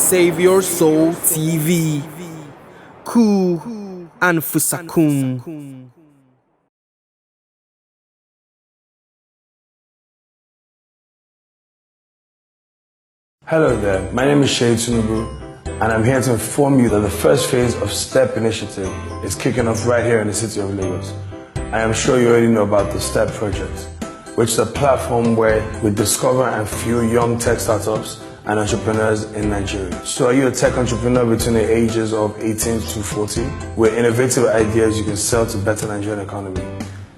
Save Your Soul TV. Ku Anfusakum. Hello there, my name is Seyi Tinubu, and I'm here to inform you that the first phase of STEP initiative is kicking off right here in the city of Lagos. I am sure you already know about the STEP project, which is a platform where we discover and fuel young tech startups and entrepreneurs in Nigeria. So are you a tech entrepreneur between the ages of 18 to 40 with innovative ideas you can sell to better Nigerian economy?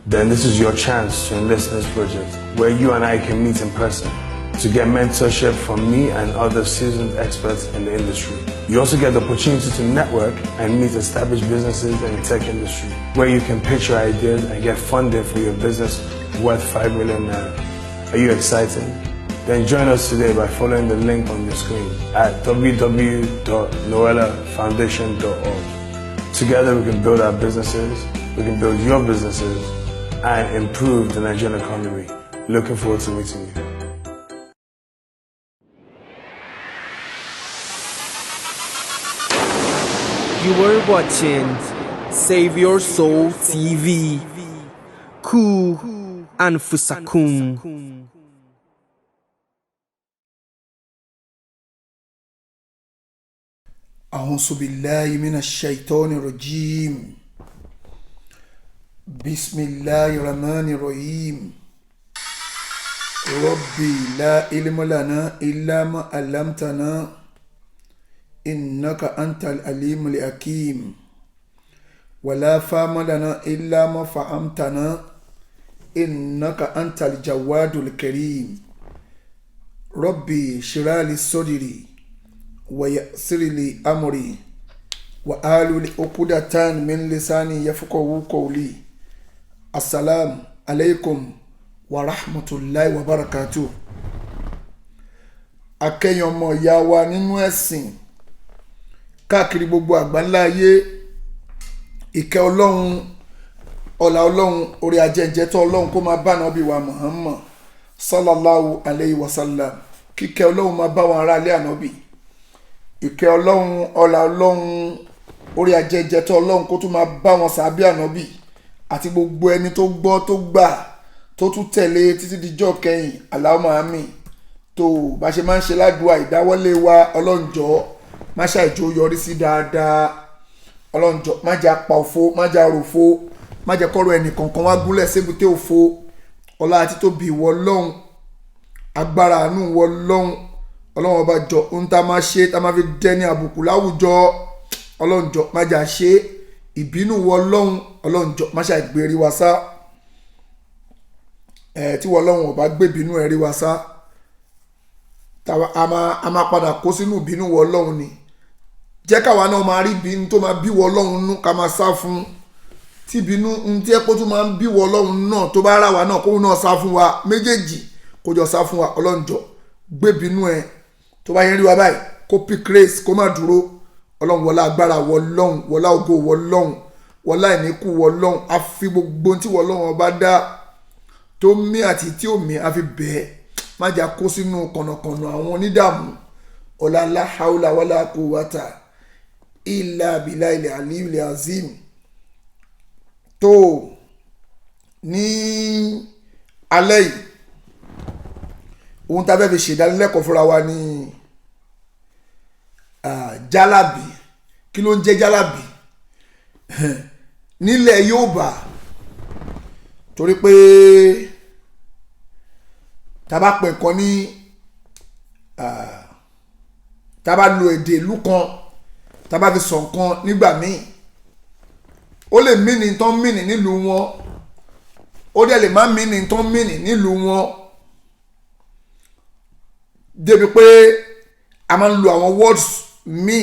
Then this is your chance to enlist in this project where you and I can meet in person to get mentorship from me and other seasoned experts in the industry. You also get the opportunity to network and meet established businesses in the tech industry, where you can pitch your ideas and get funding for your business worth 5 million naira. Are you excited? Then join us today by following the link on your screen at www.noellafoundation.org. Together we can build our businesses, we can build your businesses, and improve the Nigerian economy. Looking forward to meeting you. You were watching Save Your Soul TV. Ku Anfusakum. أعوذ بالله من الشيطان الرجيم بسم الله الرحمن الرحيم ربي لا علم لنا إلا ما علمتنا إنك أنت العليم الحكيم ولا فهم لنا إلا ما فهمتنا إنك أنت الجواد الكريم ربي اشرح لي صدري ويسر لي أمري وآل عقدة من لساني يفقهوا قولي السلام عليكم ورحمة الله وبركاته. Akẹ́yìn ọmọ ìyá wa nínú ẹ̀sìn káàkiri gbogbo àgbáńlá ayé, ìkẹ́ Ọlọ́run, ọlá Ọlọ́run, orí ajẹ́jẹ́ tó Ọlọ́run kó máa bá Ànábì wa Muhammad sallallahu alayhi wa sallam, kíkẹ́ Ọlọ́run máa bá wọn aráalé Ànábì, ìkẹ́ Ọlọ́run, ọlá Ọlọ́run, orí ajẹ́jẹ́ tó Ọlọ́run kó tún máa bá wọn sàábí Ànábì àti gbogbo ẹni tó gbọ́ tó gbà tó tún tẹ̀lé títí dijọ́ kẹyìn. Allahumma àmín. Tó bá ṣe máa ń ṣe ládùúà ìdáwọ́lé wa, Ọlọ́run jọ̀ọ́ má ṣàìjó yọrí sí dáadáa. Ọlọ́run jọ̀ọ́ má jẹ́ apá òfo, má jẹ́ àròfo, má jẹ́ kọ́rọ̀ ẹnì kọ̀ọ̀kan wá gúnlẹ̀ sébùté òfo. Ọlá àti tóbi ìwọ Ọlọ́run, agbára àánú ìwọ Ọlọ́run, Ọlọ́run ọba jọ̀ọ́, ohun tá a máa ṣe tá a máa fi dẹni àbùkù láwùjọ, Ọlọ́run jọ̀ọ́ má jẹ́ àṣe ìbínú ìwọ Ọlọ́run, Ọlọ́run jọ̀ọ́ má ṣàìgbérí wa sá. Ẹ̀ tí ìwọ Ọlọ́run ọba gbébínú ẹ̀ rí wa sá, a máa padà kó sínú ìbínú ìwọ Ọlọ́run ni. Jẹ́ káwa náà máa rí ìbínú tó máa bí ìwọ Ọlọ́run nú ká máa sá fún, tí ìbínú ohun tí ẹ̀pọ̀ tó máa ń bí ìwọ Ọlọ́run náà tó bá rà wá náà kóun náà sá fún wa, méjèèjì kó jọ sá fún wa. Ọlọ́run jọ̀ọ́ gbébínú ẹ̀ tó bá yẹn rí wa báyìí kó pick race kó má dúró. Ọlọ́run wọlá agbára wọ Ọlọ́run, wọlá ògo wọ Ọlọ́run, wọlá ìníkù wọ Ọlọ́run, a fi gbogbo tí wọ Ọlọ́run ọba dá tó mí àti tí ò mí a fi bẹ́ẹ̀, má jà kó sínú kànnàkànnà àwọn onídààmú. Ọlá la haula wala quwwata illa billahi aliyul azim. Tó ní alẹ́ yìí, ohun tá a fẹ́ fi ṣèdánilẹ́kọ̀ọ́ fúnra wa ní jálàbí. Kí ló ń jẹ́ jálàbí nílẹ̀ Yorùbá? Torí pé tá a bá pè nǹkan ní, tá a bá lo èdè ìlú kan, tá a bá fi sọ nǹkan nígbà míì, ó lè mínì tán mínì nílùú wọn, ó dẹ̀ lè má mínì tán mínì nílùú wọn, débi pé a máa ń lo àwọn words míì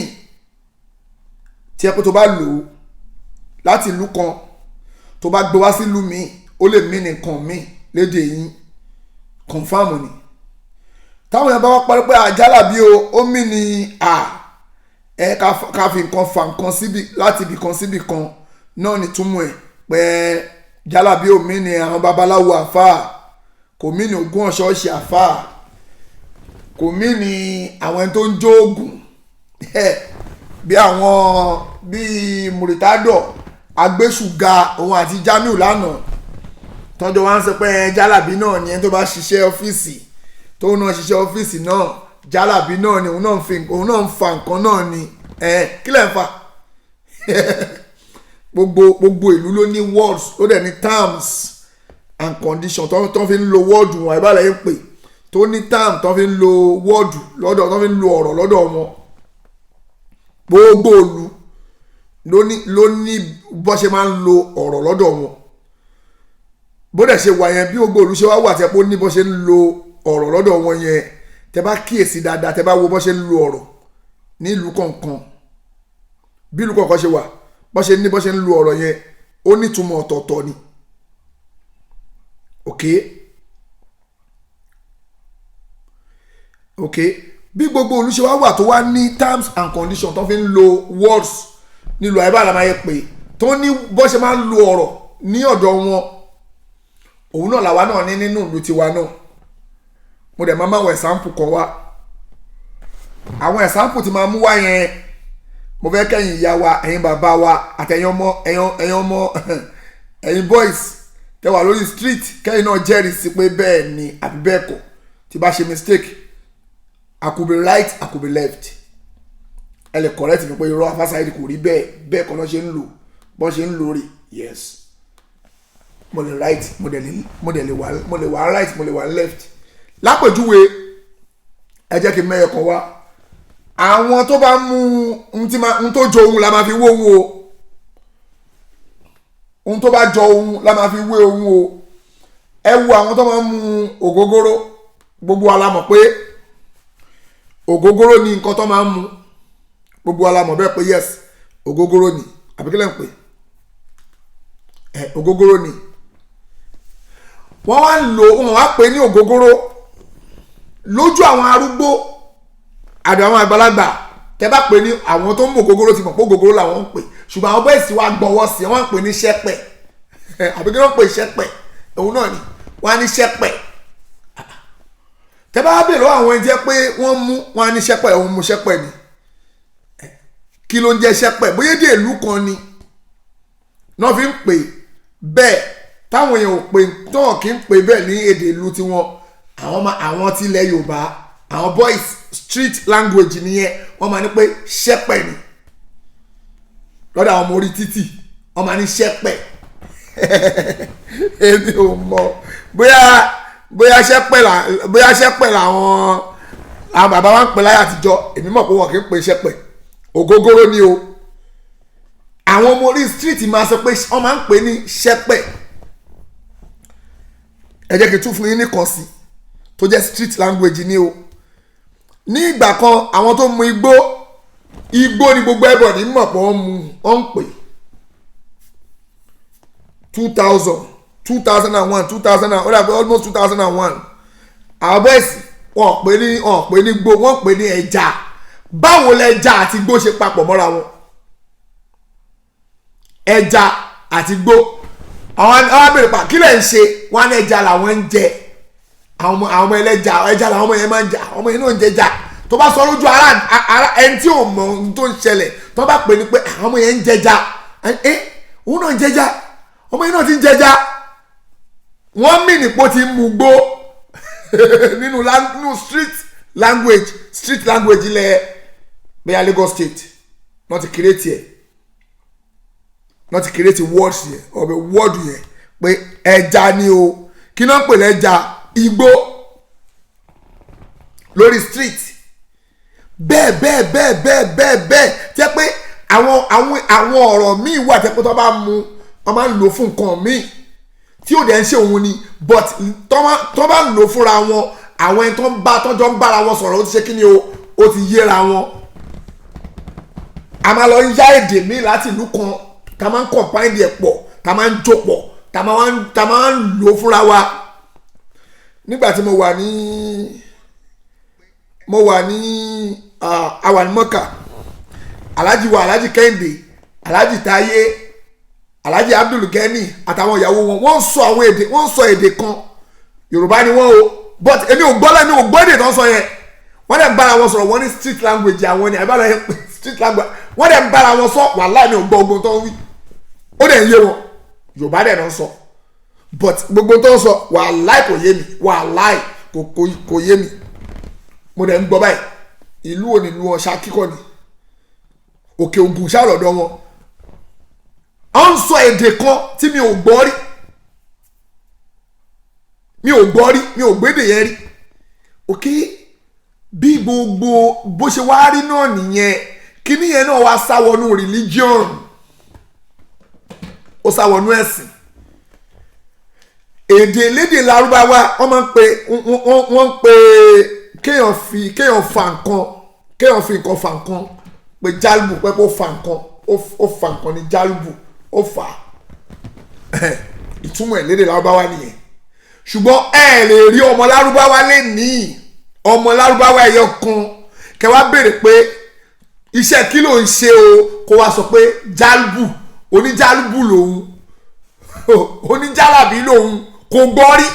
tí ẹ pé tó bá lò ó láti ìlú kan tó bá gbé wá sílùú míì, ó lè mínì nǹkan míì lédè yín. Confam ni táwọn èèyàn bá wá parí pé àjálàbí o, ó mí ni à ẹ ká fi nǹkan fa nǹkan síbi láti ibì kan síbì kan náà ní túmọ̀ ẹ̀ pé jálàbí ò mí ni àwọn babaláwo àfáà, kò mí ni ogún ọ̀ṣọ́ọ̀ṣì àfáà, kò mí ni àwọn ẹni tó ń jó oògùn. Bí àwọn bíi Muritado agbésùga òun àti Jamiu lánàá tọ́jọ́ wá ń sọ pé jálàbí náà ni ẹni tó bá ṣiṣẹ́ ọ́fíìsì, tó náà ṣiṣẹ́ ọ́fíìsì náà, jálàbí náà ni, òun náà ń fa nǹkan náà ni. Kí lẹ̀ ń fa? Gbogbo ìlú ló ní words, ló dẹ̀ ní terms and conditions tó fi ń lo word wọn, àìbálẹ̀ yẹn pè tó ní term tó fi ń lo word lọ́dọ̀, tó fi ń lo ọ̀rọ̀ lọ́dọ̀ wọn. Gbogbo ìlú ló ní bó ṣe máa ń lo ọ̀rọ̀ lọ́dọ̀ wọn. Bó dẹ̀ ṣe wà yẹn, bí gbogbo ìlú ṣe wá wà tẹ́ pé ó ní bó ṣe ń lo ọ̀rọ̀ lọ́dọ̀ wọn yẹn, tẹ́ bá kíyèsí dáadáa, tẹ́ bá wo bó ṣe ń lo ọ̀rọ̀ ní ìlú kọ̀ọ̀kan, bí ìlú kọ̀ọ̀kan ṣe wà, bó ṣe ní bó ṣe ń lo ọ̀rọ̀ yẹn, ó nítumọ̀ ọ̀tọ̀ọ̀tọ̀ ni. Ok, bí gbogbo ìlú ṣe wá wà tó wá ní terms and conditions tó fi ń lo words nílùú àyíbá àlàmáyé pé tó ní bó ṣe máa ń lo ọ̀rọ̀ ní ọ̀dọ̀ wọn, òun náà làwa náà ní nínú ìlú tiwa náà. Mo dẹ̀ máa máa ẹ̀sáǹpù kan wá. Àwọn ẹ̀sáǹpù tí máa mú wá yẹn, mo fẹ́ kẹ́yìn ìyá wa, ẹ̀yin bàbá wa, àtẹ̀yin ọmọ, ẹ̀yin ọmọ, ẹ̀yin boys tẹ́ wà lórí street, kẹ́yìn náà jẹ́rìí sí pé bẹ́ẹ̀ ni àbí bẹ́ẹ̀ kọ́. Tí bá ṣe mistake, I could be right, I could be left. Ẹ lè correct mi pé irọ́, Alfa Saheed, kò rí bẹ́ẹ̀, bẹ́ẹ̀ kọ́ lọ́ ṣe ń lò, bọ́n ṣe ń lò rí. Yes, mo lè right, mo lè wà right, mo lè wà left. Lápèjúwe, ẹ jẹ́ kí n mẹ́yẹ kan wá. Àwọn tó bá mú ohun tó jọ ohun la máa fi wé ohun o. Ohun tó bá jọ ohun la máa fi wé ohun o. Ẹ wo àwọn tó máa ń mu ògógóró, gbogbo wa la mọ̀ pé ògógóró ni nǹkan tó máa ń mu. Gbogbo wa la mọ̀ bẹ́ẹ̀ pé yes, ògógóró ni, àbí kí lẹ́ ń pè ẹ? Ògógóró ni wọ́n wá ń lò. Wọ́n wá pè ní ògógóró lójú àwọn arúgbó àdó àwọn àgbàlagbà. Tẹ́ bá pè ní àwọn tó ń mú ògógóró ti mọ̀ pé ògógóró làwọn ń pè, ṣùgbọ́n àwọn bẹ́ẹ̀ sì wá gbọ́wọ́ sí, wọ́n ń pè ní ṣẹ́pẹ̀, àbí kí wọ́n pè ṣẹ́pẹ̀? Òun náà ni wọ́n á ní ṣẹ́pẹ̀. Tẹ́ bá bèèrè lọ́wọ́ àwọn ẹni jẹ́ pé wọ́n mú, wọ́n á ní ṣẹ́pẹ̀, òun mú ṣẹ́pẹ̀ ni. Kí ló ń jẹ́ ṣẹ́pẹ̀? Bóyá dé ìlú kan ni náà fi ń pè bẹ́ẹ̀, táwọn èèyàn ò pè tán, kì í pè bẹ́ẹ̀ ní èdè ìlú tiwọn. Àwọn tilẹ̀ Yorùbá, àwọn boys street language nìyẹn, wọ́n máa ní pé ṣẹ́pẹ̀ ni. Lọ́dọ̀ àwọn ọmọ orí títì, wọ́n máa ní ṣẹ́pẹ̀. Èmi ò mọ̀ bóyá ṣẹ́pẹ̀ làwọn àwọn bàbá wa ń pè láyé àtijọ́. Èmi mọ̀ pé wọn kì í pè ṣẹ́pẹ̀, ògógóró ni o. Àwọn ọmọ orí street máa sọ pé wọ́n máa ń pè ní ṣẹ́pẹ̀. Ẹ jẹ́ kí n tún fún yín nìkan sí tó jẹ́ street language ni o. Ní ìgbà kan, àwọn tó mu igbó, igbó ni gbogbo ẹbọ ní mọ̀ pé wọ́n mu, wọ́n ń pè 2000, 2001, 2000, almost 2001. Àwọn bẹ́ẹ̀sì wọ́n pè ní gbó, wọ́n pè ní ẹja. Báwo lẹja àti igbó ṣe papọ̀ mọ́ra wọn? Ẹja àti igbó, àwọn abèrè pa kí lẹ̀ ń ṣe? Wọ́n á ní ẹja làwọn ń jẹ. Àwọn ọmọ ẹlẹ́ja, ẹja làwọn ọmọ yẹn máa ń jẹ. Àwọn ọmọ yẹn náà ń jẹja. Tó bá sọ lójú ara ẹni tí ò mọ ohun tó ń ṣẹlẹ̀, tó bá pè ní pé àwọn ọmọ yẹn ń jẹja, ẹ òun náà ń jẹja, ọmọ yẹn náà ti ń jẹja, wọ́n mì nípò ti ń mu gbó nínú street language. Street language ilẹ̀ bẹ́ẹ̀ Lagos State náà ti create ẹ̀, náà ti create words yẹn, ọ̀bẹ word yẹn pé ẹja ni o. Kí náà ń pè lẹ́ja? Igbó lórí street. Bẹ́ẹ̀ bẹ́ẹ̀ bẹ́ẹ̀ bẹ́ẹ̀ bẹ́ẹ̀ bẹ́ẹ̀ tẹ́ pé àwọn ọ̀rọ̀ míì wà tẹ́ pé tó bá mu, wọ́n máa ń lò fún nǹkan míì tí ò dẹ̀ ń ṣe òun ni, but tó bá ń lò fúnra wọn, àwọn ẹni tó ń bá tọ́jọ́ ń bára wọn sọ̀rọ̀, ó ti ṣe kí ni o, ó ti yéra wọn. A máa lọ ń yá èdè míì láti ìlú kan, tá máa ń combine ẹ̀ pọ̀, tá máa ń jó pọ̀, tá máa ń lò fúnra wa. Nígbà tí mo wà ní àwa ní Mọ́kà, Alhaji wa, Alhaji Kẹ́hìndé, Alhaji Táyé, Alhaji Abdul Gani àtàwọn ìyàwó wọn, wọ́n ń sọ àwọn èdè, wọ́n ń sọ èdè kan, Yorùbá ni wọ́n o, but èmi ò gbọ́ lẹ́nu, ò gbọ́ èdè tó ń sọ yẹn. Wọ́n dẹ̀ ń bára wọn sọ̀rọ̀, wọ́n ní street language àwọn ni àbára yẹn pé street language. Wọ́n dẹ̀ ń bára wọn sọ. Wàláì, mi ò gbọ́ ogun tó ń wí, ó dẹ̀ ń yé wọn. Yorùbá dẹ̀ náà sọ, but gbogbo tó ń sọ, wàláì, kò yé mi. Wàláì, kò yé mi. Mo dẹ̀ ń gbọ́ báyìí. Ìlú wo ni ìlú wọn? Ṣakí kọ́ ni? Òkè Ògùn ṣáà lọ́dọ̀ wọn. À ń sọ èdè kan tí mi ò gbọ́ rí, mi ò gbọ́ rí, mi ò gbédè yẹn rí. Òkè bí gbogbo bó ṣe wá rí náà nìyẹn. Kíní yẹn náà wá sáwọnú religion, ó sáwọnú ẹ̀sìn. Èdè lédè Lárúbáwá, wọ́n máa ń pe wọ́n ń pe kéèyàn fi kéèyàn fa nǹkan, kéèyàn fi nǹkan fa nǹkan pé jálùbù, pé kó fa nǹkan, ó fa nǹkan ní jálùbù, ó fà á. Ìtumọ̀ ẹ̀ lédè Lárúbáwá nìyẹn. Ṣùgbọ́n ẹ lè rí ọmọ Lárúbáwá lè ní ọmọ Lárúbáwá ẹyọ kan, kẹ wá béèrè pé iṣẹ́ kí ló ń ṣe o, kó wá sọ pé jálùbù, oníjálùbù lòun, oníjálàbí lòun. Kò gbọ́ rí,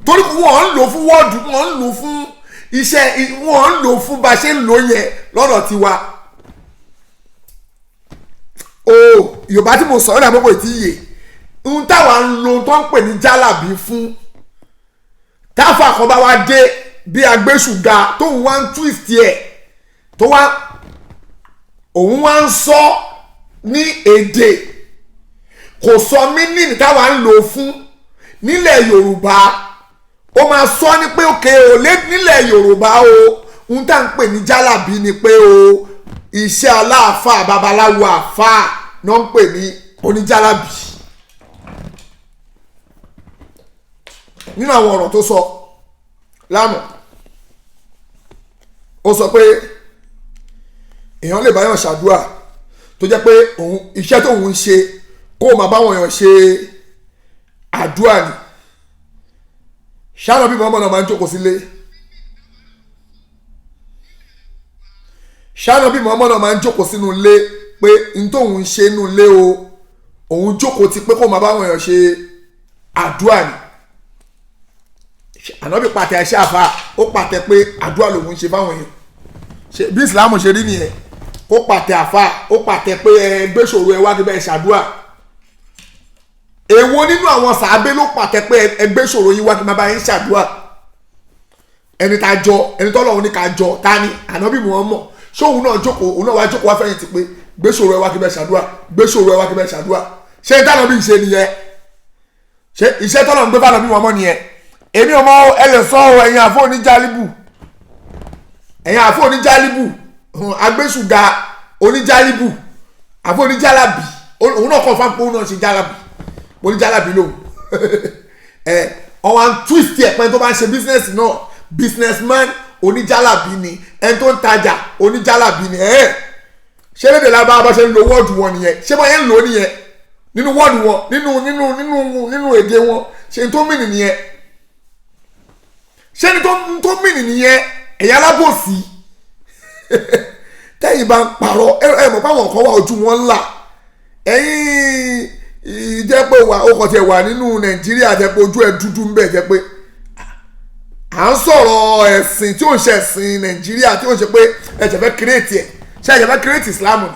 torí wọ́n ń lò fún word, wọ́n ń lò fún iṣẹ́, wọ́n ń lò fún bá a ṣe ń lò yẹn lọ́dọ̀ tiwa o. Yorùbá tí mo sọ̀rọ̀ náà gbogbo ìtì yè ń táwa ń lo tó ń pè ní jálàbí fún. Táfà kan bá wá dé bí agbésùgà, tóun wá ń twist ẹ̀, tó wá òun wá ń sọ ní èdè, kò sọ meaning táwa ń lò fún nílẹ̀ Yorùbá. Ó máa sọ ní pé òkè ò lé nílẹ̀ Yorùbá o, ń tá ń pè ní jálàbí ni pé o, iṣẹ́ aláàfáà, babaláwo, àfáà náà ń pè ní oníjálàbí. Nínú àwọn ọ̀rọ̀ tó sọ lánàá, ó sọ pé èèyàn lè báyọ̀ ṣàdúrà tó jẹ́ pé òun iṣẹ́ tóun ń ṣe, kó o máa báwọn èèyàn ṣe àdúrà ni. Ṣáà bí mọ́mọ́ náà máa ń jókòó sílé, ṣáà bí mọ́mọ́ náà máa ń jókòó sínú ilé pé n tóun ń ṣe inú ilé o, òun jókòó ti pé kó o máa báwọn èèyàn ṣe àdúrà ni. Ànábì pàtẹ ẹṣẹ àfa, ó pàtẹ pé àdúrà lòun ń ṣe fáwọn èèyàn. Ṣe bí ìsìlámù ṣe rí nìyẹn? Ó pàtẹ àfa, ó pàtẹ pé ẹ gbéṣòro ẹ wá kí bẹ́ẹ̀ ṣàdúrà. Èwo nínú àwọn sàábé ló pàtẹ pé ẹ gbéṣòro yín wá kí má bá yín ṣàdúrà? Ẹni tá a jọ, ẹni tọ́lọ́run ní ká jọ, ta ni? Ànábì Muhammad. Ṣé òun náà jókòó, òun náà wá jókòó wá fẹ̀yìntì pé gbéṣòro ẹ wá kí bẹ́ẹ̀ ṣàdúrà, gbéṣòro ẹ wá kí bẹ́ẹ̀ ṣàdúrà? Ṣé ìtànàbí ṣe nìyẹn? Ṣé iṣẹ́ tọ́lọ́run gbé fànàbí Muhammad nìyẹn? Èmi ọmọ ẹlẹ́sọ́ o. Ẹ̀yin àfọ oníjálíbù, ẹ̀yin àfọ oníjálíbù, agbésùgà oníjálíbù, àfọ oníjálàbì, òun náà kàn fáńpọ̀, òun náà ṣe jálàbì, oníjálàbì lòun ẹ. Ọwọ́n à ń twist ẹ̀ pẹ́ tó bá ń ṣe business náà, businessman oníjálàbì ni, ẹni tó ń tajà oníjálàbì ni. Ẹ̀ ṣé lédè lábá bá ṣe ń lo word wọn nìyẹn? Ṣé bá yẹn ń lò ó nìyẹn nínú word wọn, nínú èdè wọn? Ṣe n tó mìnì nìyẹn? Ṣé ní tó mìnì nìyẹn? Ẹ̀yà alábòsí, tẹ́yìn bá ń parọ́, ẹ mọ̀ páwọn kan wà ojú wọn ńlá. Ẹ̀yìn jẹ́ pé wà ó kàn tiẹ̀ wà nínú Nàìjíríà, jẹ́ pé ojú ẹ̀ dúdú ń bẹ̀, jẹ́ pé à ń sọ̀rọ̀ ẹ̀sìn tí ò ń ṣe ẹ̀sìn Nàìjíríà, tí ò ń ṣe pé ẹ̀jẹ̀ fẹ́ create ẹ̀. Ṣé ẹ̀jẹ̀ fẹ́ create Islam ni?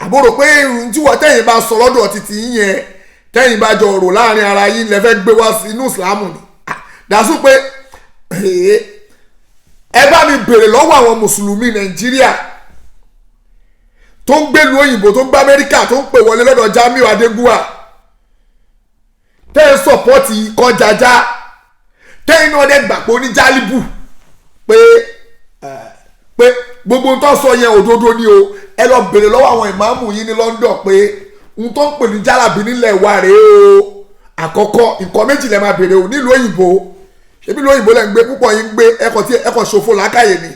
Àbúrò pé tí wọ́n tẹ́yìn bá sọ lọ́dọ̀ títí yẹn, tẹ́yìn bá jọ rò láàrin ara yín, lẹ fẹ́ gbé wá sí inú Islam ni? Dàsú pé ẹ bá mi bèrè lọ́wọ́ àwọn mùsùlùmí Nàìjíríà tó ń gbélu òyìnbó, tó ń gbé Amẹ́ríkà, tó ń pè wọlé lọ́dọ̀ Jamiu Adégúnwà, tẹ́ ẹ support kọjájá, tẹ́yìn náà dẹ́ gbà pé oníjálíbù, pé gbogbo tó sọ yẹn òdodo ni o. Ẹ lọ bèrè lọ́wọ́ àwọn ìmáàmù yín ní London pé n tó ń pè ní jálàbí nílẹ̀ wa rèé o. Àkọ́kọ́, nǹkan méjì lẹ máa bèrè o nílùú òyìnbó. Ṣebí ìlú òyìnbó lẹ ń gbé, púpọ̀ yín ń gbé. Ẹkọ̀ tí ẹkọ̀ ṣòfò làákàyè ni,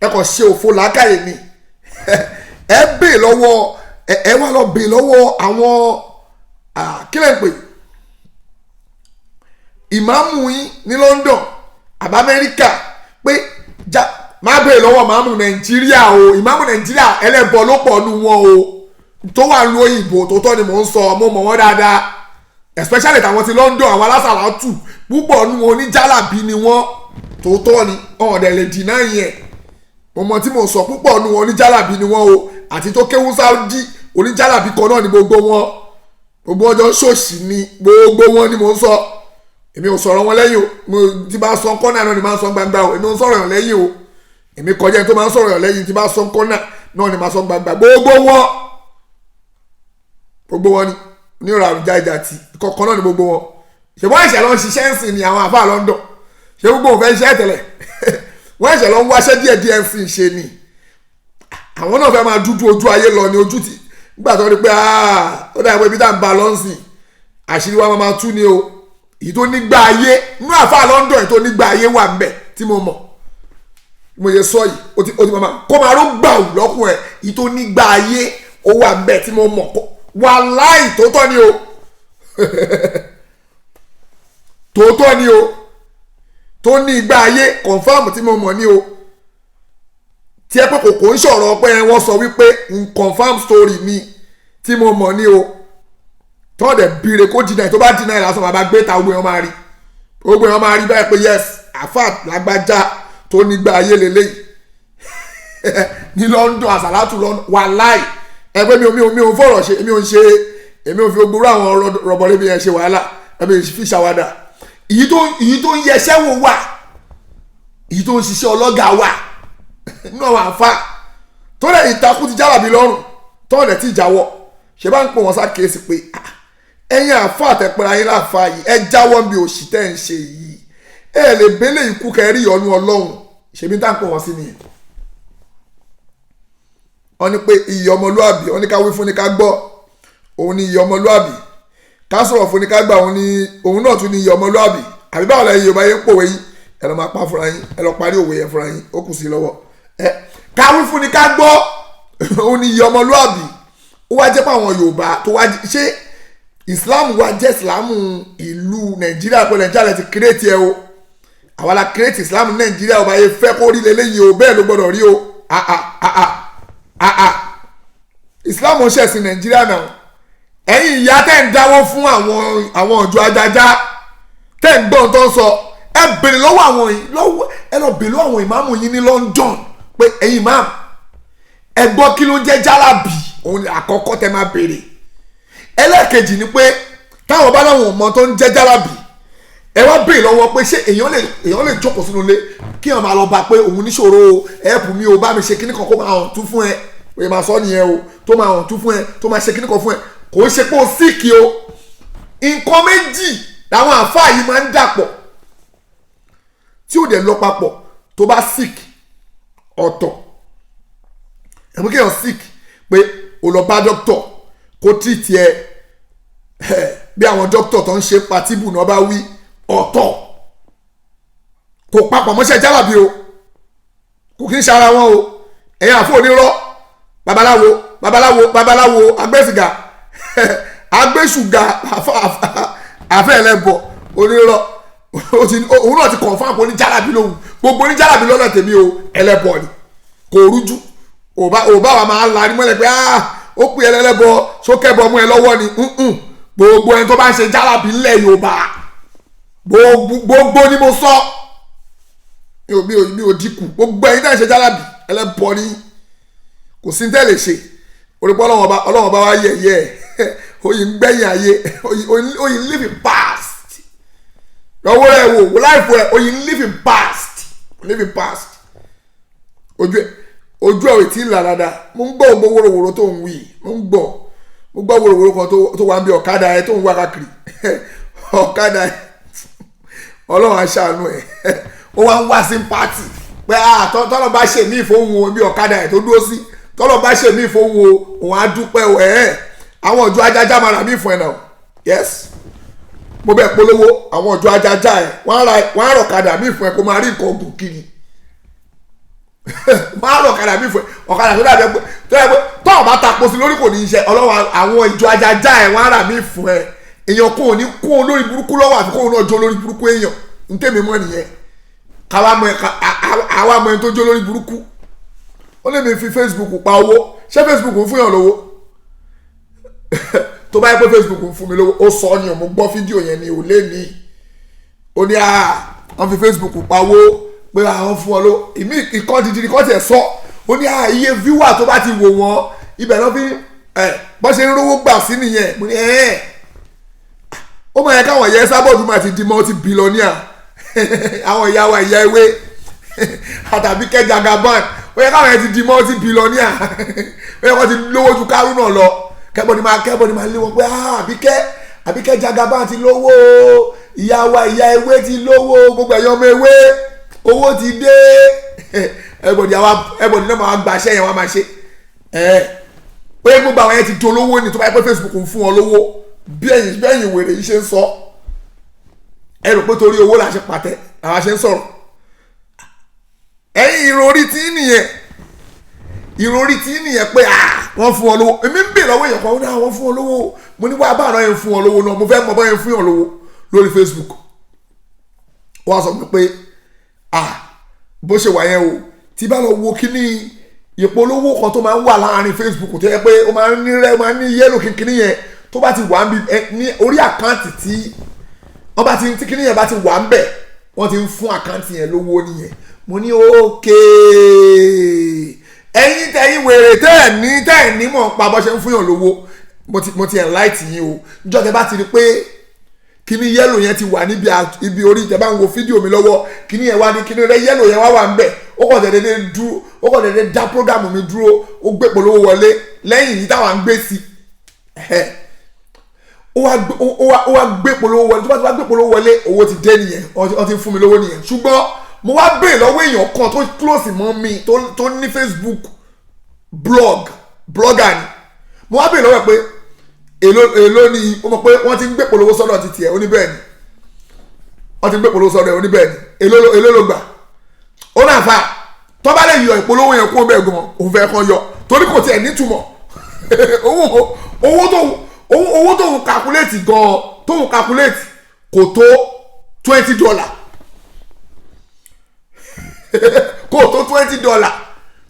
ẹkọ̀ ṣe òfò làákàyè ni. Ẹ bèrè lọ́wọ́ ẹ wá lọ bèrè lọ́wọ́ àwọn kí lẹ ń pè ìmáàmù yín ní London àbá Amẹ́ríkà pé máa bèrè lọ́wọ́ ìmáàmù Nàìjíríà o. Ìmáàmù Nàìjíríà ẹlẹ́bọ ló pọ̀ nu wọn o tó wà lu òyìnbó. Tó tọ́ ni mò ń sọ, mo mọ̀ wọ́n dáadáa, especially tàwọn ti London, àwọn alásàlátù, púpọ̀ nu wọn oníjálàbí ni wọ́n. Tòótọ́ ni, ọ̀hún dẹ̀ lè dìnnà yẹn. Mo mọ tí mo sọ, púpọ̀ nu wọn oníjàlábí ni wọ́n o, àti tó kéwú Sáúdí, oníjàlábí kan náà ni gbogbo wọn. Gbogbo ọjọ́ ṣòṣì ni gbogbo wọn ni mo ń sọ. Èmi ò sọ̀rọ̀ wọn lẹ́yìn o. Mo ti bá sọ kọ́nà náà ni máa ń sọ gbangba o. Èmi ò sọ̀rọ̀ yàn lẹ́yìn o. Èmi kọjá ẹni tó máa ń sọ̀rọ̀ yàn lẹ́yìn. Tí bá sọ kọ́nà náà ni máa sọ gbangba. Gbogbo wọn, gbogbo wọn ni onírọ̀ àrùjá ìjà tì kọ̀ọ̀kan náà ni gbogbo wọn. Ṣèwọ́n ẹ̀ṣẹ̀ lọ ń ṣiṣẹ́ ń sìn ní àwọn àfáà London? Ṣé gbogbo òun fẹ́ ṣiṣẹ́ tẹ́lẹ̀? Wọ́n ẹ̀ṣẹ̀ lọ ń wáṣẹ́ díẹ̀ díẹ̀ ń sìn ṣe ni. Àwọn náà fẹ́ máa dúdú ojú ayé lọ ní ojú ti nígbà tó rí pé ó dàgbé ibi tá à ń ba lọ́nsìn, àṣírí wa máa tú ni o. Èyí tó nígbà ayé nínú àfáà London, èyí tó nígbà ayé wà ń bẹ̀ tí mo mọ̀, mo yẹ sọ yìí, ó ti máa kó máa ró gbàù lọ́kùn ẹ̀. Èyí tó nígbà ayé ó wà ń bẹ̀ tí mo mọ̀, wàláì, tòótọ́ ni o, tòótọ́ ni o. Tó ní ìgbà ayé confirm tí mo mọ̀ ní o, tí ẹ pé kò kò ń sọ̀rọ̀ pé wọ́n sọ wípé n confirm story mi tí mo mọ̀ ní o. Tó dẹ̀ bire kó deny, tó bá deny lásán, bàbá gbé ta, gbogbo èèyàn máa rí, gbogbo èèyàn máa rí báyìí pé yes, àfà lágbájá tó nígbà ayé lélẹ́yìí ní London, àsàlátù London. Wàláì, ẹgbẹ́ mi ò fọ̀rọ̀ ṣe, èmi ò ń ṣe, èmi ò fi gbogbo àwọn rọ̀bọ̀lẹ́bí yẹn ṣe wàhálà, èmi ò fi ṣàwádà. Èyí tó ń yẹsẹ́ wò wà, èyí tó ń ṣiṣẹ́ ọlọ́gà wà nínú àwọn àfa tó lẹ̀ ìtakùn ti jálàbí lọ́rùn, tó lẹ̀ ti jáwọ́. Ṣe bá ń pè wọ́n sákèésì pé ẹ̀yin àfa àtẹ̀pẹ́ra yín láfa yìí, ẹ jáwọ́ bí òṣì tẹ́ ń ṣe yìí, ẹ lè bẹ́lẹ̀ ikú kẹrí ìyọnu Ọlọ́run. Ṣèbí tá à ń pè wọ́n sí nìyẹn. Wọ́n ní pé iyì ọmọlúàbí, wọ́n ní ká wí fún ní ká gbọ́, òun ní iyì ọmọlúàbí. Ká sọ̀rọ̀ fún ní ká gbà, òun ní òun náà tún ní iyì ọmọlúàbí. Àbí báwo lẹ́yìn Yorùbá yẹn ń pòwe yín? Ẹ lọ máa pa fúnra yín, ẹ lọ parí òwe yẹn fúnra yín, ó kù sí lọ́wọ́. Ẹ ká wí fún ní ká gbọ́, òun ní iyì ọmọlúàbí. Ó wá jẹ́ pé àwọn Yorùbá tó wá ṣé Islam wa jẹ́ Islam ìlú Nàìjíríà, pé Nàìjíríà lè ti create ẹ o. Àwa la create Islam ní Nàìjíríà. Ọba yẹn fẹ́ kó rí lélẹ́yìí o, bẹ́ẹ̀ ló gbọ́dọ̀ rí o. Ah ah ah ah ah ah, Islam ń ṣẹ̀sìn Nàìjíríà náà. Ẹ̀yin ìyá tẹ́ ń dáwọ́ fún àwọn ọ̀jọ́ ajájá tẹ́ ń gbọ́n tó ń sọ, ẹ bèrè lọ́wọ́ àwọn yìí lọ́wọ́, ẹ lọ bèrè lọ́wọ́ àwọn ìmáàmù yín ní London pé ẹ̀yin ìmáàmù, ẹ gbọ́, kí ló ń jẹ́ jálàbì? Òun ni àkọ́kọ́ tẹ́ máa bèrè. Ẹlẹ́ẹ̀kejì ni pé táwọn bá láwọn ọmọ tó ń jẹ́ jálàbì, ẹ wá bèrè lọ́wọ́ pé ṣé èèyàn lè jókòó sínú ilé kí èèyàn máa lọ bá pé òun níṣòro o, ẹ̀ẹ́pù mi ò bá mi ṣe kíní kan, kó máa hàn tún fún ẹ, pé máa sọ nìyẹn o, tó máa hàn tún fún ẹ, tó máa ṣe kíní kan fún ẹ? Kò ń ṣe pé o sick o. Nǹkan méjì làwọn àáfàá yìí máa ń dàpọ̀ tí ò dẹ̀ lọ papọ̀. Tó bá sick ọ̀tọ̀, ẹ̀mú kéèyàn sick pé o lọ bá doctor kó treat ẹ bí àwọn doctor tó ń ṣe patibù náà bá wí ọ̀tọ̀, kò papọ̀ mọ́ṣẹ́ jálàbí o, kò kí ń ṣara wọn o. Ẹ̀yin àfọ onírọ́, babaláwo, babaláwo, babaláwo, agbẹ́sìgà, agbésùgà, àfẹ́ ẹlẹ́bọ̀, onírọ́, òun náà ti confirm pé oníjálàbí lòun. Gbogbo oníjálàbí lọ́nà tèmi o, ẹlẹ́bọ ni, kò rújú. Ò bá wa máa larí mọ́lẹ̀ pé ó pè ẹlẹ́lẹ́bọ sókẹ́bọ mú ẹ lọ́wọ́ ni. Gbogbo ẹni tó bá ń ṣe jálàbí ńlẹ̀ Yorùbá, gbogbo ni mo sọ, mi ò dínkù. Gbogbo ẹni tó ń ṣe jálàbí, ẹlẹ́bọ ni, kò sí ní tẹ́lẹ̀ ṣe. Orípọ̀ Ọlọ́wọ́n bá wá yẹ̀yẹ́ ẹ̀, oyin gbẹ̀yìn ayé, oyin live in past. Lọ́wọ́ rẹ̀ wò láìpẹ́ ẹ̀, oyin live in past, live in past. Ojú ẹ̀ ò tí ì là dáadáa. Mo ń gbọ́ gbogbo wòròwòrò tó ń wí, mo ń gbọ́. Mo gbọ́ wòròwòrò kan tó wà ń bí ọ̀kadà ẹ̀ tó ń wá káàkiri ọ̀kadà ẹ̀. Ọlọ́run aṣàánú ẹ̀. Ó wá ń wá sí party pé tọ́lọ́ bá ṣe mí ìfowó bí ọ̀kadà ẹ̀ tó dúró sí, tọ́lọ́ bá ṣe mí ìfowó, òun á dúpẹ́ ẹ̀. Àwọn ọjọ́ ajájá máa rà mí fún ẹ náà. Yes, mo bẹ̀ polówó àwọn ọjọ́ ajájá ẹ̀, wọ́n á rọ̀ ọ̀kadà mí fún ẹ kó máa rí nǹkan ogun kiri. Máa rọ̀ ọ̀kadà mí fún ẹ, ọ̀kadà tó dàbí tó yẹ pé tọ́ọ̀ bá tapo sí lórí kò ní í ṣe. Ọlọ́wọ́ àwọn ìjọ ajájá ẹ̀, wọ́n á rà mí fún ẹ. Èèyàn kò ní kó olórí burúkú lọ́wọ́ àfi kóun náà jó olórí burúkú. Èèyàn ń tèmi mọ́ nìyẹn. Káwa mọ àwa mọ ẹni tó jó lórí burúkú. Ó lè mi fi Facebook pa owó. Ṣé Facebook ń fún yàn lówó? Tó bá yẹ pé Facebook ń fún mi lówó, ó sọ ni o. Mo gbọ́ fídíò yẹn ni ò lé ní. Ó ní wọ́n fi Facebook pa owó. Pé àwọn fún ọ ló ìmí ìkan dídí kan tiẹ̀ sọ, ó ní iye viewer tó bá ti wò wọ́n ibẹ̀ lọ́ fi ẹ̀ bọ́ ṣe ń rówó gbà sí nìyẹn. Mo ní ẹ̀ ó máa yẹ káwọn ìyá Esabod máa ti di multi billionaire, àwọn ìyá wa, ìyá ewé àtàbí kẹjàgàbán, ó yẹ káwọn yẹn ti di multi billionaire, ó yẹ kó ti lówó ju Kárúnà lọ. Kẹ́bọ̀dì máa lé wọn pé Àbíkẹ́ Jagaban ti lówó, ìyá wa ìyá ewé ti lówó, gbogbo ẹ̀yọ́ ọmọ ewé, owó ti dé. Ẹ̀bọ̀dì àwa ẹ̀bọ̀dì náà máa gba iṣẹ́ yẹn, wọ́n máa ṣe ẹ̀ ó yẹ gbogbo àwọn yẹn ti dolówó ni. Tó bá yẹ pé Facebook ń fún wọn lówó bí ẹ̀yin wèrè yìí ṣe ń sọ, ẹ rò pé torí owó la ṣe pàtẹ làwa ṣe ń sọ̀rọ̀. Ẹ̀yin ìròrí tí nìyẹn, ìròrí tí nìyẹn pé wọ́n fún ọ lówó. Èmi ń bèèrè lọ́wọ́ èèyàn kan, ó ní àwọn fún ọ lówó. Mo ní wàá bá àwọn yẹn fún ọ lówó náà, mo fẹ́ mọ báyẹn fún yàn lówó lórí Facebook. Wọ́n á sọ fún mi pé bó ṣe wà yẹn o, tí bá lọ wo kíní ìpolówó kan tó máa ń wà láàrin Facebook, tó yẹ pé ó máa ń ní rẹ, ó máa ń ní yellow kínkínní yẹn, tó bá ti wà ń bí ní orí account tí wọ́n bá ti tí kíní yẹn bá ti wà ń bẹ̀, wọ́n ti ń fún account yẹn lówó nìyẹn. Mo ní ókè, ẹ̀yin tẹ̀yin wèrè tẹ́ ẹ̀ ní mọ̀ pa bọ́ ṣe ń fún yàn lówó, mo ti enlight yín o. Níjọ́ tẹ́ bá ti rí pé kíní yellow yẹn ti wà níbi ibi orí tẹ́ bá ń wo fídíò mi lọ́wọ́, kíní yẹn wá ní kíní rẹ yellow yẹn wá wà ń bẹ̀, ó kàn dédé dúró, ó kàn dédé dá program mi dúró, ó gbé polówó wọlé lẹ́yìn yìí táwa ń gbé sí, ó wá gbé polówó wọlé. Tó bá ti wá gbé polówó wọlé, owó ti dé nìyẹn, wọ́n ti fún mi lówó nìyẹn. Ṣùgbọ́n mo wá béèrè lọ́wọ́ èèyàn kan tó close mọ́ mi, tó ní Facebook blog, blogger ni. Mo wá béèrè lọ́wọ́ ẹ̀ pé èló ni ó mọ̀ pé wọ́n ti ń gbé polówó sọ́dọ̀ ti tiẹ̀. Ó ní bẹ́ẹ̀ ni, wọ́n ti ń gbé polówó sọ́dọ̀ ẹ̀. Ó ní bẹ́ẹ̀ ni. Èló ló gbà? Ó náà fà tó bá lè yọ ìpolówó yẹn kún bẹ́ẹ̀ gan, òun fẹ́ kàn yọ torí kò tiẹ̀ nítumọ̀. Owó tóun calculate gan, tóun calculate, kò tó $20, kò tó $20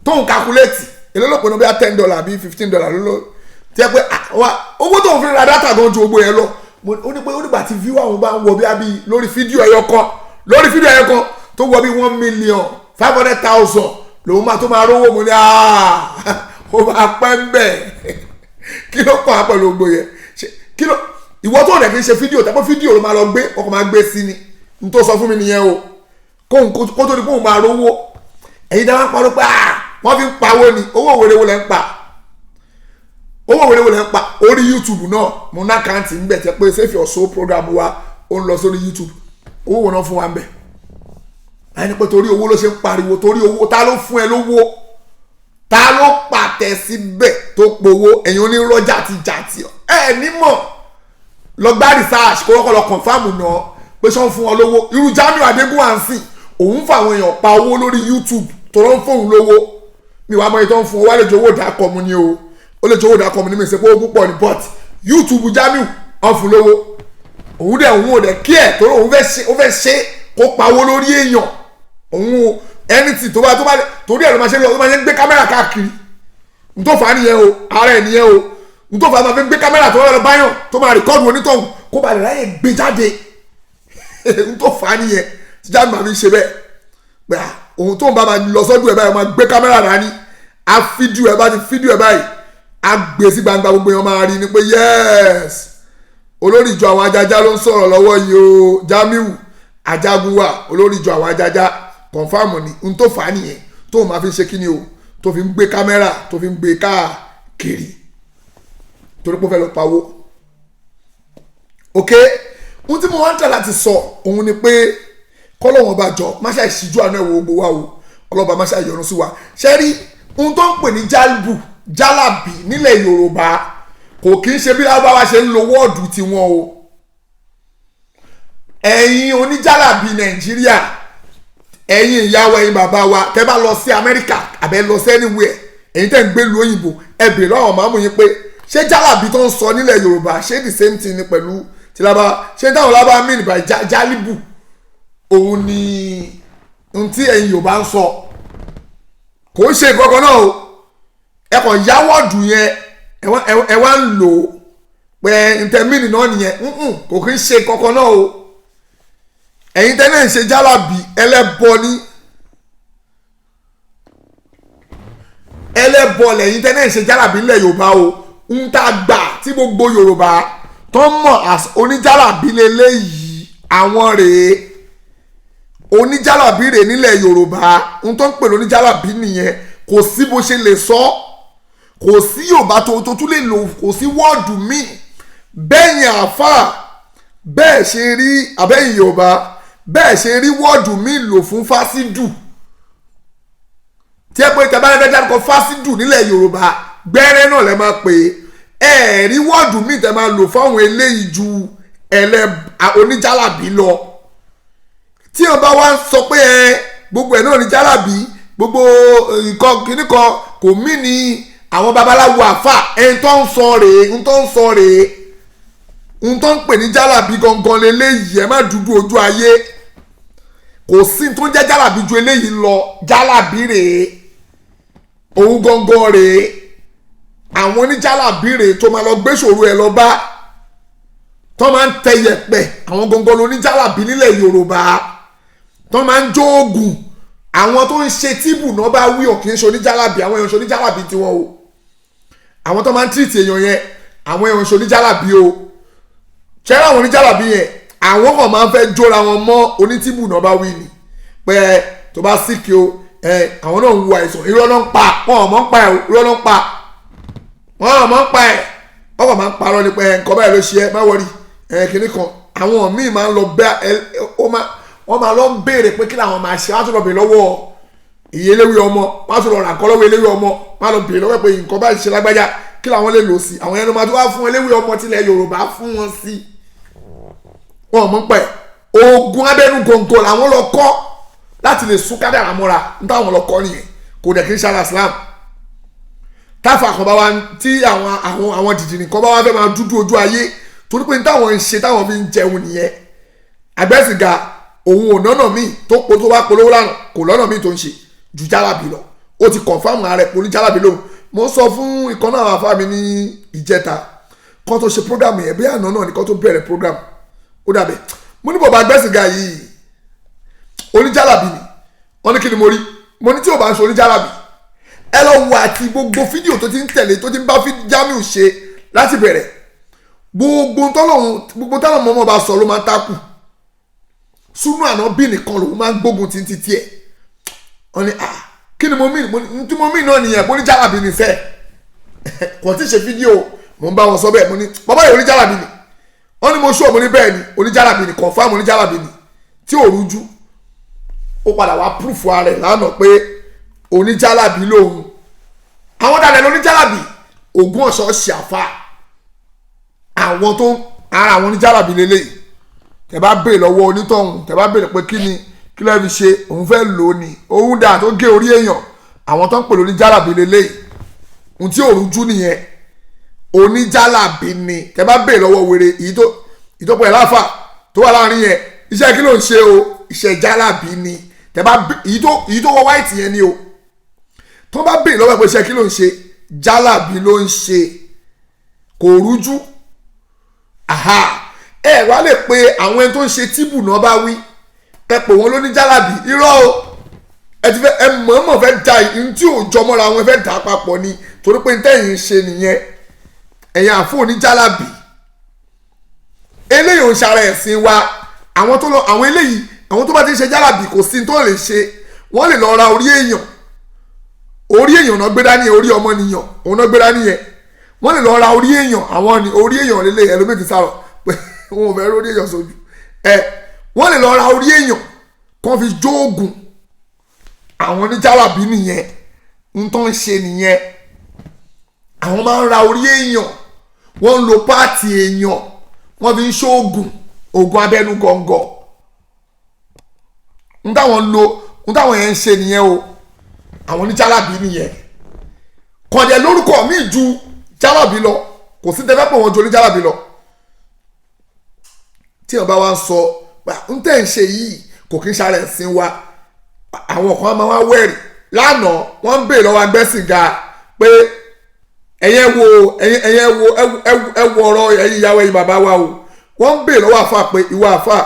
tóun calculate. Èló ló pinnu? Bí i $10 àbí $15 ló tí ẹ pé owó tóun fi ra data gan ju gbogbo yẹn lọ. Ó ní pé ó nígbà tí view àwọn bá ń wọ bí abí lórí fídíò ẹyọ kan, lórí fídíò ẹyọ kan tó wọ bí 1,500,000, lòun máa tó máa rówó. Mo ní ó máa pẹ́ ń bẹ̀. Kí ló kàn á pẹ̀lú gbogbo yẹn? Kí ló ìwọ tó rẹ̀ kí n ṣe fídíò tẹ́pọ̀, fídíò ló máa lọ gbé, ọkọ̀ máa gbé sí ni. N tó sọ fún mi nìyẹn o, kóun kó tó di kóun máa rówó. Ẹ̀yin tí wọ́n parọ́ pé wọ́n fi ń pawó ni, owó òwèrè lẹ́ ń pa? Owó òwèrè lẹ́ ń pa? Orí YouTube náà, mo ní account ń bẹ̀ tẹ́ pé Save Your Soul program wa, ó ń lọ sórí YouTube. Owó wo náà fún wa ń bẹ̀? Ẹni pé torí owó ló ṣe ń pariwo, torí owó. Ta ló fún ẹ lówó? Ta ló pàtẹ síbẹ̀ tó powó? Ẹ̀yin onírọ́ jàtijàti, ẹ nímọ̀ lọ gbá research, kó kọ́kọ́ lọ confirm náà pé ṣé wọ́n fún ọ lówó. Irú Jamiu Adégún sìn, òun fún àwọn èèyàn pa owó lórí YouTube tó ló ń fóun lówó. Mi wàá mọ èyí tó ń fún ọ wá, lè jẹ owó ìdákọ̀mu ni o, ó lè jẹ owó ìdákọ̀mu ni. Mi ṣe pé owó púpọ̀ ni, but YouTube Jamiu wọ́n fún lówó, òun dẹ̀ òun ò dẹ̀ kí ẹ̀ torí òun fẹ́ ṣe, ó fẹ́ ṣe kó pawó lórí èèyàn òun. Anything tó bá torí ẹ̀ ló máa ṣe, ló máa ṣe ń gbé kámẹ́rà káàkiri. N tó fà á nìyẹn o, ara ẹ̀ nìyẹn o. N tó fà á máa fi ń gbé kámẹ́rà tó lọ báyọ̀, tó máa record onítọ̀hún kó ba lè ráyè gbé jáde. N tó fà á nìyẹn tí Jamiu máa fi ṣe bẹ́ẹ̀ pé òun tó ń bá máa lọ sọ́dún ẹ̀ báyìí, máa gbé kámẹ́rà dání, á fídíò ẹ̀, bá ti fídíò ẹ̀ báyìí, á gbé sí gbangba, gbogbo èèyàn máa rí ni pé yes, olórí ìjọ àwọn ajaja ló ń sọ̀rọ̀ lọ́wọ́ yìí o. Jamiu Ajagunwa, olórí ìjọ àwọn ajaja, confirm ni. N tó fà á nìyẹn tó máa fi ṣe kíni o, tó fi ń gbé kámẹ́rà, tó fi ń gbé káàkiri, torí pé ó fẹ́ lọ pawó. Ok, ohun tí mo wá ń tẹ̀ láti sọ òun ni pé kọ́lọ́wọ́n bá jọ má ṣe ìṣíjú àánú ẹ̀wọ̀ gbogbo wa o, ọlọ́ba má ṣe àyọ̀run sí wa. Ṣé rí ohun tó ń pè ní jálbù, jálàbì nílẹ̀ Yorùbá, kò kí ń ṣe bí lábáwá ṣe ń lo word tiwọn o. Ẹ̀yin oníjálàbì Nàìjíríà, ẹ̀yin ìyá wa, ẹ̀yin bàbá wa, tẹ́ bá lọ sí Amẹ́ríkà àbẹ́ lọ sí anywhere, ẹ̀yin tẹ́ ń gbé lu òyìnbó, ẹ bèèrè lọ́wọ́ màmú yín pé ṣé jálàbì tó ń sọ nílẹ̀ Yorùbá, ṣé the same thing ni pẹ̀lú tí lábá, ṣé táwọn lábá mean by jálíbù, òun ni ohun tí ẹ̀yin Yorùbá ń sọ? Kò ń ṣe nǹkan kan náà o. Ẹ kàn yá word yẹn, ẹ wá ń lò ó pé ntẹ̀mínì náà nìyẹn. Kò kí ń ṣe kankan náà o. Ẹ̀yin tẹ́lẹ̀ ń ṣe jálàbì, ẹlẹ́bọ ní. Ẹlẹ́bọ lẹ́yìn tẹ́ náà ṣe jálàbí ńlẹ̀ Yorùbá o. Ń tá a gbà tí gbogbo Yorùbá tó ń mọ̀ as oníjálàbí lélẹ́yìí, àwọn rèé oníjálàbí rèé nílẹ̀ Yorùbá. Ń tó ń pè lóníjálàbí nìyẹn. Kò sí bó ṣe lè sọ, kò sí Yorùbá tó tún lè lò, kò sí word míì. Bẹ́yìn àáfàá bẹ́ẹ̀ ṣe rí, àbẹ́yìn Yorùbá bẹ́ẹ̀ ṣe rí word míì lò fún fásidù tí ẹ pé tẹ bá fẹ́ dárúkọ fásidù nílẹ̀ Yorùbá, gbẹ́rẹ́ náà lẹ máa pè é. Ẹ rí word míì tẹ máa lò fáwọn eléyìí ju ẹlẹ́ oníjálàbí lọ. Tí wọn bá wá ń sọ pé ẹ gbogbo ẹ náà ní jálàbí, gbogbo nǹkan kìíní kan kò mí ní àwọn babaláwo àfà, ẹni tó ń sọ rèé, ń tó ń sọ rèé, ń tó ń pè ní jálàbí gangan leléyìí. Ẹ má dúdú ojú ayé, kò sí tó ń jẹ́ jálàbí ju eléyìí lọ. Jálàbí rèé, òun gangan rèé. Àwọn oníjálàbí rèé tó máa lọ gbé ṣòro ẹ lọ bá, tó máa ń tẹ yẹ̀pẹ̀. Àwọn gangan lóníjálàbí nílẹ̀ Yorùbá tó máa ń jó oògùn. Àwọn tó ń ṣe tíìbù náà bá wí ọ̀ kì í ṣe oníjálàbí. Àwọn èèyàn ṣe oníjálàbí tiwọn o. Àwọn tó máa ń treat èèyàn yẹn, àwọn èèyàn ṣe oníjálàbí o. Ṣẹ́rẹ́ àwọn oníjálàbí yẹn, àwọn kan máa ń fẹ́ jóra wọn mọ́ onítìbù náà bá wí ni pé tó bá sick o, àwọn náà ń wo àìsàn. Irọ́ náà ń pa, wọn ò mọ̀ ń pa ẹ̀. Irọ́ náà ń pa, wọn ò mọ̀ ń pa ẹ̀. Wọ́n kàn máa ń parọ́ ni pé nǹkan báyìí ló ṣe ẹ́, má worry ẹ, kinní kan. Àwọn míì máa ń lọ bẹ́ ẹ, ó máa wọ́n máa lọ ń béèrè pé kí làwọn máa ṣe. Wọ́n á tún lọ béèrè lọ́wọ́ ìyá eléwé ọmọ, wọ́n á tún lọ rà nǹkan lọ́wọ́ eléwé ọmọ, wọ́n á lọ béèrè lọ́wọ́ pé nǹkan báyìí ṣe lágbájá, kí làwọn lè lò sí. Àwọn ẹnu máa tún wá fún eléwé ọmọ tilẹ̀ Yorùbá fún wọn sí. Wọn ò mọ̀ pẹ́ oògùn abẹ́nú gòǹgò làwọn lọ kọ́ láti lè sún kádàrá mọ́ra. Ń táwọn lọ kọ́ nìyẹn, kò dẹ̀ kí n ṣara Islam. Táfà kan bá wá tí àwọn dìdìrì kan bá wá fẹ́ máa dúdú ojú ayé, torí pé táwọn ń ṣe táwọn fi ń jẹun nìyẹn. Àgbẹ̀sìgà òun ò nọ́nà míì tó po tó wá polówó lánàá, kò lọ́nà míì tó ń ṣe ju jálàbí lọ. Ó ti confirm ààrẹ poli jálàbí lòun. Mo sọ fún ìkan náà àwọn afá mi ní ìjẹta kan tó ṣe program yẹn, bí àná náà ni kan tó bẹ̀rẹ̀ program, ó dàbẹ̀. Mo ní bọ̀bá àgbẹ̀sìgà yìí oníjálàbí ni. Wọ́n ní kí ni mo rí? Mo ní tí ò bá ń ṣe oníjálàbí, ẹ lọ wo àti gbogbo fídíò tó ti ń tẹ̀lé, tó ti ń bá Jamiu ṣe láti bẹ̀rẹ̀. Gbogbo tọ́lọ́hún, gbogbo tọ́lọ́hún mọ́mọ́ bá sọ ló máa ń takù. Súnú àná bí nìkan lòun máa ń gbógun ti ti tiẹ̀. Wọ́n ní, "Ah, kí ni mo mí?" Mo ní tí mo mí náà nìyẹn. Mo ní jálàbí ni sẹ́ kò tí ì ṣe fídíò. Mo ń bá wọn sọ bẹ́ẹ̀. Mo ní bàbá yìí oníjálàbí ni. Wọ́n ní mo ṣó. Mo ní bẹ́ẹ̀ ni, oníjálàbí ni, confirm oníjálàbí ni tí ò rújú. Ó padà wá proof ara ẹ̀ lánàá pé oníjálàbí lòun. Àwọn dàdẹ lóníjálàbí, ògùn ọ̀ṣọ́ ṣàfà, àwọn tó ara àwọn oníjálàbí lélẹ́yìí. Tẹ bá béèrè lọ́wọ́ onítọ̀hún, tẹ bá béèrè pé kí ni, kí ló fi ṣe, òun fẹ́ lò ó ni, òun dà tó gé orí èèyàn. Àwọn tó ń pè lóníjálàbí lélẹ́yìí, ohun tí òrùjú nìyẹn, oníjálàbí ni. Tẹ bá béèrè lọ́wọ́ wèrè èyí tó ìtọ́pọ̀ ẹ̀ láfà tó wà láàrin yẹn, iṣẹ́ kí ló ń ṣe o? Iṣẹ́ jálàbí ni. Tẹ bá èyí tó wọ white yẹn ni o, tó bá béèrè lọ́wọ́ ẹ̀ pé iṣẹ́ kí ló ń ṣe, jálàbí ló ń ṣe, kò rújú. Aha, ẹ wá lè pe àwọn ẹni tó ń ṣe tíbù náà bá wí, ẹ pè wọ́n lóní jálàbí. Irọ́ o. Ẹ ti fẹ́, ẹ mọ̀ọ́mọ̀ fẹ́ da ìhun tí ò jọmọ́ra wọn, fẹ́ dà á papọ̀ ni, torí pé ntẹ́yìn ń ṣe nìyẹn. Ẹ̀yin àfọ oníjálàbí eléyìí ò ń ṣara ẹ̀sìn wa. Àwọn tó lọ, àwọn eléyìí, àwọn tó bá ti ń ṣe jálàbí, kò sí tó lè ṣe. Wọ́n lè lọ ra orí èèyàn. Orí èèyàn náà gbé dání, orí ọmọnìyàn òun náà gbé dání yẹn. Wọ́n lè lọ ra orí èèyàn. Àwọn ni orí èèyàn lélẹ̀. Ẹlòmíì ti sáró pé wọn ò fẹ́ rórí èèyàn sójú ẹ. Wọ́n lè lọ ra orí èèyàn kàn fi jóògùn. Àwọn oníjálàbí nìyẹn, ń tó ń ṣe nìyẹn. Àwọn máa ń ra orí èèyàn, wọ́n ń lo part èèyàn, wọ́n fi ń ṣoògùn, oògùn abẹ́nú gọ̀ǹgọ̀. Ń táwọn ń lo, ń táwọn yẹn ń ṣe nìyẹn o. Àwọn oníjálàbí nìyẹn. Kọ̀dẹ̀ lórúkọ míì ju jálàbí lọ, kò sí tẹ́fẹ́ pọ̀ wọ́n ju oníjálàbí lọ. Tí wọ́n bá wá ń sọ ń tẹ̀ ń ṣe yìí, kò kí ń ṣàrẹ̀ ẹ̀sìn wa. Àwọn kan máa wá wẹ̀rì. Lánàá wọ́n ń béèrè lọ́wọ́ agbẹ́sìnga pé ẹ̀yẹ wo, ẹ̀yẹ wo, ẹ wo ọ̀rọ̀ ẹ̀yin ìyàwó, ẹ̀yin bàbá wa o. Wọ́n ń béèrè lọ́wọ́ àfa pé ìwọ àfa,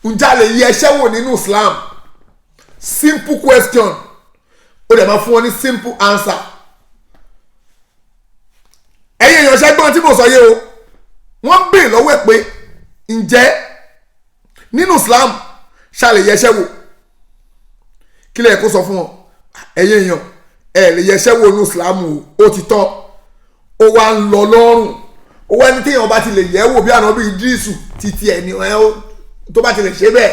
ǹjẹ́ a lè yẹ ẹṣẹ́ wò nínú Islam? Simple question, ó dẹ̀ máa fún wọn ní simple answer. Ẹ̀yin èèyàn, ṣẹ́gbọ́n tí mo sọ yé o? Wọ́n béèrè lọ́wọ́ ẹ̀ pé ǹjẹ́ nínú Islam ṣàlè yẹsẹ́ wò? Kí lè kó sọ fún wọn? Ẹ̀yin èèyàn, ẹ̀ lè yẹsẹ́ wò nínú Islam o. Ó ti tán, ó wá ń lọ lọ́rùn. Ó wá ní téèyàn bá ti lè yẹ̀ wò bí ànábì Ídírísù títí ẹ̀ ní ẹ̀ tó bá ti lè ṣe bẹ́ẹ̀,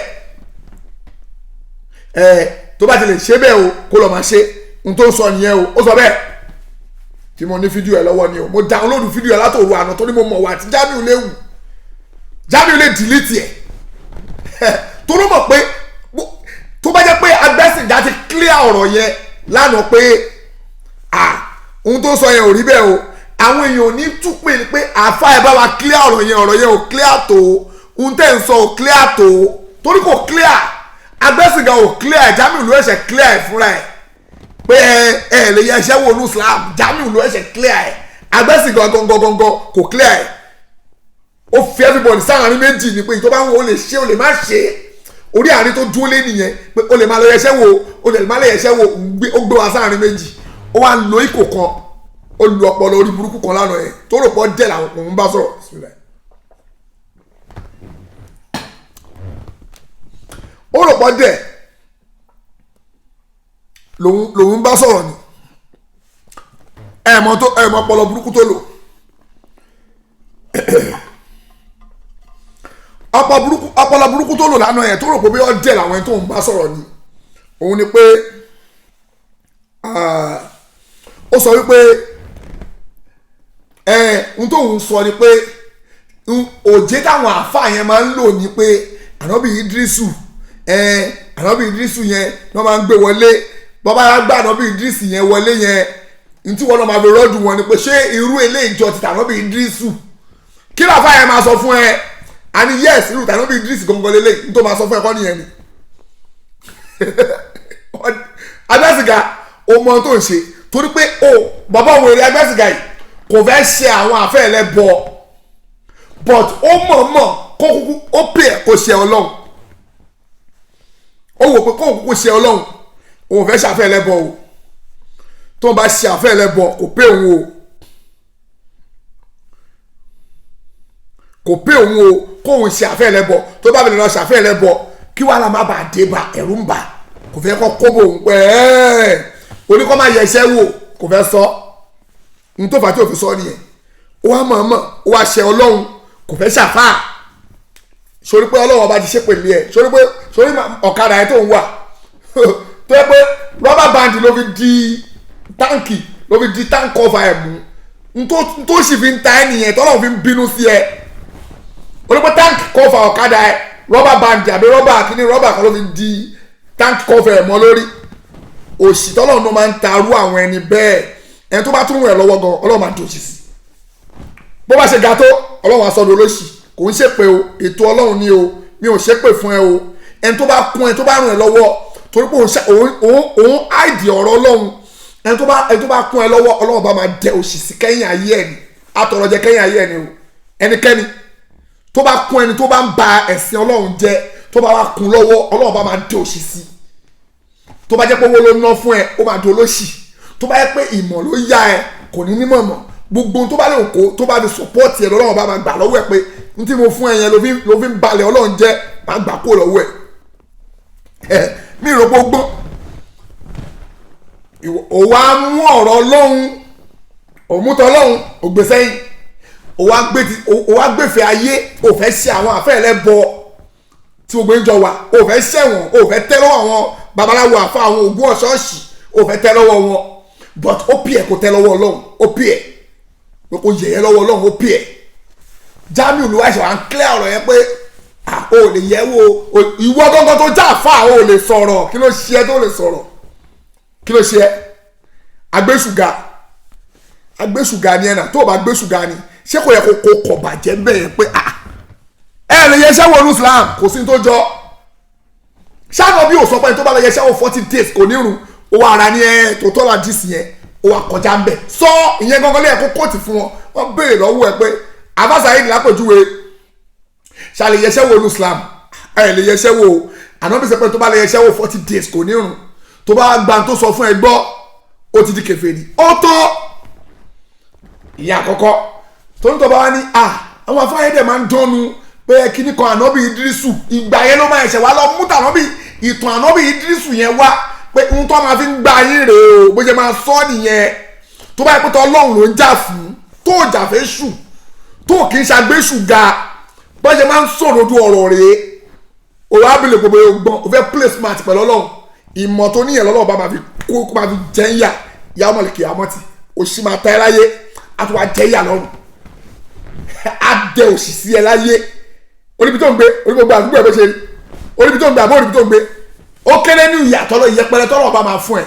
ẹ̀ tó bá ti lè ṣe bẹ́ẹ̀ o, kó lọ́ọ́ máa ṣe. N tó ń sọ nìyẹn o. Ó sọ bẹ́ẹ̀ tí mo ní fídíò ẹ lọ́wọ́ ni o. Mo download fídíò ẹ látòru àná torí mo mọ̀ wá àti Jamiu léwu. Jamiu lè delete ẹ̀ torí mọ̀ pé tó bá jẹ́ pé Agbẹ́sìnjà ti clear ọ̀rọ̀ yẹn lánàá pé ah, ohun tó sọ yẹn ò rí bẹ́ẹ̀ o, àwọn èèyàn ò ní túpè ní pé àfa ẹ̀ bá wa clear ọ̀rọ̀ yẹn. Ọ̀rọ̀ yẹn ò clear tó, ohun tẹ́ ń sọ ò clear tó, torí kò clear. Agbẹ́sìnjà ò clear, Jamiu ló ẹ̀ṣẹ̀ clear ẹ̀ fúnra ẹ̀ pé ẹ ẹ lè yẹ iṣẹ́ wo ní Islam. Jamiu ló ẹ̀ṣẹ̀ clear ẹ̀. Agbẹ́sìnjà gangan kò clear ẹ̀. Ó fi everybody sáàrin méjì ni pé ìjọba ń wo, ó lè ṣe, ó lè má ṣe. Orí àárín tó dúró lé nìyẹn pé ó lè má lọ yẹṣẹ́ wo, ó lè má lọ yẹṣẹ́ wo. Ó gbé wa sáàrin méjì. Ó wá lo ikò kan, ó lu ọpọlọ orí burúkú kan lánàá yẹn tó rò pọ̀ dẹ̀ làwọn òun bá sọ̀rọ̀. Bismillah. Ó rò pọ̀ dẹ̀ lòun bá sọ̀rọ̀ ni. Ẹ̀mọ́ tó ẹ̀mọ́ ọpọlọ burúkú tó lò, ọpọlọ burúkú tó lò lánàá yẹn tó rò pé bí ó dẹ̀ làwọn ẹni tó ń bá sọ̀rọ̀ ni, òun ni pé ó sọ wípé ẹ n tó ń sọ ni pé òjé táwọn àáfàá yẹn máa ń lò ní pé ànábì Idrisu, ẹ ànábì Idrisu yẹn ni wọ́n máa ń gbé wọlé. Bàbá yà gbà ànábì Idrisu yẹn wọlé yẹn, n tí wọ́n náà máa fi rọ́ọ̀dù wọn ni pé ṣé irú eléyìí jọ ti tànábì Idrisu? Kí ló àáfàá yẹn máa sọ fún ẹ? Àní yes, irú tànábì Idrisu gangan lélẹ̀ n tó máa sọ fún ẹ kọ́ nìyẹn ni. Agbẹ́sìgá, o mọ ohun tó ń ṣe torí pé o bàbá òun èrè. Agbẹ́sìgá yìí kò fẹ́ ṣe àwọn àfẹ́ẹ̀lẹ́ bọ̀, but ó mọ̀ọ́mọ̀ kó kúkú ó pè ẹ́ kó ṣe Ọlọ́run. Ó wò pé kó kúkú ṣe Ọlọ́run, òun fẹ́ ṣàfẹ́ẹ̀lẹ́ bọ̀ o. Tó ń bá ṣe àfẹ́ẹ̀lẹ́ bọ̀, kò pé òun o, kò pé òun o kóun ṣe àfẹ́ẹ̀lẹ́ bọ̀. Tó bá bẹ̀rẹ̀ lọ ṣàfẹ́ẹ̀lẹ́ bọ̀, kí wàhálà má bàa dé bá, ẹ̀rù ń bà, kò fẹ́ kọ́ kóbò òun pẹ́ ẹ́ oníkọ́ máa yẹ iṣẹ́ wò, kò fẹ́ sọ n tó fà tí ò fi sọ nìyẹn. Ó wá mọ̀ọ́mọ̀, ó wá ṣe Ọlọ́run, kò fẹ́ ṣàfà. Sórí pé Ọlọ́run ọba ti ṣe pèlú ẹ̀, sórí pé sórí ọ̀kadà ẹ̀ tó ń wà tó yẹ pé rọ́bà band ló fi di táǹkì, ló fi di táǹkì ọ̀fà ẹ̀ mú, n tó sì fi ń ta ẹ̀ nìyẹn tọ́lọ́run fi ń bínú sí ẹ. Orí pé táǹkì kọfà ọ̀kadà ẹ̀, rọ́bà band àbí rọ́bà kíní, rọ́bà kan ló fi di táǹkì kọfà ẹ̀ mọ́ lórí. Òṣì tọ́lọ́run ló máa ń tarú àwọn ẹni bẹ́ẹ̀. Ẹni tó bá tún rẹ̀ lọ́wọ́ gan, Ọlọ́run máa dòṣì sí. Bó bá ṣe ga tó, Ọlọ́run aṣọ́dọ̀ olóṣì. Kò ń ṣèpè o, ètò Ọlọ́run ni o, mi ò ṣépè fún ẹ o. Ẹni tó bá kún ẹ, tó bá ràn ẹ lọ́wọ́, torí pé òun àìdí ọ̀rọ̀ Ọlọ́run, ẹni tó bá kún ẹ lọ́wọ́, Ọlọ́run bá máa dẹ òṣì sí kẹ́yìn ayé ẹ ni, àtọ̀rọ̀jẹ kẹ́yìn ayé ẹ ni o. Ẹnikẹ́ni tó bá kún ẹni tó bá ń ba ẹ̀sìn Ọlọ́run jẹ́, tó bá wá kún lọ́wọ́, Ọlọ́run bá máa dẹ òṣì sí. Tó bá jẹ́ pé owó ló ná fún ẹ, ó máa di olóṣì. Tó bá jẹ́ pé ìmọ̀ ló yá ẹ, kò ní nímọ̀ mọ̀. Gbogbo tó bá lè kó tó bá fi sọpọ́ọ̀tì ẹ, lọ́wọ́ bá máa gbà lọ́wọ́ ẹ pé n tí mo fún ẹ yẹn ló fi ń balẹ̀ Ọlọ́run jẹ́, máa gbà kó lọ́wọ́ ẹ. Mi rò pé ó gbọ́n. Ò wá mú ọ̀rọ̀ Ọlọ́run, òmùtọ̀ Ọlọ́run ò gbé sẹ́yìn. Ò wá gbèfẹ́ ayé, ò fẹ́ ṣe àwọn àfẹ́ẹ̀lẹ́ bọ tí gbogbo ń jọ wà, ò fẹ́ ṣẹ̀wọ̀n, ò fẹ́ tẹ́ lọ́wọ́ àwọn babaláwo àfa àwọn ògùn ọ̀ṣọ́ọ̀ṣì, ò fẹ́ tẹ́ lọ́wọ́ wọn, but ó pì ẹ̀ kò tẹ́ lọ́wọ́ Ọlọ́run, ó pì ẹ̀ pé kò yẹ̀yẹ́ lọ́wọ́ Ọlọ́run, ó pì ẹ̀. Jamiu ló wá ṣe wà ń clear ọ̀rọ̀ yẹn pé o lè yẹ̀ wò ìwọ gángan tó já àfa, o lè sọ̀rọ̀. Kí ló ṣe ẹ́ tó lè sọ̀rọ̀? Kí ló ṣe ẹ́? Agbésùgà, agbésùgà ni ẹ̀ nà. Tó o bá gbésùgà ni, ṣé kò yẹ kó kọ̀ bàjẹ́ bẹ́ẹ̀ pé ẹ lè yẹ iṣẹ́ wo ní Islam? Kò sí ní tó jọ. Ṣáà bí o sọ pé tó bá lọ yẹ iṣẹ́ wo 40 days kò ní rùn, ó wà ara ní ẹ tó tọ́lá dì sí yẹn, ó wà kọjá ń bẹ̀ sọ ìyẹn gangan lẹ́yìn kó kóòtù fún wọn. Wọ́n béèrè lọ́wọ́ ẹ pé Abasa yìí lápèjúwe ṣá lè yẹṣẹ́ wo ní Islam? Ẹ lè yẹṣẹ́ wo. Ànábì sọ pé tó bá lọ yẹṣẹ́ wo 40 days kò ní rùn, tó bá gba tó sọ fún ẹ gbọ́, ó ti di kèfèrí. Ó tó. Ìyá àkọ́kọ́ tó ń tọ́ba wá ní à àwọn afáyẹ́dẹ̀ máa ń dánnu pé kíní kan ànábì Idrisu, ìgbà yẹn ló máa ẹ̀ṣẹ̀ wá lọ mú tànábì ìtàn ànábì Idrisu yẹn wá pé ohun tó máa fi ń gba yín rèé o, bó ṣe máa sọ nìyẹn. Tó bá yẹ pé tó Ọlọ́run ló ń jà fún, tó jà fẹ́ ṣù, tó kì í ṣàgbéṣù ga, bó ṣe máa ń sọ̀rọ̀ ojú ọ̀rọ̀ rèé. Òwò abilé gbogbo yóò gbọ́n, o fẹ́ play smart pẹ̀lú Ọlọ́run, ìmọ̀ tó níyẹn lọ́lọ́run bá máa fi kó máa fi jẹ́ ń yà yà ọmọ lèkè àmọ́tì òṣì máa ta ẹ láyé, á tún wá jẹ́ yà lọ́rùn, á dẹ òṣì sí ẹ láyé. Oríbi tó ń gbé, orí gbogbo àdúgbò ẹ bó ṣe rí, oríbi tó ń gbé àbó oríbi tó ń gbé, ó kéré ní ìyàtọ̀ lọ ìyẹpẹrẹ tọ́lọ̀ ọba máa fún ẹ.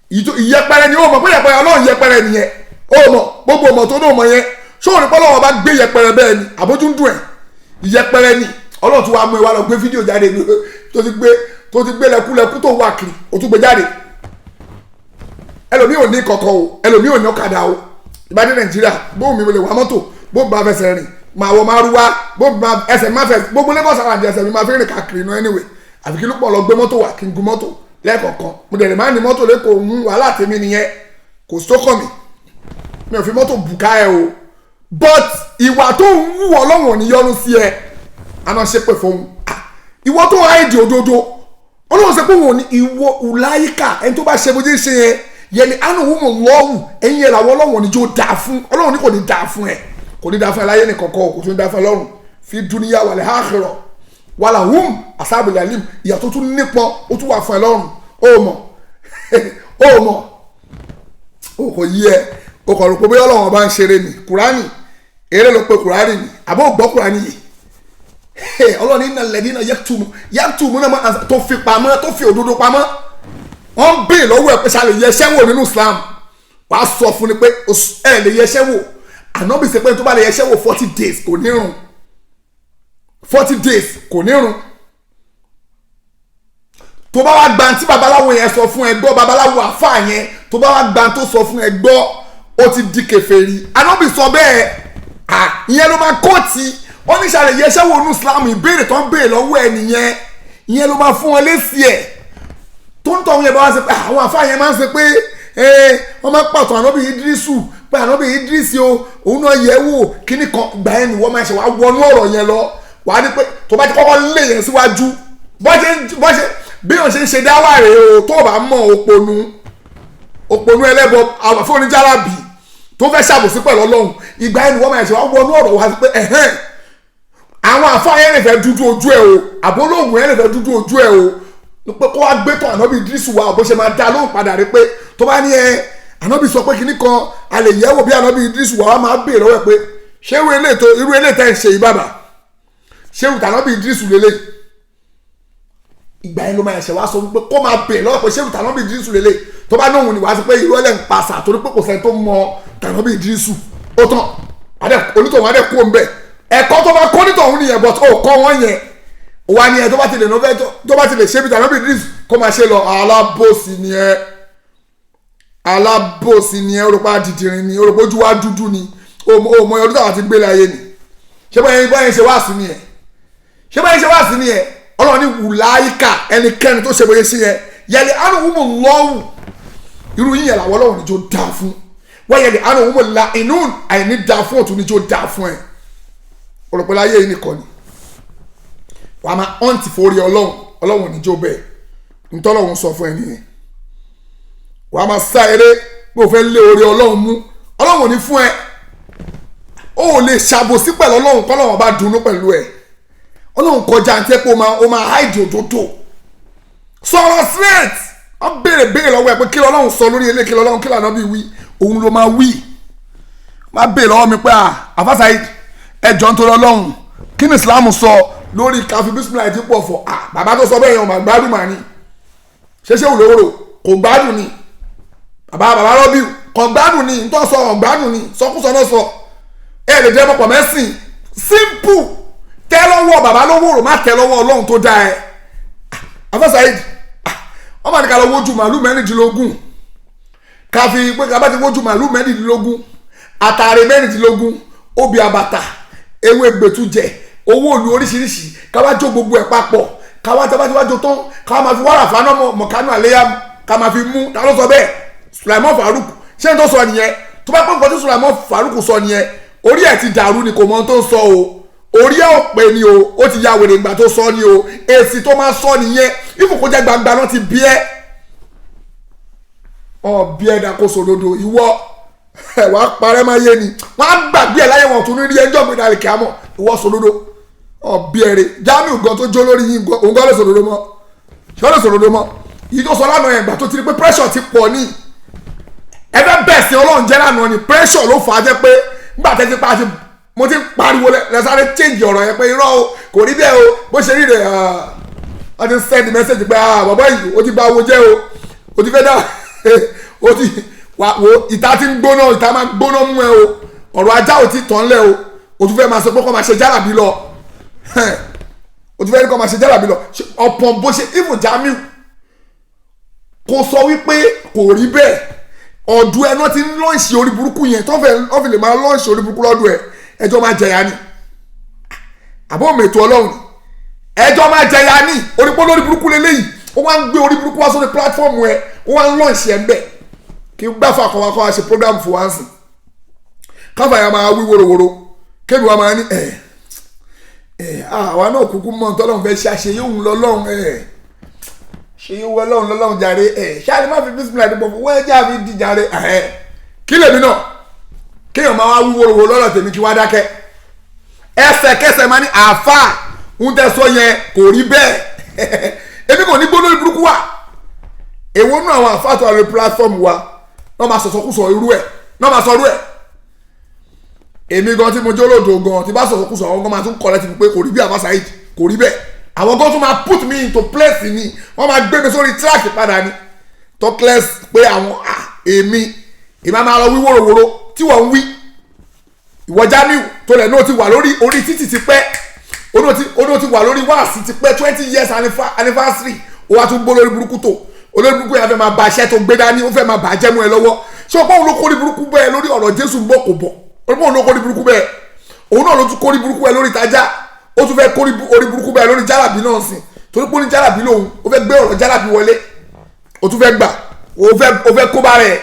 Ìyẹpẹrẹ ni ó mọ̀ pé ìyẹpẹrẹ Ọlọ́run yẹpẹrẹ nìyẹn, ó mọ̀ gbogbo ọmọ tó ní ọmọ yẹn, ṣó o ní pé Ọlọ́run ọba gbé yẹpẹrẹ bẹ́ẹ̀ ni àbójú ń dùn ẹ̀, ìyẹpẹrẹ ni Ọlọ́run tún wá mú ẹ wá lọ gbé fídíò jáde tó ti gbé lẹkúlẹkú tó wà kiri, ó tún gbé jáde. Ẹlòmíì ò ní kọ̀kọ̀ o, ẹlòmíì ò ní ọ̀kadà o. Ìbádé Nàìjíríà bóun mi lè wá mọ́tò, bóun bá fẹsẹ̀ rìn máa wọ márúwá, bóun bá ẹsẹ̀ má fẹsẹ̀ gbogbo Lagos àwọn àjẹsẹ̀ mi máa fi rìn káàkiri inú anyway, àfi kí ló pọ̀ lọ gbé mọ́tò wá kí n gun mọ́tò lẹ́ẹ̀kọ̀ọ̀kan. Mo dẹ̀ lè má ní mọ́tò lẹ́kọ̀ọ́ ń wàhálà tèmi nìyẹn, kò sókàn mi, mi ò fi mọ́tò bùká ẹ o. But ìwà tó ń wù Ọlọ́run ò ní yọ́nú sí ẹ, àná ṣe pé fóun ìwọ tó háìdì òdodo Ọlọ́run ṣe pé òun ò ní ìwọ ùláyíkà ẹni tó bá ṣe bó ṣe ń ṣe yẹn yẹn ni àánú wù mọ̀ lọ́wù ẹ̀yin yẹn làwọn Ọlọ́run ò ní jó dáa fún. Ọlọ́run ní kò ní dáa fún ẹ, kò ní dáa fún ẹ láyé nìkan kọ́, kò tún ní dáa fún ẹ lọ́run, fi dúníyà wal akhirah wàlà hum asábìlì alim, ìyà tó tún nípọn ó tún wà fún ẹ lọ́run. Ó mọ̀ ó mọ̀ ó kò yí ẹ, ó kọ̀ rò pé bóyá Ọlọ́run ọba ń ṣeré ni. Kùránì eré ló pe Kùránì ni, àbó gbọ́ Kùránì yìí. Ọlọ́run ní alladhina yaktumu náà tó fi pamọ́, tó fi òdodo pamọ́, wọ́n ń bèè lọ́wọ́ ẹ̀ pé ṣá lè yẹṣẹ́ wò nínú Islam, wàá sọ fún ni pé ẹ lè yẹṣẹ́ wò. Ànábì ṣe pé tó bá lè yẹṣẹ́ wò 40 days kò ní rùn, 40 days kò ní rùn. Tó bá wá gba tí babaláwo yẹn sọ fún ẹ gbọ́, babaláwo àfáà yẹn tó bá wá gba tó sọ fún ẹ gbọ́, ó ti di kèfèrí. Ànábì sọ bẹ́ẹ̀, ìyẹn ló máa kóòtì. Wọ́n ní ṣàlẹ̀ yẹṣẹ́ wò nínú Islam, ìbéèrè tó ń béèrè lọ́wọ́ ẹ nìyẹn, ìyẹn ló máa fún wọn lésì ẹ̀. Tó ń tọ́ yẹn bá wá ṣe pé àwọn àfáà yẹn máa ń ṣe pé wọ́n máa ń pàtó ànábì Idrisu pé ànábì Idrisi o òun náà yẹ̀ wò kíní kan, gbà ẹ́ ni wọ́n máa ṣe wá wọnú ọ̀rọ̀ yẹn lọ, wàá ní pé tó bá ti kọ́kọ́ lé yẹn síwájú bọ́ ṣe bí wọ́n ṣe ń ṣe dáwà rè o, tó bá mọ̀ òpònú ẹlẹ́bọ àfọ̀nìjàlábì tó fẹ́ ṣàbòsí pẹ̀lú Ọlọ́run, ìgbà ẹ́ ni wọ́n máa ṣe wá wọnú ọ̀rọ̀ wá sí pé ẹ̀hẹ́n àwọn àfáà yẹn lè fẹ́ dúdú ojú ẹ̀ o, àbólóògùn yẹn lè fẹ́ dúdú ojú ẹ̀ o, pé kó wá gbé tán ànábì Idrisu wa bó ṣe máa dá lóhùn padà rí pé tó bá ní ẹ ànábì sọ pé kinní kan a lè yẹ̀wò bí ànábì Idrisu wa máa béèrè lọ́wọ́ ẹ̀ pé ṣé irú eléyìí tẹ́ ń ṣe yìí bàbá, ṣé irú tànábì Idrisu lélẹ̀? Ìgbà yẹn ló máa ṣe wá sọ pé kó máa béèrè lọ́wọ́ pé ṣé irú tànábì Idrisu lélẹ̀? Tó bá nóhùn ni wàá sọ pé irú ẹlẹ́ ń pasà torí pé kò sẹ́ni tó mọ tànábì Idrisu. Ó tán onítọ̀hún adé kú òun bẹ́ẹ̀, ẹ̀kọ́ tó bá kó nítọ̀hún nìyẹn, but ó kọ́ wọ́n yẹn wà ní ẹ tó bá ti lè nọfẹ tó bá ti lè ṣe bí tàbí Idris kó máa ṣe lọ. Alábòsí ni ẹ, alábòsí ni ẹ, orúkọ dìdìrín ni, orúkọ ojú wa dúdú ni, o mọ ọdún táwa ti gbé láyé ni. Ṣé báyẹn ṣe wá sí ni ẹ, ṣé báyẹn ṣe wá sí ni ẹ? Ọlọ́run ní wùláyíkà ẹnikẹ́ni tó ṣe bóyá sí yẹn yẹlẹ àánú wúmọ̀ lọ́wù, irú yín yẹn làwọn Ọlọ́run níjó dáa fún, wọ́n yẹlẹ àánú wúmọ̀ la inú àìní dáa fún òtún níjó dáa fún ẹ. Òròpẹ́ láyé yìí nìkan ni wà á máa ọ̀ǹtì forí Ọlọ́run, Ọlọ́run níjó bẹ́ẹ̀ ntọ́lọ́run sọ fún ẹ nìyẹn. Wà á máa sá eré bó o fẹ́ lé orí Ọlọ́run mú, Ọlọ́run ní fún ẹ. O ò lè ṣàbòsí pẹ̀lú Ọlọ́run kọ́lọ́run bá dunnú pẹ̀lú ẹ. Ọlọ́run kọjá àti ẹ pé o máa háìdì òdodo, sọ̀rọ̀ straight. Wọ́n béèrè lọ́wọ́ ẹ pé kí lọ́lọ́run sọ lórí ilé, kí lọ́lọ́run kí lànà bí wí, òun ló máa wí. Má béèrè lọ́wọ́ mi pé Àfáà Saheed ẹ jọ̀ọ́ nítorí Ọlọ́run kí ni Islam sọ lórí káfí bísímìlà ti pọ̀ fọ̀? Bàbá tó sọ bẹ́ẹ̀ yẹn ò mà gbádùn mà ní, ṣẹṣẹ òlòrò kò gbádùn ni, bàbá rọ́bì kò gbádùn ni, ntọ́ sọ ọ̀ gbádùn ni, sọkúsọ náà sọ. Ẹ lè jẹ́ mọ̀pọ̀ mẹ́sìn simple, tẹ́ lọ́wọ́ bàbá lówóró, má tẹ́ lọ́wọ́ Ọlọ́run tó dá ẹ. Àfáà Saheed wọ́n máa ní ká lọ wojú màálù 16, káfí pé ká bá ti wojú màálù 16, àtàrí 16, obì àbàtà, ewé gbẹ̀tújẹ, owó òlu oríṣiríṣi, ká wá jó gbogbo ẹ̀ papọ̀, ká wá tá bá ti wá jó tán, ká máa fi wàrà fáná mọ̀kánú àléyá, ká máa fi mú. Ta ló sọ bẹ́ẹ̀? Sulaiman Farouk. Ṣé n tó sọ nìyẹn? Tó bá pẹ́ nǹkan tí Sulaimon Faruku sọ nìyẹn, orí ẹ̀ ti dàrú ni, kò mọ ohun tó ń sọ o. Orí ẹ̀ ò pé ni o, ó ti ya wèrè ìgbà tó sọ ni o. Èsì tó máa sọ nìyẹn, ìfòkó jẹ́ gbangba náà ti bí ẹ́ ọ bí ẹ̀dá kó sòdodo. Ìwọ ẹ wàá parẹ́ máa yé ni, wọ́n á gbàgbé ẹ̀ láyé, wọn tún ní rí ẹjọ́ gbé dàrí kíámọ̀. Ìwọ sòdodo ọ bí ẹ̀rẹ̀ Jamiu gan tó jó lórí yín, òun gan lè sòdodo mọ́. Ṣé ó lè sòdodo mọ́? Yìí tó sọ lánàá yẹn, gbà tó ti rí pé pressure ti pọ̀ ní ẹ fẹ́ bẹ̀ sí Ọlọ́run jẹ́ lánàá ni, pressure ló fà á jẹ́ pé nígbà tẹ́ ti pa ti mo ti ń pariwo lẹ́sàrẹ́ change ọ̀rọ̀ yẹn pé irọ́ o, kò rí bẹ́ẹ̀ o, bó ṣe rí rẹ̀. Wọ́n ti send message pé bàbá yìí, ó ti bà owó jẹ́ o, ó ti fẹ́ dá o, ti wà wo ìta ti ń gbóná, ìta máa gbóná mú ẹ o. Ọ̀rọ̀ ajá ò ti tàn lẹ̀ o, o tún fẹ́ máa sọ pé kó máa ṣe jálàbí lọ, o tún fẹ́ ní kó máa ṣe jálàbí lọ. Ọ̀pọ̀ bó ṣe even Jamiu kò sọ wípé kò rí bẹ́ẹ̀, ọ̀dọ̀ ẹ náà ti ń launch orí burúkú yẹn, tó fẹ́ fi lè máa launch orí burúkú lọ́dọ̀ ẹ. Ẹjọ́ máa jẹ̀yà ni, àbọ̀ mètò Ọlọ́run ni, ẹjọ́ máa jẹ̀yà ni. Orí pọ́ lórí burúkú lélẹ́yìí, ó wá ń gbé orí burúkú wá sórí platform ẹ, ó wá ń launch ẹ ń bẹ̀. Kí gbáfà kan wá kọ́ wá ṣe program fún wa ń sìn, káfà yà máa wí wòrowòro, kébì wa máa ní ẹ ẹ àwa náà kúkú mọ̀ tọ́lọ́run fẹ́ ṣe àṣeyé òun lọ́lọ́run ẹ ṣe yóò wọ Ọlọ́run lọ́lọ́run jàre ẹ ṣáà má fi bísímìlà dìbò fún wọ́n ẹjẹ́ àfi di jàre ẹ. Kí lèmi náà kéèyàn máa wá wí wòrowòro lọ́rọ̀ tèmi, kí wá dákẹ́? Ẹsẹ̀kẹsẹ̀ máa ní àáfà ń tẹ́ sọ yẹn kò rí bẹ́ẹ̀. Èmi kò ní gbóná burúkú wà. Èwo nú àwọn àáfà tó wà lórí platform wa náà máa sọ̀sọ̀kúsọ irú ẹ̀ náà máa sọ irú ẹ̀? Èmi gan tí mo jẹ́ olódo gan, tí bá sọ̀sọ̀kúsọ, àwọn gan máa tún kọ́ lẹ́tí pé kò rí bí àbá Saheed, kò rí bẹ́ẹ̀. Àwọn gan tún máa put me into place ni, wọ́n máa gbé mi sórí track padà ni, talkless pé àwọn èmi èmi máa lọ wí wòròwòro tí wọ́n ń wí. Ìwọ Jamiu tó lẹ̀ náà ti wà lórí orí títì ti pẹ́, ó ti wà lórí wáàsí ti pẹ́, 20 years anniversary, ó wá tún gbó lórí burúkú tó olórí burúkú yẹn fẹ́ máa ba iṣẹ́ tó gbé dání, ó fẹ́ máa bàjẹ́ mú ẹ lọ́wọ́. Ṣé o pé òun ló kórí burúkú bẹ́ẹ̀ lórí ọ̀rọ̀ Jésù ń bọ̀ kò bọ̀? Òun ló kórí burúkú bẹ́ẹ̀, òun náà ló tún kórí burúkú bẹ́ẹ̀ lórí ìtajà, ó tún fẹ́ kórí orí burúkú bẹ́ẹ̀ lórí jálàbí náà sìn, torí pé ó ní jálàbí lòun, ó fẹ́ gbé ọ̀rọ̀ jálàbí wọlé, ó tún fẹ́ gbà, ó fẹ́ kó bá rẹ̀.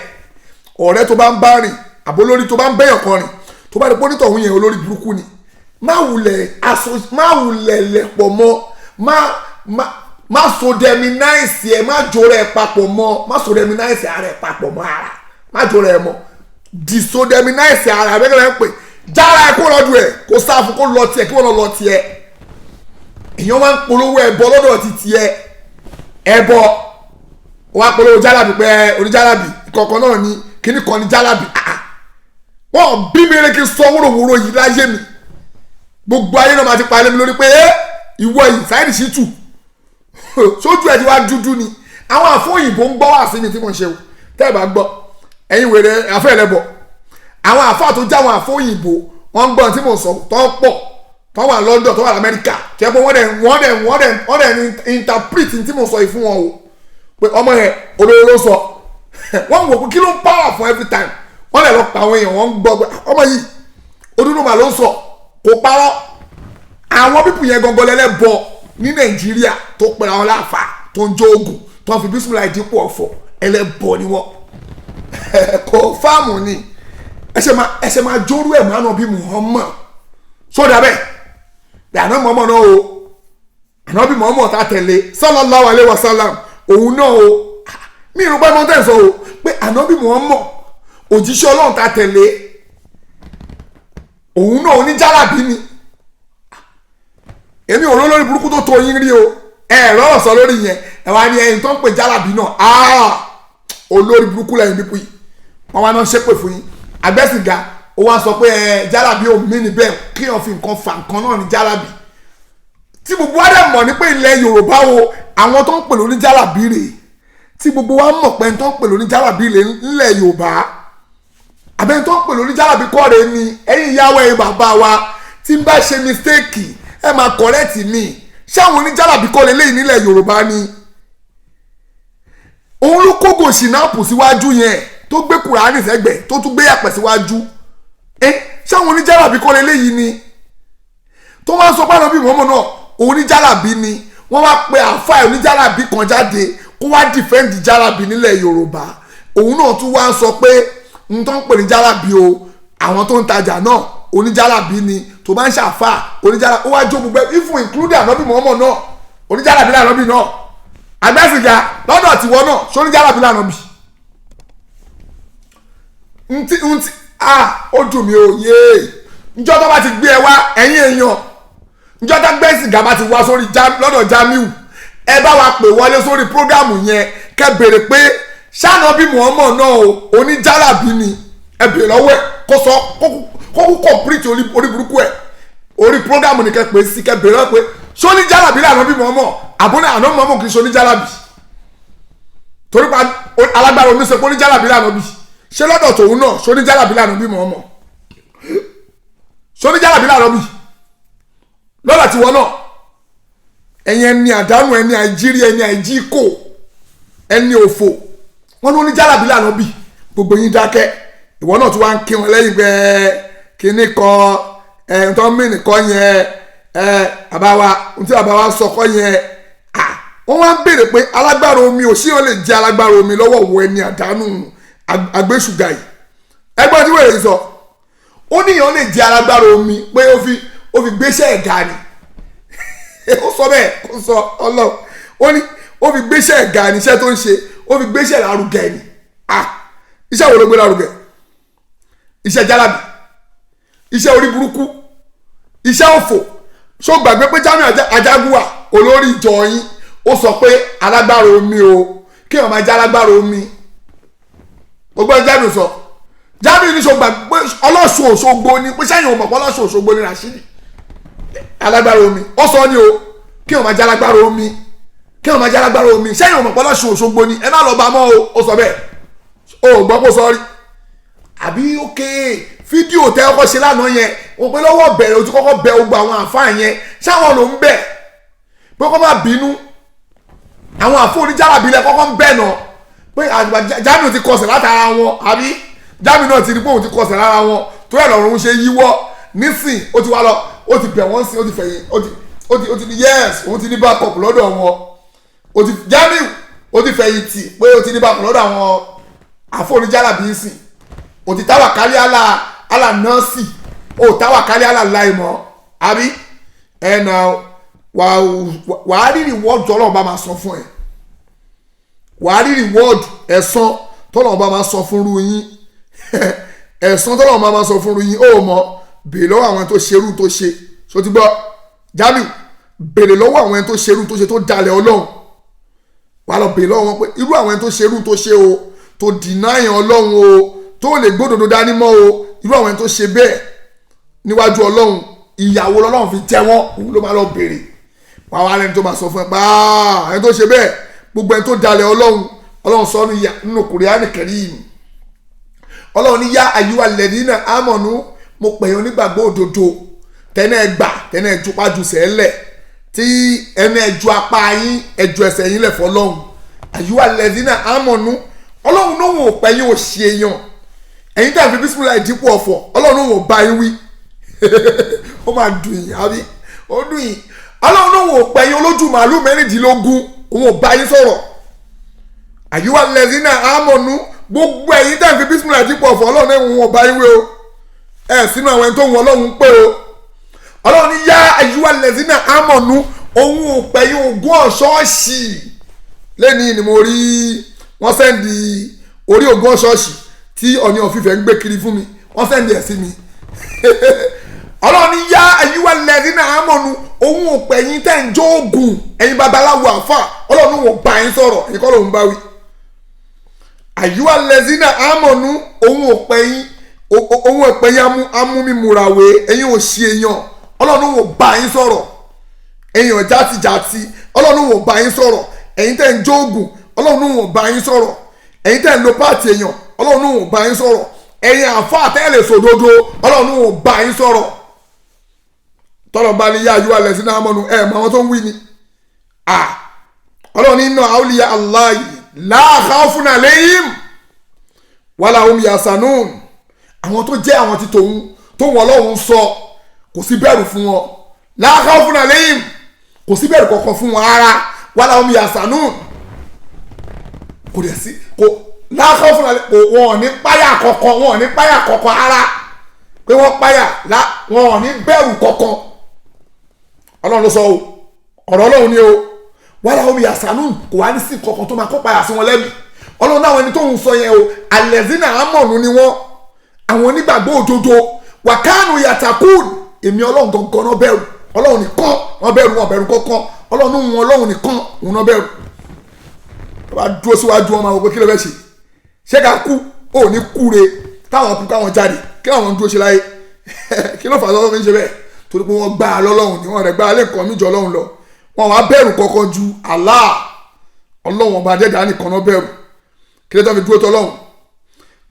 Ọ̀rẹ́ tó bá ń bá rìn, àbó lórí tó bá ń bẹ̀yàn kan rìn, tó bá rí pé onítọ̀hún yẹn olórí burúkú ni, má wulẹ̀ aṣọ, má wulẹ̀ lẹ̀pọ̀ mọ́, má sodomize ẹ, má jòrò ẹ papọ̀ mọ́, má sodomize ara ẹ papọ̀ mọ́ ara, má jòrò ẹ mọ́, disodomize ara ẹ bẹ́ẹ̀ kẹ́ pé jára ẹ kó lọ́dún ẹ, kó sáfù, kó lọ tiẹ̀, kí wọ́n lọ lọ tiẹ̀. Èèyàn máa ń polówó ẹbọ lọ́dọ̀ ti tiẹ̀, ẹbọ wọ́n á polówó jálàbí pé oníjálàbí kọ̀ọ̀kan náà ni kíní kan ní jálàbí. Wọ́n bí mi rẹ́ kí n sọ wúròwúrò yìí láyé mi, gbogbo ayé náà máa ti palẹ̀ mi lórí pé ẹ ìwọ yìí Saheed Shittu, sójú ẹ ti wá dúdú ni. Àwọn àfọyìnbó ń gbọ́ wá sí mi tí mo ń ṣe o. Tẹ́ ẹ bá gbọ́, ẹ̀yin wèrè afẹ́ ẹlẹ́bọ̀, àwọn àfáà tó já àwọn àfọyìnbó wọ́n ń gbọ́ tí mo sọ, tó ń pọ̀, tó wà London, tó wà Amẹ́ríkà, tó yẹ pé wọ́n dẹ̀ interpret tí mo sọ yìí fún wọn o, pé ọmọ yẹn olówó ló sọ. Wọ́n wò pé kí ló ń power fún every time. Wọ́n lè lọ pa àwọn èèyàn, wọ́n ń gbọ́ pé ọmọ yìí odúdúmà ló ń sọ, kò parọ́. Àwọn people yẹn gangan lẹ́lẹ́bọ ní Nàìjíríà tó pẹ̀lú àwọn láàfà tó ń jó oògùn, tó ń fi bísímìlà ìdínkù ọ̀fọ̀, ẹlẹ́bọ ni wọ́n. Kò fáàmù ni ẹ ṣe máa jórú ẹ̀ máa nà bí Muhammad sódà bẹ́ẹ̀ bí àná Muhammad náà o, àná bí Muhammad tá tẹ̀lé sallallahu alaihi wasallam, òun náà o. Mi ìrùbá ẹ̀mọ́ tẹ̀ sọ o pé ànábì Muhammad, òjíṣẹ́ Ọlọ́run tá tẹ̀lé, òun náà oníjàlábí ni. Èmi ò lólórí burúkú tó tó yín rí o. Ẹ rọrọ sọ lórí yẹn, ẹ wá ní ẹyin tó ń pè jálàbí náà, olórí burúkú lẹ́yìn pípú yìí. Wọ́n wá náà ṣépè fún yín. Àgbẹ̀sìgá ó wá sọ pé ẹ jálàbí ò mí ní bẹ́ẹ̀, kí wọ́n fi nǹkan fa nǹkan náà ní jálàbí, tí gbogbo wa dẹ̀ mọ̀ ní pé ilẹ̀ Yorùbá o, àwọn tó ń pè lóní jálàbí rèé, tí gbogbo wa mọ̀ pé tó ń pè lóní jálàbí rèé ńlẹ̀ Yorùbá. Àbẹ́ni tó ń pè lóní jálàbí kọ́ rèé ni. Ẹ̀yin ìyàwó, ẹ̀yin bàbá wa, tí n bá ṣe mistake, ẹ máa correct mi. Ṣé àwọn oníjálàbí kọ́ lélẹ́yìn nílẹ̀ Yorùbá ni? Òun ló kógò ṣìnáàpù síwájú yẹn, tó gbé Kùránì sẹ́gbẹ̀ẹ́, tó tún gbé yàpẹ̀ síwájú. Ẹ ṣé àwọn oníjálàbí kọ́ lélẹ́yìn ni tó wá ń sọ pé ànábì Muhammad náà oníjálàbí ni? Wọ́n wá pe àáfàá oníjálàbí kan jáde kó wá defend jálàbí nílẹ̀ Yorùbá. Òun náà tún wá ń sọ pé N tó ń pè ní jálàbí o, àwọn tó ń tajà náà oníjálàbí ni, tó bá ń ṣàfà oníjálàbí, ó wá jó gbogbo ẹ, ifun include ànábì mọ́mọ́ náà, oníjálàbí lànábì náà. Agbẹ́sìnga lọ́dọ̀ tiwọ́ náà, ṣoníjálàbí lànábì? Ntí ntí a ó dùn mí o yéé. Njọ́ tó bá ti gbé ẹ wá, ẹ̀yin èèyàn, njọ́ tó gbẹ́sìnga bá ti wá sórí lọ́dọ̀ Jamiu, ẹ bá wa pè wọlé sórí prógámù yẹn, kẹ́ béèrè pé ṣànábì Muhammad náà o oníjálàbí ni. Ẹ béèrè lọ́wọ́ ẹ̀ kó sọ, kó kú complete orí burúkú ẹ̀. Orí prógámù ni kẹ́ pè sí, kẹ́ béèrè lọ́wọ́ pé ṣoníjálàbí lànábì Muhammad, àbúrò àná Muhammad kì í ṣoníjálàbí, torí pa alágbára omi sọ pé oníjálàbí lànábì. Ṣé lọ́dọ̀ tòun náà ṣoníjálàbí lànábì Muhammad? Ṣoníjálàbí lànábì lọ́dọ̀ tiwọn náà? Ẹ̀yin ẹni àdánù, ẹni àìjírí, ẹni àìjíkò, ẹni òfò, wọn ní oníjálàbí lànábì, gbogbo yín dákẹ́. Ìwọ náà tún wá ń kí wọn lẹ́yìn pé kíní kan ẹ̀ ń tọ́ mí nìkan yẹn, ẹ̀ bàbá wa, ohun tí bàbá wa sọ kọ́ yẹn. Wọ́n wá ń béèrè pé alágbára omi ò sí, wọn lè jẹ́ alágbára omi lọ́wọ́ wo ẹni àdánù agbésùgà yìí? Ẹgbọ́n tí wèrè sọ, ó níyàn lè jẹ́ alágbára omi pé ó fi gbéṣẹ́ ẹ̀ga ni. Ó sọ bẹ́ẹ̀, ó sọ ọlọ́run, ó ní ó fi gbéṣẹ́ ẹ̀ga ni, iṣẹ́ tó ń ṣe, ó fi gbéṣẹ́ lárugẹ ni. Iṣẹ́ wo ló gbé lárugẹ? Iṣẹ́ jálàbí, iṣẹ́ orí burúkú, iṣẹ́ òfò. Ṣó gbàgbé pé Jamiu Ajagunwa olórí ìjọ yín ó sọ pé alágbára omi o, kí wọn máa jẹ́ alágbára omi? Gbogbo Jamiu sọ, Jamiu ní ṣó gbàgbé Ọlọ́ṣun Òṣogbo ni, pé sẹ́yìn ò mọ̀ pé Ọlọ́ṣun Òṣogbo ni Rashidi alágbára omi? Ó sọ ni o, kí wọn máa jẹ́ alágbára omi, kí wọn máa jẹ́ alágbára omi, sẹ́yìn ò mọ̀ pé Ọlọ́ṣun Òṣogbo ni? Ẹ má lọ bá mọ́ o. Ó sọ bẹ́ẹ̀, o gbọ́ kó sọ rí àbí? Ókè, fídíò tẹ ọkọ ṣe lánàá yẹn, wọn pé lọ́wọ́ bẹ̀rẹ̀ ojú kọ́kọ́ bẹ gbogbo àwọn àfáà yẹn, sáwọn ló ń bẹ̀ pé kọ́ máa bínú, àwọn àfọ oníjàlábí lẹ kọ́kọ́ ń bẹ̀ náà, pé Jamiu ti kọsẹ̀ látara wọn, àbí Jamiu náà ti rí pé òun ti kọsẹ̀ lára wọn tó yẹ lọ́rùn ṣe yíwọ́ nísìn, ó ti wá lọ, ó ti bẹ̀ wọ́n sí, ó ti fẹ̀yìn, ó ti ní yes, òun ti ní backup lọ́dọ̀ wọn. Ó ti Jamiu ó ti fẹ̀yìn tì pé ó ti ní backup lọ́dọ̀ àwọn àfọ oníjàlábí ń sìn. Ó ti táwà kálí àlà àlà nọ́ọ̀sì, ó táwà kálí àlà láìmọ̀, àbí ẹ̀nà wàá rí reward tọ́lọ́run bá máa san fún ẹ, wàá rí reward, ẹ̀san tọ́lọ́run bá máa san fún ru yín, ẹ̀san tọ́lọ́run bá máa san fún ru yín. Ó mọ̀, béèrè lọ́wọ́ àwọn tó ṣerú tó ṣe. So ti gbọ́, Jamiu, béèrè lọ́wọ́ àwọn tó ṣerú tó ṣe, tó dalẹ̀ Ọlọ́run. Wàá lọ béèrè lọ́wọ́ wọn pé irú àwọn tó ṣerú tó ṣe o, tó deny Ọlọ́run o, tó lè gbódòdó dání mọ́ o, irú àwọn tó ṣe bẹ́ẹ̀ níwájú Ọlọ́run, ìyàwó lọ́lọ́run fi jẹ wọ́n? Òun ló máa lọ béèrè. Wàá wá lẹni tó máa sọ fún ẹ pé ẹni tó ṣe bẹ́ẹ̀, gbogbo ẹni tó dalẹ̀ Ọlọ́run, Ọlọ́run sọ nínú Kùránì Kẹ́rímù, Ọlọ́run ní yá àyíwá lẹ́dínà ámọ̀nù, mo pè é onígbàgbọ́ òdodo, tẹ́nà ẹ gbà, tẹ́nà ẹ jupájú sẹ́lẹ̀, tí ẹnà ẹ ju apá yín, ẹ ju ẹsẹ̀ yín lẹ̀ fọlọ́run. Àyíwá lẹ́dínà ámọ̀nù, Ọlọ́run náà wò pẹ́ yín ò ṣe èèyàn, ẹ̀yin tẹ̀ fi bísímìlà ìdínkù ọ̀fọ̀, Ọlọ́run ò bá yín wí. Ó máa dùn yín, àbí ó dùn yín? Ọlọ́run náà wò pẹ́ yín olójú màálù 16, òun ò bá yín sọ̀rọ̀. Àyíwá lẹ́sìn náà àmọ̀nù, gbogbo ẹ̀yin tẹ̀ fi bísímìlà ìdínkù ọ̀fọ̀, Ọlọ́run náà òun ò bá yín wí o, ẹ̀ sínú àwọn ẹni tó ń wọ Ọlọ́run pé o. Ọlọ́run ní yá àyíwá lẹ́sìn náà àmọ̀nù, òun ò pẹ́ yín ogún ọ̀ṣọ́ọ̀ṣì. Lẹ́ni ni mo rí wọ́n send orí ogún ọ̀ṣọ́ọ̀ṣì tí Ọọ̀ni of Ifẹ̀ ń gbé kiri fún mi, wọ́n send ẹ̀ sí mi. Ọlọ́run ní yá àyíwá lẹ́rìí náà àmọ̀nù, òun ò pẹ̀ yín tẹ́ ń jó oògùn, ẹ̀yin babaláwo àfà, Ọlọ́run ò bá yín sọ̀rọ̀, ẹ̀yin kọ́ lòun bá wí. Àyíwá lẹ́rìí náà àmọ̀nù, òun ò pẹ̀ yín, òun ò pẹ̀ yín amúmímúrawé, ẹ̀yin ò ṣe èèyàn, Ọlọ́run ò bá yín sọ̀rọ̀. Ẹ̀yin ò játijàti, Ọlọ́run ò bá yín sọ̀rọ̀. Ẹ̀yin tẹ́ ń jó oògùn, Ọlọ́run ò bá yín sọ̀rọ̀. Ẹ̀yin tẹ́ ń lo part èèyàn, Ọlọ́run ò bá yín sọ̀rọ̀. Ẹ̀yin àfa àtẹ́lẹ̀ sòdodo, Ọlọ́run ò bá yín sọ̀rọ̀. Tọ́lọ̀ bá ní yá ayúwa lẹ́sìn náà mọ́nu ẹ̀ mọ́ àwọn tó ń wí ni. Ọlọ́run ní inna awliya Allahi la khawfun alayhim wala hum yahzanun. Àwọn tó jẹ́ àwọn tí tòun tó wọn Ọlọ́run sọ, kò sí bẹ̀rù fún wọn, la khawfun alayhim, kò sí bẹ̀rù kankan fún wọn rárá, wala hum yahzanun, kò dẹ̀ sí kò La khawfun alayhim, wọn ò ní páyà kankan, wọn ò ní páyà kankan ara pé wọ́n páyà, wọn ò ní bẹ̀rù kankan. Ọlọ́run ló sọ o, ọ̀rọ̀ Ọlọ́run ni o. Wala hum yahzanun, kò wá ní sí kankan tó máa kó páyà sí wọn lẹ́nu. Ọlọ́run náà ẹni tó ń sọ yẹn o, alladhina amanu ni wọ́n, àwọn onígbàgbọ́ òdodo. Wa kanu yattaqun, èmi Ọlọ́run gangan náà bẹ̀rù. Ọlọ́run nìkan wọ́n bẹ̀rù, wọn bẹ̀rù kankan. Ọlọ́run wọn, Ọlọ́run nìkan òun náà bẹ̀rù. Tó bá dúró síwájú wọn máa wọ pé kí ló fẹ́ ṣe, ṣé ká kú? Ò ní kúre táwọn kú káwọn jáde, kí àwọn dúró ṣe láyé? Kí ló fà á lọ́wọ́ fi ń ṣe bẹ́ẹ̀? Torí pé wọ́n gbá a lọ́lọ́run ni, wọ́n rẹ̀ gbá a lẹ́kọ̀ọ́ míjọ Ọlọ́run lọ. Wọn wá bẹ̀rù kankan ju Allah, Ọlọ́run ọba adẹ́dàá nìkan náà bẹ̀rù. Kí ló tó fi dúró tọ́lọ́run?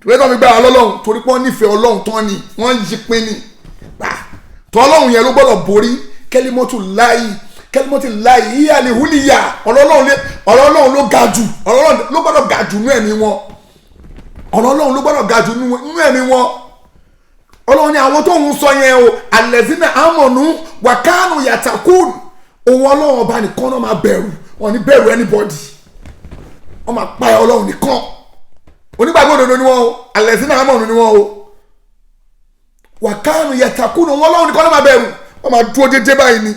Kí ló tó fi gbá a lọ́lọ́run? Torí pé wọ́n nífẹ̀ẹ́ Ọlọ́run tán ni, wọ́n yí pín ni. Tọ́lọ́run yẹn ló gbọ́dọ̀ borí. Kẹ́límọ́tù láì, kẹ́límọ́tù láì ìyá lè húlìyà, ọ̀rọ̀ Ọlọ́run ló ga jù, ọ̀rọ̀ Ọlọ́run ló gbọ́dọ̀ ga jù nú ẹ̀mí wọn. Ọ̀rọ̀ Ọlọ́run ló gbọ́dọ̀ ga jù nú ẹ̀mí wọn. Ọlọ́run ni àwọn tó ń sọ yẹn o, alladhina amanu wa kanu yattaqun, òun Ọlọ́run ọba nìkan náà máa bẹ̀rù, wọn ní bẹ̀rù anybody, wọn máa pa Ọlọ́run nìkan. Onígbàgbọ́ òdodo ni wọn o, alladhina amanu ni wọn o, wa kanu yattaqun, òun Ọlọ́run nìkan náà máa bẹ̀rù. Wọ́n máa dúró déédéé báyìí ni.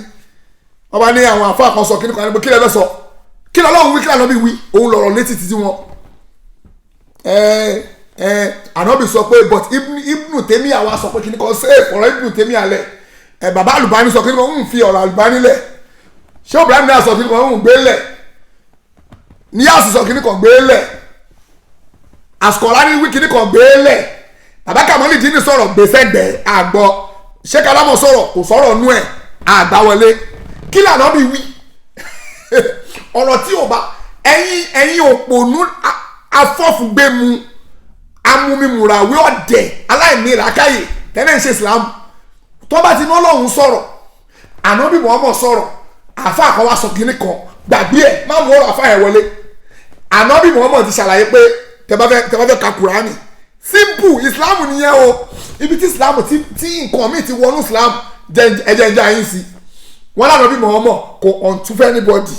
Wọ́n bá ní àwọn àfáà kan sọ kíní kan, kí lẹ fẹ́ sọ? Kí lọ́lọ́run wí, kí lànà bí wí? Òun lọ̀rọ̀ létí títí wọn. Ànábì sọ pé, but Ibnu Taymiyyah wa sọ pé kíní kan ṣe ọ̀rọ̀ Ibnu Taymiyyah lẹ̀. Bàbá Albani sọ kíní kan ń fi ọ̀rọ̀ Albani lẹ̀. Ṣé Ibrahim náà sọ kíní kan ń gbé lẹ̀? Níyàsì sọ kíní kan gbé lẹ̀. Asqalani wí kíní kan gbé lẹ̀. Bàbá Kamali Dini sọ̀rọ̀ gbèsè gbẹ̀ àgbọ̀. Ṣé kálámọ̀ sọ̀rọ̀ kò sọ̀rọ̀ nú ẹ̀ àgbáwọlé. Kí lànà bí wí? Ọ̀rọ̀ tí ò bá ẹ̀yin òpònú afọ́fúngbẹ́mu amúmimùràwé ọ̀dẹ̀ aláìní ìlàkàyè tẹ́lẹ̀ ń ṣe Islam. Tó bá ti ní Ọlọ́run sọ̀rọ̀, Ànábì Muhammad sọ̀rọ̀, àfa kan wá sọ kínní kan, gbàgbé ẹ̀, má mú ọ̀rọ̀ àfa yẹn wọlé. Ànábì Muhammad ti ṣàlàyé pé tẹ́ bá fẹ́ ka Kùránì, simple Islam nìyẹn o. Ibi tí Islam tí nǹkan míì ti wọnú Islam ẹjẹ ẹjẹ ayé sí. Wọn lànà bí Muhammad kò ọ̀ǹtú fẹ́ anybody,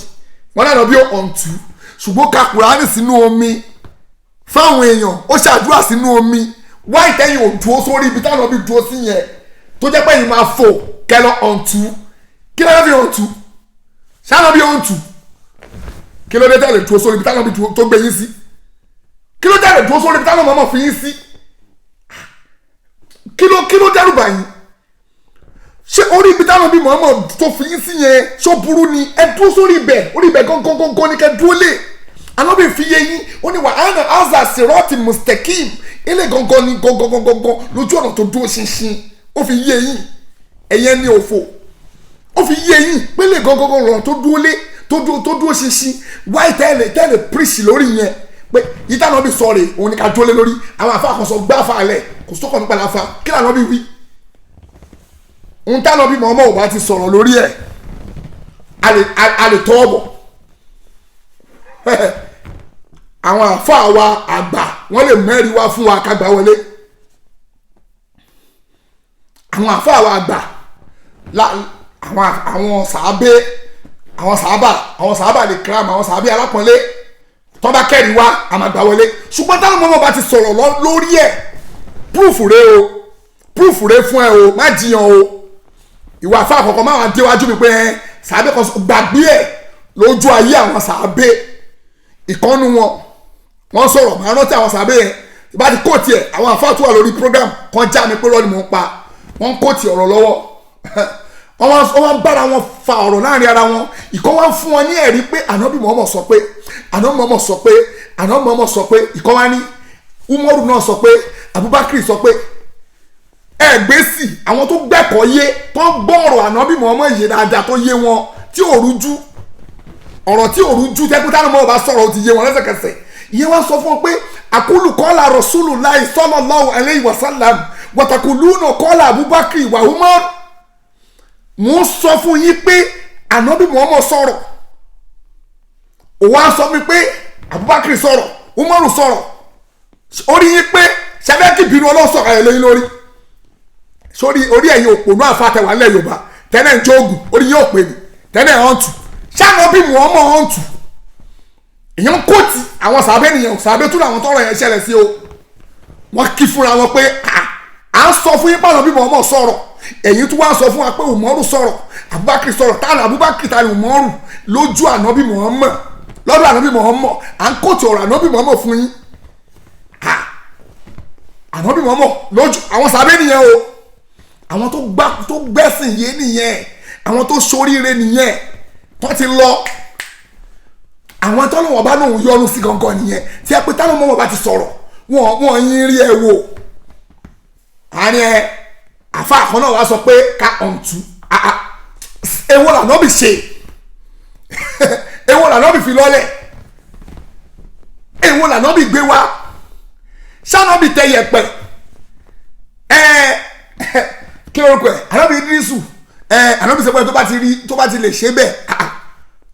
wọn lànà bí ọ̀ǹtú, ṣùgbọ́n ka Kùránì sínú omi fáwọn èèyàn, ó ṣàdúrà sínú omi. Wáì tẹ́yìn ò dúró sórí ibi táwọn bí dúró sí yẹn, tó jẹ́ pé yìí máa fò kẹlọ ọ̀ǹtú. Kí ló dé fi ọ̀ǹtú? Ṣáná bí ọ̀ǹtú? Kí ló dé tẹ́lẹ̀ dúró sórí ibi táwọn bí tó gbé yín sí? Kí ló tẹ́lẹ̀ dúró sórí ibi táwọn mọ̀mọ́ fi yín sí? Kí ló dẹ́rù bà yín? Ṣé orí ibi táwọn bí mọ̀mọ́ tó fi yín sí yẹn ṣó burú ni? Ẹ dúró sórí ibẹ̀, orí ibẹ̀ gángan ni kẹ́ dúró lé. Ànábì fi yé yín, ó ní wàhánà azà sirọ́ọ̀tì mustakim, ilé gangan ni gangan lójú ọ̀nà tó dúró ṣinṣin. Ó fi yé yín, ẹ̀yẹn ní òfò. Ó fi yé yín pélé gangan lọ́nà tó dúró lé, tó dúró ṣinṣin. Wáyé tẹ́lẹ̀ píríṣì lórí yẹn pé yíta náà bí sọ̀rọ̀ òun ni ká dúró lé lórí. Àwọn àfa kan sọ gbá fa lẹ̀, kò sọ́kàn nípa láfa. Kí lànà bí wí? Ń tá lọ bí mọ̀ọ́mọ́ ò bá ti sọ̀rọ̀ lórí ẹ̀, a lè tọ́ ọ̀bọ̀. Àwọn àfa wa àgbà wọ́n lè mẹ́rin wá fún wa ká gbà wọlé. Àwọn àfa wa àgbà, àwọn sàábé, àwọn sàábà, àwọn sàábà lè kíram, àwọn sàábé alápọ̀nlé tó bá kẹ́rì wá a máa gbà wọlé. Ṣùgbọ́n táwọn ọmọ bá ti sọ̀rọ̀ lórí ẹ̀, púrúfù rẹ o, púrúfù rẹ fún ẹ o, má jiyàn o. Ìwà àfa àkọ́kọ́ máa wà déwájú mi pé ẹ sàábé kan gbàgbé ẹ lójú ayé àwọn sàábé. Ìkọ́nu wọn wọ́n sọ̀rọ̀, máa rántí àwọn sàábé yẹn. Bá ti kóòtì ẹ̀, àwọn àfa tó wà lórí program kan já mi pé rọ́ọ̀nì mò ń pa, wọ́n kóòtì ọ̀rọ̀ lọ́wọ́. Wọ́n wá ń bára wọn fa ọ̀rọ̀ láàrin ara wọn. Ìkọ́ wá ń fún wọn ní ẹ̀rí pé Ànábì Muhammad sọ pé, Ànábì Muhammad sọ pé, Ànábì Muhammad sọ pé. Ìkọ́ wá ní Umaru náà sọ pé, Abubakar sọ pé. Ẹgbẹ́ sì àwọn tó gbẹ́kọ̀ọ́ yé, tó ń gbọ́ ọ̀rọ̀ Ànábì Muhammad yé dáadáa, tó yé wọn tí ò rújú, ọ̀rọ̀ tí ò rújú tẹ́kú táwọn ọmọ bá sọ̀rọ̀ ó ti yé wọn lẹ́sẹ̀kẹsẹ̀. Ìyẹn wá sọ fún wọn pé àkúlù kọ́lá Rasulullahi sallallahu alayhi wa sallam wàtàkùlùnà kọ́lá Abubakar wa Umar. Mo ń sọ fún yín pé Ànábì Muhammad sọ̀rọ̀, òun á sọ mi pé Abubakar sọ̀rọ̀, Umaru sọ̀rọ̀. Orí yín pé ṣẹfẹ́ kí bínú Ọlọ́run sọ̀rọ̀ ẹ̀ lóyún lórí sórí orí ẹ̀yin òpònú àfàtẹ̀wà ńlẹ̀ Yorùbá tẹ́lẹ̀ ń jóògùn, orí yín òpè ní tẹ́lẹ̀ hàntù. Ṣáànábì Muhammad hàntù? Èèyàn quote àwọn sàbẹ̀ nìyẹn. Sàbẹ̀ tún làwọn tọrọ yẹn ṣẹlẹ̀ sí o. Wọ́n kí fúnra wọn pé à ń sọ fún yín pàlọ́ bí Muhammad sọ̀rọ̀, ẹ̀yin tún wá sọ fún wa pé Umaru sọ̀rọ̀, Abubakar sọ̀rọ̀. Táwọn Abubakar tani Umaru lójú ànábì Muhammad, lọ́dọ̀ ànábì Muhammad? À ń quote ọ̀rọ̀ ànábì Muhammad fún yín, ànábì Muhammad lójú àwọn sàbẹ̀ nìyẹn o. Àwọn tó gbá tó gbẹ́sìn yé nìyẹn, àwọn tó ṣoríire nìyẹn, tó ti lọ, àwọn tọ́lọ́wọ́n bá lóun yọ́nú sí gangan nìyẹn. Tí a pé táwọn ọmọ bá ti sọ̀rọ̀, wọ́n yín rí ẹ wò. Àárín ẹ àfa kan náà wá sọ pé ká ọ̀ǹtù. Èwo lànà bí ṣe? Èwo lànà bí fi lọ́lẹ̀? Èwo lànà bí gbé wá? Ṣáná bí tẹ yẹpẹ ẹ? Kí lórúkọ ẹ? Ànábì Idrisu ẹ, ànábì sọ pé tó bá ti rí, tó bá ti lè ṣe bẹ́ẹ̀,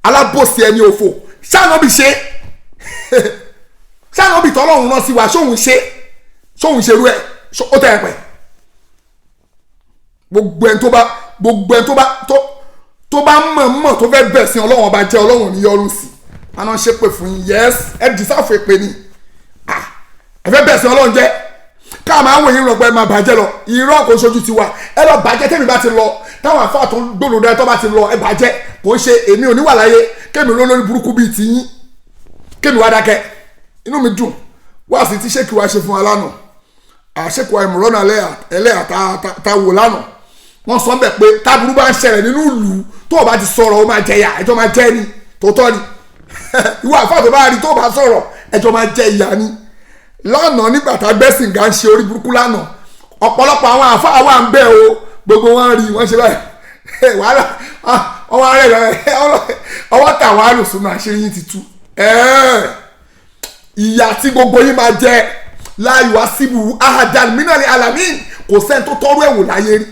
alábòsí ẹni òfò. Ṣáná bí ṣe? Ṣáná bí tọ́lọ́run náà sí wa? Ṣóhun ṣe? Ṣóhun ṣerú ẹ? Ó tẹ yẹpẹ? Gbogbo ẹni tó bá mọ̀ mọ̀ tó fẹ́ bẹ̀ sí Ọlọ́run ọba jẹ́, Ọlọ́run ní yọ́nú sí. Àná ṣe pè fún yín. Yes, ẹ dìsáfù èpè ni. Ẹ fẹ́ bẹ̀ sí Ọlọ́run jẹ́, ká máa wò yín rọgbọ, ẹ máa bàjẹ́ lọ. Irọ́, kò ṣojú tiwa. Ẹ lọ bàjẹ́. Tẹ́mi bá ti lọ, táwọn àfáà tó ń gbòòrò dá tó bá ti lọ, ẹ bàjẹ́. Kò ń ṣe èmi ò ní wà láyé kémi ló lórí burúkú bíi tiyín, kémi wá dákẹ́. Inú mi dùn wá sí tí ṣéèkì wa ṣe fún wa lánàá, àṣekù àìmọ̀rọ́nà ẹlẹ́yà tá wò lánàá. Wọ́n sọ bẹ́ẹ̀ pé táburú bá ń ṣẹlẹ̀ nínú ìlú, tó o bá ti sọ̀rọ̀, o máa jẹyà, ẹjọ́ máa jẹ́ ni. Tòótọ́ ni. Ìwọ àfáà tó bá rí, tó bá sọ̀rọ̀, ẹjọ́ máa jẹ ìyà ni. Lánàá, nígbà tá gbẹ́sìn gà ń ṣe orí burúkú lánàá, ọ̀pọ̀lọpọ̀ àwọn àfáà wà ń bẹ̀ o. Gbogbo wọn rí wọ́n ṣe báyìí, wàhálà ọwọ́ rẹ̀ ọwọ́ tàwọn alùsùn náà, àṣírí yín ti tú. Ìyà tí gbogbo yín máa jẹ láàyò àṣìbù ahadan minali alamin, kò sẹ́ni tó tọ́rú ẹ̀wò láyé rí.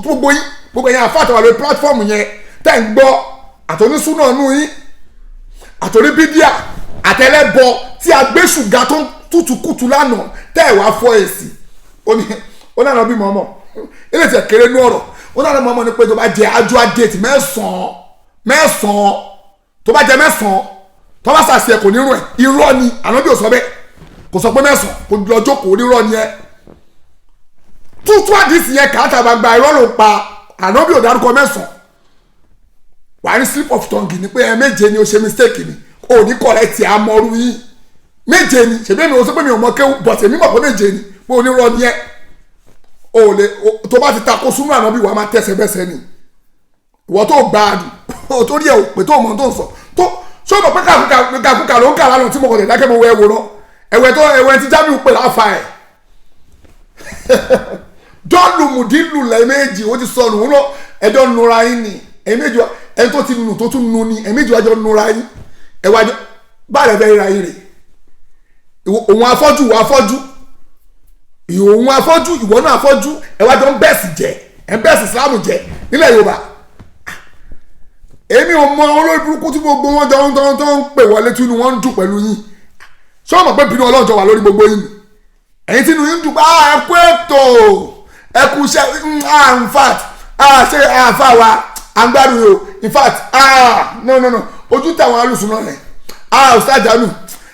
Gbogbo yín, gbogbo yín àfáà tó wà lórí platform yẹn tẹ́ ń gbọ́, àtọ́nísúná nù yín, àtọ́níbídíà, àtẹlẹ́bọ tí a gbé ṣùgà tó ń tútù kùtù lánàá, tẹ́ ẹ̀ wá fọ́ èsì. Ó ní àná bí mọ́mọ́ ilé tí ẹ̀ kéré nú ọ̀rọ̀. Ó ní àná mọ́mọ́ ni pé tó bá jẹ ajú adéètì mẹ́sàn-án mẹ́sàn-án, tó bá jẹ mẹ́sàn-án, tó bá sàṣì ẹ̀, kò ní rún ẹ̀. Irọ́ ni. Ànábì ò sọ bẹ́ẹ̀, kò sọ pé mẹ́sàn-án. Kò lọ jókòó, onírọ́ ni ẹ. Tútù àdìsí yẹn kàtà gbangba, irọ́ ló pa. Ànábì ò dárúkọ mẹ́sàn-án. Wàá ní slip of tongue ni pé ẹ méje ni, o ṣe mistake ni, o ní correct ẹ. Amọ̀rú yín, méje ni. Ṣèbí mi ò sọ pé mi ò mọ kéwù, but èmi mọ̀ pé méje ni, pé onírọ́ ni ẹ. O lè tó bá ti takò súnmọ́ ànábì, wàá máa tẹ̀sẹ̀ bẹ́sẹ̀ ni. Ìwọ tó gba àdùn o, tó rí ẹ ò pé, tó mọ̀ tó ń sọ, tó ṣé o mọ̀ pé kàkúkà ló ń kà lánàá tí mo kọ̀ tẹ̀ dákẹ́, mo wọ ẹ̀wò náà, ẹ̀wẹ̀ tó ẹ̀wẹ̀ tí Jamiu pè láfa ẹ̀ dọ́ọ̀lù mùdílù lẹ́ẹ̀mejì, ó ti sọnù ń lọ. Ẹjọ́ nura yín ni ẹ̀ẹ́mejì wa. Ẹni tó ti nù tó tún nu ni ẹ̀ẹ́mejì wájọ́ nura yín. Ẹ̀wájọ́ báyìí fẹ́ ríra yín rè. Òun afọ́jú, ìwọ afọ́jú, òun afọ́jú, ìwọ náà afọ́jú. Ẹ̀wájọ́ ń bẹ̀sì jẹ́, ẹ̀ ń bẹ̀sì Ìsìlámù jẹ́ nílẹ̀ Yorùbá. Èmi ò mọ olórí burúkú tí gbogbo wọn jọ ń tó ń pè wọlé tí inú wọn ń dùn pẹ̀lú yín. Ṣé wọn mọ̀ pé bínú Ọlọ́run jọ wà lórí gbogbo yín ni? Ẹ̀yin tí inú yín ń dùn pé ẹ kú ètò, ẹ kú iṣẹ́, in fact, ṣé àfa wa à ń gbádùn yìí o. In fact, no, no, no, ojú táwọn alùsùn náà rẹ̀, Ustaz Jamiu,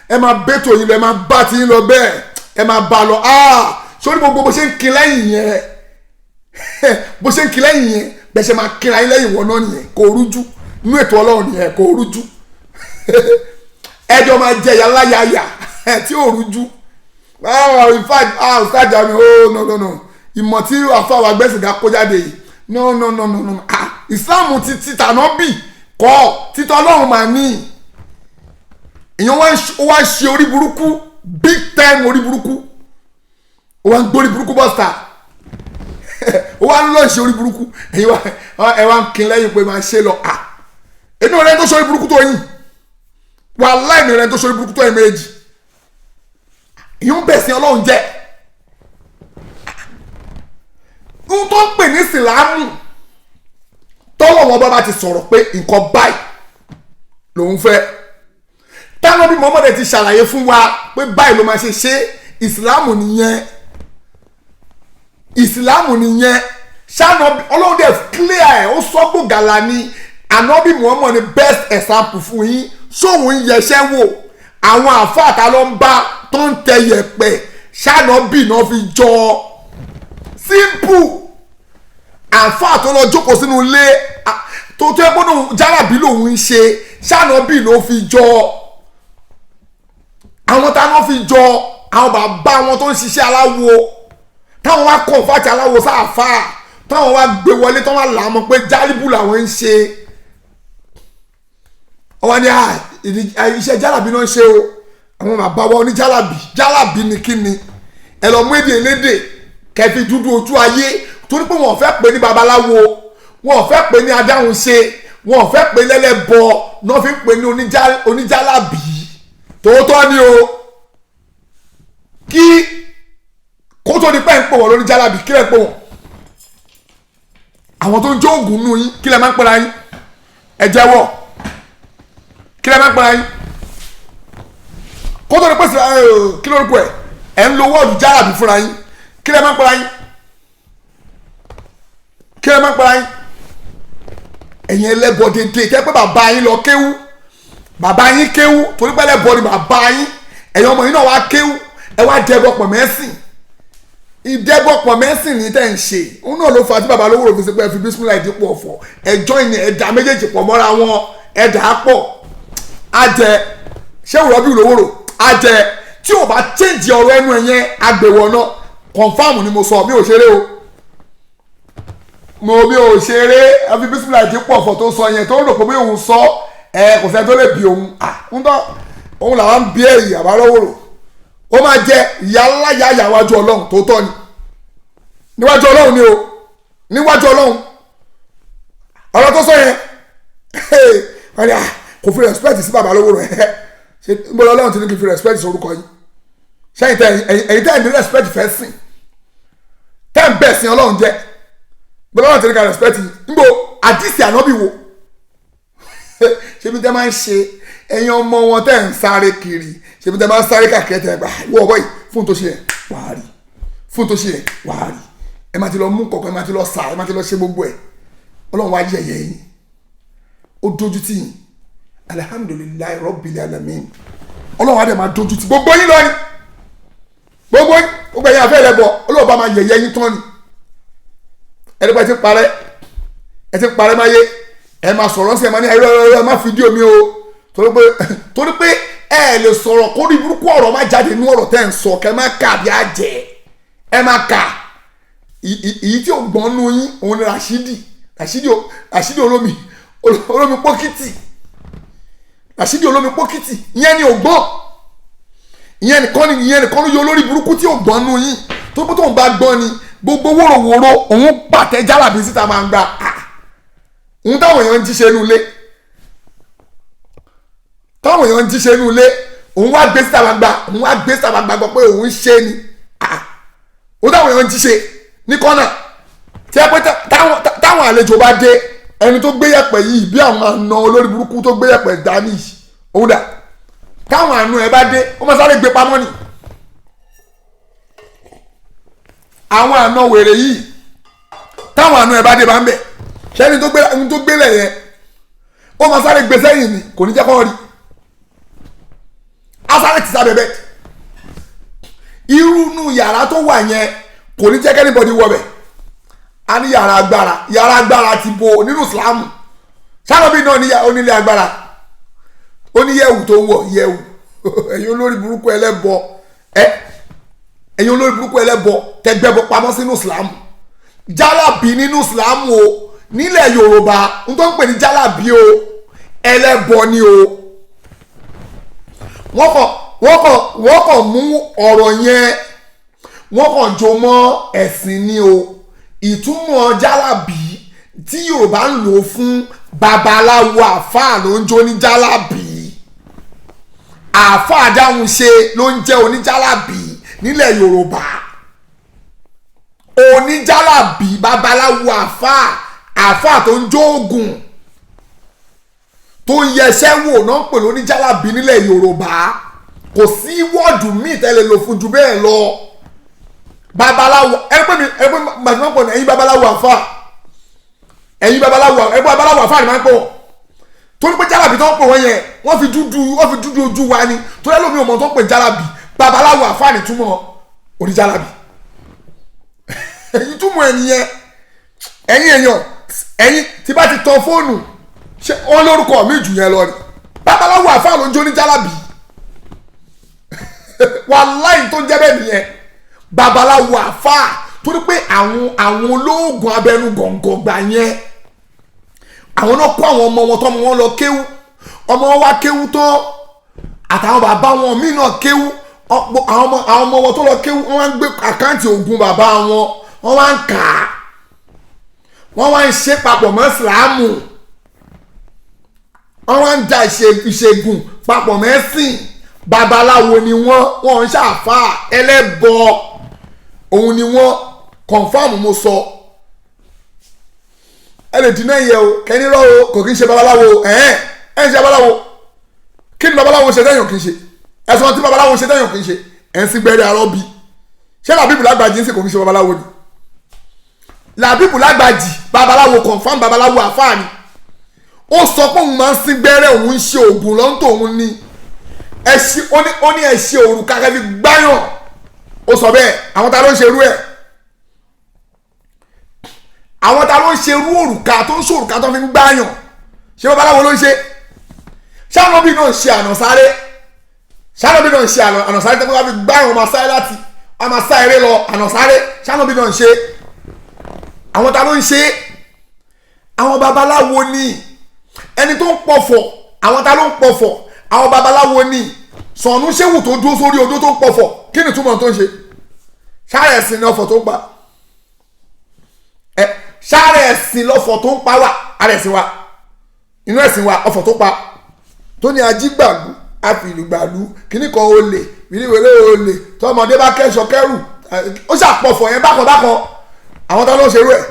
ẹ máa bẹ́tò yín lọ, ẹ máa bá ti yín lọ bẹ́ẹ̀, ẹ máa bá lọ. Sórí gbogbo bó ṣe ń kin lẹ́yìn yẹn, bó ṣe ń kin lẹ́yìn yẹn, bẹ́ẹ̀ ṣe máa kíra yín lẹ́yìn wọn náà nìyẹn. Kò rújú nínú ètò Ọlọ́run nìyẹn, kò rújú. Ẹjọ́ máa jẹ yàrá yàyà tí ò rújú. In fact, Ustaz Jamiu, oh, no, no, no, ìmọ̀ tí àfọwọ́ agbẹ́sìnká kó jáde yìí, no, no, no, no, no. Islam ti tàná bì kọ́ títọ́ Ọlọ́run máa ní. Èèyàn wá ṣe orí burúkú, big time orí burúkú. Ó wá ń gbórí burúkú bọ́sítà, ó wá ń lọ ṣe orí burúkú. Ẹ̀yin ẹ wá ń kin lẹ́yìn pé máa ṣe lọ. Èmi ò rẹ́ tó ṣe orí burúkú tó yìn. Wàláì, mi rẹ́ tó ṣe orí burúkú tó yìn méjì. Èyí ń bẹ̀sìn Ọlọ́run jẹ́. Ohun tó ń pè ní Ìsìlámù, tọ́lọ̀ wọn bá ti sọ̀rọ̀ pé nǹkan báyìí lòun fẹ́, táwọn bí Muhammad ti ṣàlàyé fún wa pé báyìí ló máa ṣe ṣe, Ìsìlámù nìyẹn, Ìsìlámù nìyẹn. Ṣáná Ọlọ́run dẹ̀ clear ẹ̀, ó sọ gbògàlà ni. Ànábì Muhammad ni best example fún yín. Sóhun ń yẹsẹ́ wò? Àwọn àáfàá ta ló ń bá tó ń tẹ yẹ̀pẹ̀ ṣànàbì náà fi jọ? Simple. Àáfàá tó lọ jókòó sínú ilé tó yẹ kó jálàbí lòun ń ṣe, ṣànàbì ló fi jọ? Àwọn táwọn fi jọ, àwọn bàbá wọn tó ń ṣiṣẹ́ aláwo, táwọn wá convert aláwo sáàfáà, táwọn wá gbé wọlé, táwọn wá là á mọ̀ pé jálíbù làwọn ń ṣe. Wọ́n ní iṣẹ́ jálàbí náà ń ṣe o. Àwọn bàbá wa oníjálàbí, jálàbí ni kí ni? Ẹ lọ mú èdè elédè kẹfì dúdú ojú ayé, torí pé wọn ò fẹ́ pè ní babaláwo, wọn ò fẹ́ pè ní adáhunṣe, wọn ò fẹ́ pè lẹ́lẹ́bọ, náà fi ń pè ní oníjálàbí. Tòótọ́ ni o. Kí kó tó di pẹ́ ń pè wọ́n lóníjálàbí, kí lẹ́ ń pè wọ́n? Àwọn tó ń jó oògùn nù yín, kí lẹ́ máa ń pera yín? Ẹ jẹ́wọ́, kí lẹ́ máa ń pera yín kó tó di pẹ́ kí lórúkọ ẹ̀? Ẹ̀ ń lo wọ́ọ̀dù jálàbí fúnra yín. Kí lẹ́ máa ń pera yín? Kí lẹ́ máa ń pera yín? Ẹ̀yin ẹlẹ́bọ dédé tẹ́ pé bàbá yín lọ kéwú, bàbá yín kéwú, torí pé ẹlẹ́bọ ni bàbá yín. Ẹ̀yin ọmọ yín náà wá kéwú, ẹ wá dẹbọ pọ̀ mẹ́sìn. Ìdẹ́bọ pọ̀ mẹ́sìn ní tẹ́ ń ṣe òun náà ló fa tí bàbá lówó fi ṣe pé ẹ fi bísímìlà ìdípò ọ̀fọ̀ ẹjọ́ ìní ẹ̀dá méjèèjì pọ̀ mọ́ra wọn, ẹ̀dá pọ̀ ajẹ. Ṣé òrọ́ bí olówó rò ajẹ tí ò bá change ọ̀rọ̀ ẹnu ẹ̀ yẹn, agbèwọ̀ náà confam ni mo sọ. Mi ò ṣeré o, mo mi ò ṣeré. Ẹ fi bísímìlà ìdípò ọ̀fọ̀ tó sọ yẹn, tó ń rò pé bí òun sọ ẹ, kò sẹ́ni tó lè bí òun. Ń tọ́ òun làwọn ń bí ẹ̀yìn àbálọ́wọ́rò. Ó máa jẹ ìyá ńlá yá ìyá wájú Ọlọ́run. Tó tọ́ ni níwájú Ọlọ́run ni o, níwájú Ọlọ́run. Ọ̀rọ̀ tó sọ yẹn, wọ́n ní kò fi respect sí bàbá lówó rẹ̀. Ṣe ń bọ́ Ọlọ́run ti ní kí n fi respect sí orúkọ yín? Ṣẹ́yìn tẹ́ ẹ̀yìn tẹ́ ẹ̀ ní respect fẹ́ sìn, tẹ́ ń bẹ̀ sin Ọlọ́run jẹ́, bọ́lá Ọlọ́run ti ní ká respect yín? Ń bo àdìsí ànábì wo? Ṣé bí tẹ́ máa ń ṣe ẹ̀yin ọmọ wọn tẹ́ ń sáré kiri, ṣé bí tẹ́ máa ń sáré káàkiri, tẹ́ gbà wọ́ ọ̀bọ̀ yìí fún tó ṣe yẹn, wàá rí fún tó ṣe yẹn, wàá rí. Ẹ máa ti lọ mú kọ̀ọ̀kan, ẹ máa ti lọ sà, ẹ máa ti lọ ṣe gbogbo ẹ̀. Ọlọ́run wá yẹ̀yẹ́ yín, ó dojú tì yín. Alhamdulillahi rabbil alamin. Ọlọ́run á dẹ̀ máa dojú tì gbogbo yín lọ ni, gbogbo yín, gbogbo ẹ̀yin afẹ́ rẹ̀ bọ̀, Ọlọ́run bá máa yẹ̀yẹ́ yín tán ni. Ẹni pé ẹ ti parẹ́, ẹ ti parẹ́ máa yé, ẹ máa sọ̀rọ̀ sí, ẹ máa ní ẹ̀rọ ẹ̀rọ, ẹ má fídíò mi o, torí pé ẹ lè sọ̀rọ̀ kó rí burúkú, ọ̀rọ̀ má jáde nínú ọ̀rọ̀ tẹ́ ń sọ, kẹ́ má kà bí àjẹ́ ẹ má kà. Èyí tí ò gbọ́n nú yín òun ni Rashidi, Rashidi, Rashidi olómi, olómi pókìtì, Rashidi olómi pókìtì. Ìyẹn ni ò gbọ́n, ìyẹn nìkan ni, ìyẹn nìkan ló yọ olórí burúkú tí ò gbọ́n nú yín. Tó pé tóun bá gbọ́n ni gbogbo wòròwòro òun pàtẹ jálàbí síta máa ń gba òun táwọn èèyàn ń jíṣe inú ilé, táwọn èèyàn ń jíṣe inú ilé, òun wá gbé síta gbangba, òun wá gbé síta gbangba gbọ́ pé òun ń ṣe ni òun táwọn èèyàn ń jíṣe ní kọ́nà tí ẹ pé táwọn àlejò bá dé, ẹni tó gbé yẹ̀pẹ̀ yìí bí àwọn àna olórí burúkú tó gbé yẹ̀pẹ̀ dání yìí, òun dà? Táwọn àna ẹ bá dé, ó máa sáré gbé pamọ́ ni. Àwọn àna wèrè yìí, táwọn àna ẹ bá dé bá ń bẹ̀ ṣẹ́ni tó gbélé yẹn, ó máa sáré gbé sẹ́yìn ni, kò ní jẹ́ kó rí, á sáré ti sábẹ́ bẹ́ẹ̀. Irú inú yàrá tó wà yẹn, kò ní jẹ́ kí anybody wọ bẹ̀. A ní yàrá agbára, yàrá agbára ti bo nínú Ìsìlámù? Sálọ́bì náà ní onílé agbára, ó ní yẹ̀wù tó ń wọ̀ yẹ̀wù. Ẹ̀yin olórí burúkú ẹlẹ́bọ ẹ, ẹ̀yin olórí burúkú ẹlẹ́bọ tẹgbẹ́bọ pamọ́ sínú Ìsìlámù. Jálàbí nínú Ìsìlámù o, nílẹ̀ Yorùbá n tó ń pè ní jálàbí o, ẹlẹ́bọ ni o. Wọ́n kàn mú ọ̀rọ̀ yẹn, wọ́n kàn jó mọ́ ẹ̀sìn ni o. Ìtumọ̀ jálàbí tí Yorùbá ń lò fún babaláwo, àfáà ló ń jó ní jálàbí, àfáà dáhùn ṣe ló ń jẹ́ oníjálàbí nílẹ̀ Yorùbá. Oníjálàbí, babaláwo, àfáà, àfáà tó ń jó oògùn, tó ń yẹsẹ́ wò náà ń pè lóníjálàbí nílẹ̀ Yorùbá. Kò sí wọ́ọ̀dù míì tẹ́lẹ̀ lò fún ju bẹ́ẹ̀ lọ. Babaláwo, ẹ pé mi, ẹ pé màtí pọ̀ ní ẹ̀yin babaláwo àfáà, ẹ̀yin babaláwo, ẹ pé babaláwo àfáà ni máa ń pọ̀ torí pé jálàbí. Jálàbí tó ń pè wọ́n yẹn, wọ́n fi dúdú ojú wa ni, torí ẹlòmíì ọmọ tó ń pè jálàbí. Babaláwo, àfáàní túmọ̀ oníjálàbí, ìtumọ̀ ẹ̀ nìyẹn. Ẹ̀yin èèyàn, ẹ̀yin tí bá ti tan fóònù, ṣé wọ́n lórúkọ mi jù yẹn lọ ni? Babaláwo, àfáà ló ń jó ní jálàbí. Wàláì, tó ń jẹ́ bẹ́ẹ̀ nìyẹn, babaláwo, àfáà, torí pé àwọn olóògùn abẹnú gọ̀ǹgọ̀ gbà yẹn, àwọn náà kó àwọn ọmọ wọn, tọmọ wọn lọ kéwú, ọmọ wọn wá kéwú tán, àtàwọn bàbá wọn míì náà kéwú. Àwọn ọmọ wọn tó lọ kéwú, wọn wá ń gbé account ògùn bàbá wọn, wọn wá ń kà á, wọ́n wá ń ṣe papọ̀ mọ́ ìsìlámù, wọ́n wá ń da ìṣègùn papọ̀ mẹ́sìn. Babaláwo ni wọ́n, wọ́n ń ṣàfà, ẹlẹ́bọ òun ni wọ́n. Confirm mo sọ. Ẹ lè dínà yẹ o, kẹ́ni rọ́ o, kò kí ń ṣe babaláwo. Ẹ̀hẹ́n, ẹ̀ ń ṣe babaláwo. Kí ni babaláwo ṣe tẹ́yàn kì í ṣe? Ẹ̀sùn tí babaláwo ṣe tẹ́yàn kì í ṣe, ẹ̀ ń sí gbẹ́rẹ́ arọ́ bí. Ṣé Làbíbù Lágbàjì ń sè kò kí ń ṣe babaláwo ni? Làbíbù Lágbàjì, babaláwo, confirm babaláwo, àfáà ni. Ó sọ pé òun máa ń sín gbẹ́rẹ́, òun ń ṣe oògùn lọ́ńtò, òun ni ẹ ṣe. Ó ní ẹ ṣe òrùka kẹfì gbáyàn, ó sọ bẹ́ẹ̀. Àwọn ta ló ń ṣe irú ẹ̀? Àwọn ta ló ń ṣe irú òrùka tó ń ṣe òrùka tó fi ń gbáyàn? Ṣé babaláwo ló ń ṣe? Ṣáàlọ́bì náà ń ṣe ànàsáré? Ṣáàlọ́bì náà ń ṣe ànàsáré tó fi gbáyàn, ọmọ sáré láti ọmọ sá eré lọ, ànàsáré, ṣáàlọ́bì náà ń ṣe? Àwọn ta ló ń ṣe? Àwọn babaláwo ni. Ẹni tó ń pọ̀fọ̀, àwọn ta ló ń pọ̀fọ̀? Àwọn babaláwo ni. Sọ̀nù ṣéwù tó dúró sórí odó tó ń pọ̀fọ̀, kí ni túmọ̀ tó ń ṣe? Ṣáà ẹ̀sìn ní ọ̀fọ̀ tó ń pa ẹ, ṣáà ẹ̀sìn lọ́fọ̀ tó ń pa wà. Ara ẹ̀sìn wa, inú ẹ̀sìn wa, ọ̀fọ̀ tó pa tó ní ajígbàlú, àfìlùgbàlú, kíní kan olè wíníwèrè olè, tọmọdé bá kẹ́sọ kẹ́rù, ó ṣàpọ̀fọ̀ yẹn bákan bákan. Àwọn ta ló ń ṣerú ẹ̀?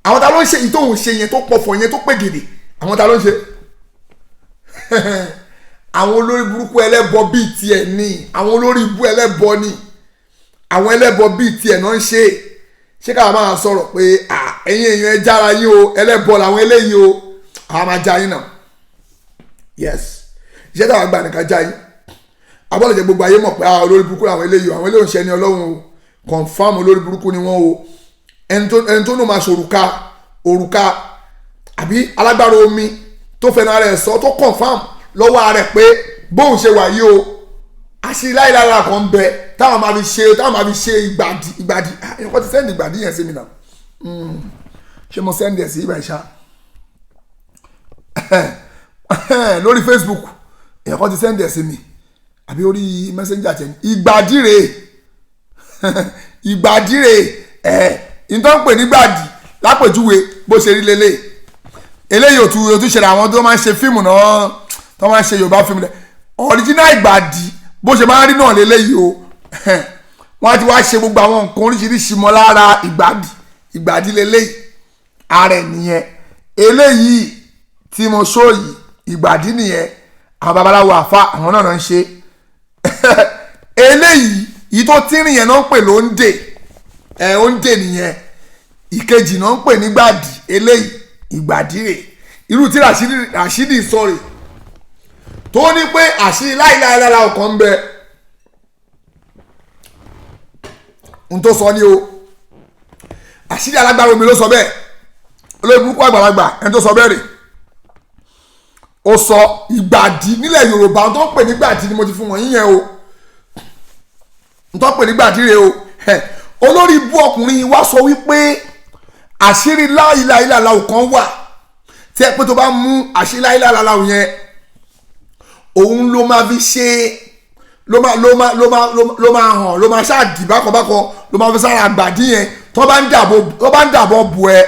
Àwọn ta ló ń ṣe èyí tóun ṣe yẹn, tó pọ̀fọ̀ yẹn, tó pè gèdè? Àwọn ta ló ń ṣe? Àwọn olórí burúkú ẹlẹ́bọ bíi tiẹ̀ ní. Àwọn olórí ibú ẹlẹ́bọ ní, àwọn ẹlẹ́bọ bíi tiẹ̀ náà ń ṣe. Ṣé káwa máa sọ̀rọ̀ pé ẹ̀yin èèyàn, ẹ jára yín o, ẹlẹ́bọ làwọn eléyìí o? Àwọn máa já yín náà. Yes, iṣẹ́ táwọn gbà nìkan já yín abọ́lẹ̀ jẹ́ gbogbo ayé mọ̀ pé olórí burúkú làwọn eléyìí o, àwọn eléyìí ò ń ṣe ẹni ọlọ́run o. Confirm, olórí burúkú ni wọ́n o. Ẹni tó nù máa ṣòrùka òrùka àbí alágbára omi tó fẹnu ara ẹ̀ sọ, tó confirm lọ́wọ́ ara ẹ̀ pé bóun ṣe wà yìí o, àṣírí láìlára kan ń bẹ táwọn máa fi ṣe ìgbàdì. Ìgbàdì, ẹ̀kọ́ ti send ìgbàdì yẹn sí mi náà. Ṣé mo send ẹ̀ sí ibà ìṣá lórí Facebook? Ẹ̀kọ́ ti send ẹ̀ sí mi àbí orí Messenger tẹ̀ ní. Ìgbàdì rèé, ìgbàdì rèé. Ẹ̀ ìtọ́ ń pè ní gbàdì lápèjúwe bó ṣe rí lélẹ̀. Eléyìí ò tún ṣẹlẹ̀. Àwọn tó máa ń ṣe fíìmù náà, tó máa ń ṣe Yorùbá fíìmù rẹ̀, original ìgbàdì bó ṣe máa ń rí náà lélẹ́yìí o. Wọ́n á ti wá ṣe gbogbo àwọn nǹkan oríṣiríṣi mọ́ lára ìgbàdì. Ìgbàdì lélẹ́yìí, ara ẹ̀ nìyẹn. Eléyìí tí mo sọ yìí, ìgbàdì nìyẹn. Àwọn babaláwo, àfa, àwọn náà ń ṣe eléyìí. Yìí tó tínrín yẹn náà ń pè ló ń dè ẹ, ó ń dè nìyẹn. Ìkejì náà ń pè ní gbàdì. Eléyìí ìgbàdì rè. Irú tí Rashidi sọ rè, tó ní pé àṣírí láìláìlára ọkàn ń bẹ n tó sọ ní o. Àṣírí alágbára omi ló sọ bẹ́ẹ̀. Olórí burúkú àgbàlagbà, ẹni tó sọ bẹ́ẹ̀ rè. Ó sọ ìgbàdì nílẹ̀ Yorùbá tó ń pè ní gbàdì ni mo ti fún wọn yíyẹn o. N tó ń pè ní gbàdì rè o. Olórí ibú ọkùnrin wa sọ wípé àṣírí láìláìlára kan wà tí ẹ pé tó bá mú àṣírí láìláìlára yẹn, òun ló máa fi ṣe, ló máa hàn, ló máa ṣáàdì bákanbákan, ló máa fi sára àgbàdì yẹn, tó bá ń dàbọ̀ bù ẹ,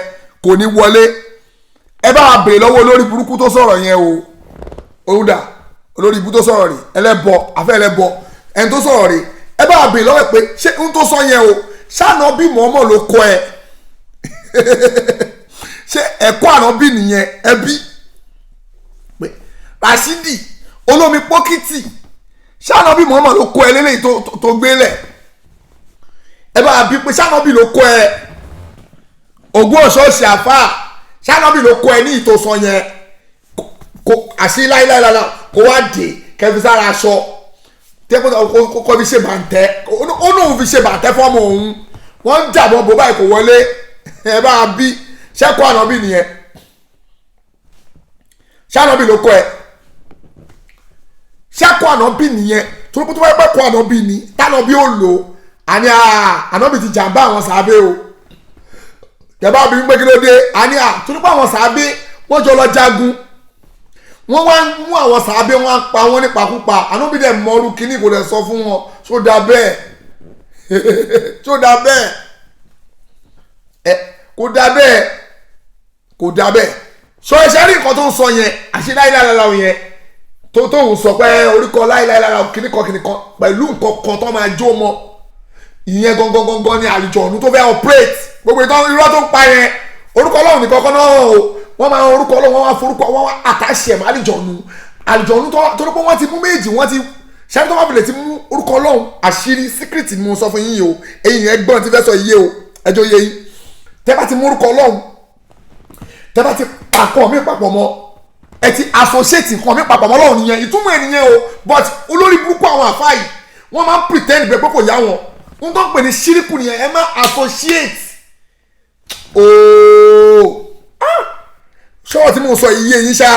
kò ní wọlé. Ẹ bá wa bèrè lọ́wọ́ olórí burúkú tó sọ̀rọ̀ yẹn o. Òun dà? Olórí ibú tó sọ̀rọ̀ rè, ẹlẹ́bọ, àfẹ́ ẹlẹ́bọ, ẹni tó sọ̀rọ̀ rè. Ẹ bá wa bèrè lọ́wọ́ ẹ pé ṣé n tó sọ yẹn o, ṣáànà bí mọ̀ọ́mọ̀ ló kọ́ ẹ? Ṣé ẹ̀kọ́ ànábì nìyẹn? Ẹbí pé Rashidi olómi pókìtì, ṣáànà bí mọ̀ọ́mọ̀ ló kọ́ ẹ lélẹ́yìí tó gbélẹ̀? Ẹ bá bí pé ṣáànà bí ló kọ́ ẹ? Ògún ọ̀ṣọ́ọ̀ṣì àfà, ṣáànà bí ló kọ́ ẹ ní ìtòsàn yẹn? Àṣírí láíláílára kó wá dé kẹfí sára aṣọ tẹ́kọ̀ kó fi ṣe bàǹtẹ́. Ó lóun fi ṣe bàǹtẹ́ fọ́mọ òun. Wọ́n ń jàbọ̀ bó báyìí, kò wọlé. Ẹ bá a bí ṣẹ́kọ̀ ànábì nìyẹn? Ṣé ànábì ló kọ́ ẹ? Ṣẹ́kọ̀ ànábì nìyẹn? Torí pé tó bá yẹ pé kọ́ ànábì ni, tànábì ó lò ó, àní ànábì ti jàǹbá àwọn sàábé o. Tẹ̀bá bí ń pé kí ló dé, àní torí pé àwọn sàábé wọ́n jọ lọ jagun, wọ́n wá ń mú àwọn sàábé, wọ́n á pa wọ́n nípakúpa. Ànábì dẹ̀ mọ́rú kínní, kò dẹ̀ sọ fún wọn. Ṣó da bẹ́ẹ̀? Ṣó da bẹ́ẹ̀? Ẹ kò da bẹ́ẹ̀, kò da bẹ́ẹ̀. Sọ ẹsẹ̀ rí nǹkan tó ń sọ yẹn, àṣẹ láìláìlára yẹn tó ń sọ pé orúkọ láìláìlára kìnnìkan kìnnìkan pẹ̀lú nǹkan kan tó máa jó mọ́ ìyẹn gangan gangan ni àlùjọ̀nù tó fẹ́ operate. Gbogbo ìtàn irọ́ tó ń pa yẹn, orúkọ Ọlọ́run nìkan kan náà o. Wọ́n máa orúkọ Ọlọ́run, wọ́n máa forúkọ, wọ́n wá àtàṣe ẹ̀ mọ́ àlùjọ̀nù. Àlùjọ̀nù tó ní pé wọ́n ti mú méjì, wọ́n ti ṣáà tó bá fi lè ti mú orúkọ Ọlọ́run. Àṣírí secret ni mo sọ fún yín yìí o. Ẹ̀yin yẹn gbọ́n ti fẹ́ sọ iye o, ẹjọ́ yé yín. Tẹ́ bá ti mú orúkọ Ọlọ́run, tẹ́ bá ti pàkọ́ mi papọ̀ mọ́, ẹ ti associate nǹkan mi papọ̀ mọ́ Ọlọ́run nìyẹn. Ìtumọ̀ ẹ̀ nìyẹn o. But olórí burúkú àwọn àfáà yìí, wọ́n máa ń pretend bẹ́ẹ̀ pé kò yá wọn. N tó ń pè ní ṣíríkù nìyẹn. Ẹ má associate ooo. Ṣọ́wọ́ tí mo sọ iye yín ṣá,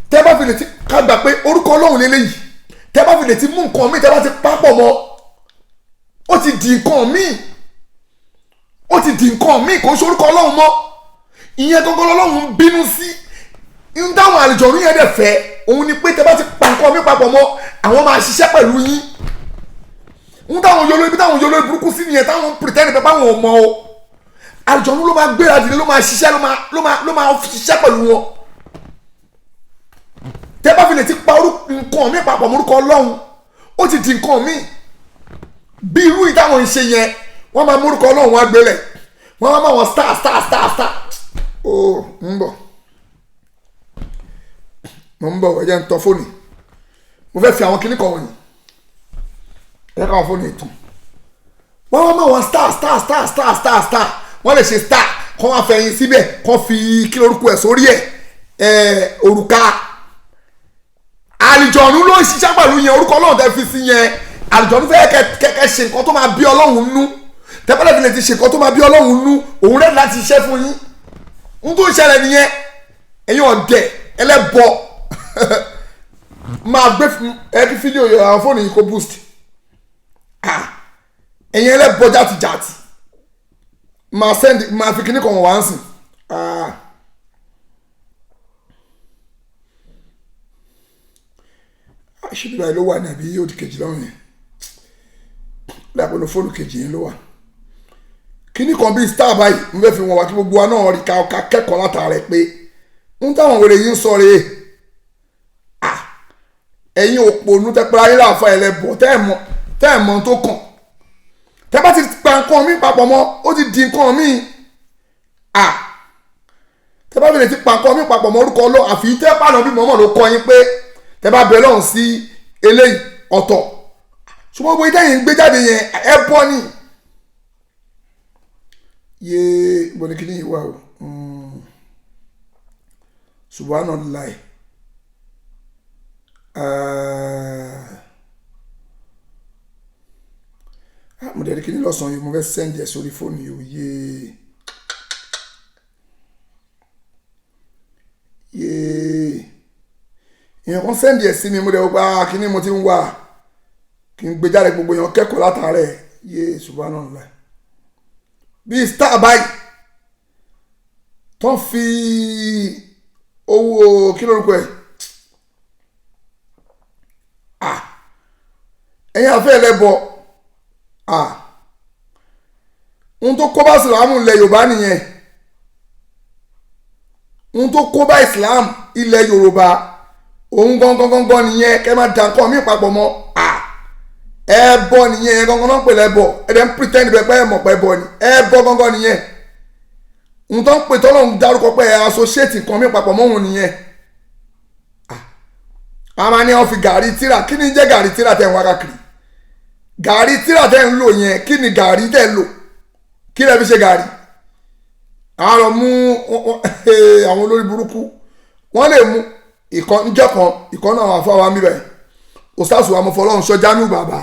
tẹ́ bá fi lè ti ká gbà pé orúkọ Ọlọ́run lélẹ́yìí, tẹ́ bá fi lè ti mú nǹkan míì, tẹ́ bá ti papọ̀ mọ́, ó ti di nǹkan míì, ó ti di nǹkan míì, kò ń ṣe orúkọ Ọlọ́run mọ́. Ìyẹn gangan Ọlọ́run ń bínú sí. Ń dáhùn àlùjọ̀nú yẹn dẹ̀ fẹ́ òun ni pé tẹ́ bá ti pa nǹkan míì papọ̀ mọ́, àwọn máa ṣiṣẹ́ pẹ̀lú yín. Ń táwọn yọlọ ibi táwọn yọlọ burúkú sí nìyẹn, táwọn ń pretend pé báwọn ò mọ o. Àlùjọ̀nú ló máa gbéra dìde, ló máa ṣiṣẹ́, ló máa ṣiṣẹ́ pẹ̀lú wọn. Tẹ́ bá fi lè ti pa nǹkan míì papọ̀ mọ́ orúkọ Ọlọ́run, ó ti di nǹkan míì. Bí irú yìí táwọn ń ṣe yẹn, wọ́n máa mórúkọ Ọlọ́run wá gbélẹ̀, wọ́n máa máa wọn star star star star. Ó ń bọ̀, mo ń bọ̀. Ẹ jẹ́ ń tọ́ fóònù. Mo fẹ́ fi àwọn kinní kan wọ̀nyí. Ẹ jẹ́ káwọn fóònù ìtàn. Wọ́n máa máa wọn star star star star star star. Wọ́n lè ṣe star kọ́, wọ́n fẹ̀yìn síbẹ̀, kọ́ fi kí lórúkọ ẹ̀ sórí ẹ̀ ẹ̀ òrùka. Àlìjọ̀nù ló ń ṣiṣẹ́ pẹ̀lú yẹn. Orúkọ Ọlọ́run tẹ́ fi sí yẹn, àlìjọ̀nù fẹ́ kẹ́ ṣe nǹkan tó máa bí Ọlọ́run nú. Tẹ́pẹ́lẹ́ fi lè ti ṣe nǹkan tó máa bí Ọlọ́run nú, òun rẹ̀ láti ṣiṣẹ́ fún yín. Ohun tó ń ṣẹlẹ̀ nìyẹn. Ẹ̀yin ọ̀dẹ̀ ẹlẹ́bọ, máa gbé ẹ kí fídíò àwọn fóònù yìí kó boost. Ẹ̀yin ẹlẹ́bọ jàtìjàtì, máa send, máa fi kíní kan wọ́n wá ń sìn. Ṣé bíbá yìí ló wà ní àbí yóò di kejì lọ́rùn yẹn lápẹ̀lú fóònù kejì yẹn ló wà? Kíní kan bíi star báyìí, mo fẹ́ fi wọn wá kí gbogbo wa náà rí ká kẹ́kọ̀ọ́ látara rẹ̀ pé ń táwọn wèrè yìí ń sọ rèé. Ẹ̀yin òpònú tẹ́pẹ́rẹ́ ayé láàfà ẹlẹ́bọ̀, tẹ́ ẹ̀ mọ̀ tó kàn, tẹ́ bá ti pa nǹkan mi papọ̀ mọ́, ó ti di nǹkan mi. Tẹ́ bá fi lè ti pa nǹkan mi papọ̀ mọ́ orúkọ Ọlọ́run, àfi tẹ́ pàánà bí mọ́mọ́ ló kọ́ yín pé tẹ́ bá bẹ lọ́hùn sí eléyìí ọ̀tọ̀. Ṣùgbọ́n gbogbo ìtẹ́yìn ń gbé jáde yẹn, ẹ bọ́ ni. Yéé, gbọ́dọ̀ kí ni ìwà o. Subhanallah. Mo dẹ̀ rí kí ni lọ́sàn-án yìí, mo fẹ́ send ẹ̀ sórí fóònù yìí o. Yéé yéé, èèyàn kan send ẹ̀ sí mi, mo dẹ̀ wọ́n pa kí ni mo ti ń wà kí n gbé jáde, gbogbo èèyàn kẹ́kọ̀ọ́ látara ẹ̀. Yéé, subhanallah, bíi star báyìí tó ń fi owó kí lórúkọ ẹ̀. Ẹ̀yin àfẹ́ ẹlẹ́bọ, ohun tó kó bá ìsìlámù ilẹ̀ Yorùbá nìyẹn. Ohun tó kó bá ìsìlámù ilẹ̀ Yorùbá òun gangan gangan nìyẹn. Kẹ́ máa dà nǹkan míì papọ̀ mọ́ ẹbọ nìyẹn. Yẹn gangan náà ń pè lẹ́bọ. Ẹ dẹ̀ ń pretend bẹ́ẹ̀ pé ẹ mọ̀ pé ẹbọ ni. Ẹbọ gangan nìyẹn. Ohun tó ń pè tọ́lọ́run dárúkọ pé ẹ associate nǹkan míì papọ̀ mọ́ òun nìyẹn. A máa ní wọn fi gàrí tíra. Kí ni jẹ́ gàrí tíra tẹ̀ ń wá káàkiri? Gàrí tíra tẹ̀ ń lò yẹn, kí ni gàrí tẹ̀ ń lò? Kí lẹ fi ṣe gàrí? Àwọn lọ mú àwọn olórí burúkú, wọ́n lè mú. Ìkan níjọ́ kan, ìkan náà àwọn afáwa mi bẹ̀, òṣàṣù amọ̀fọlọ́run sọ Jamiu bàbá,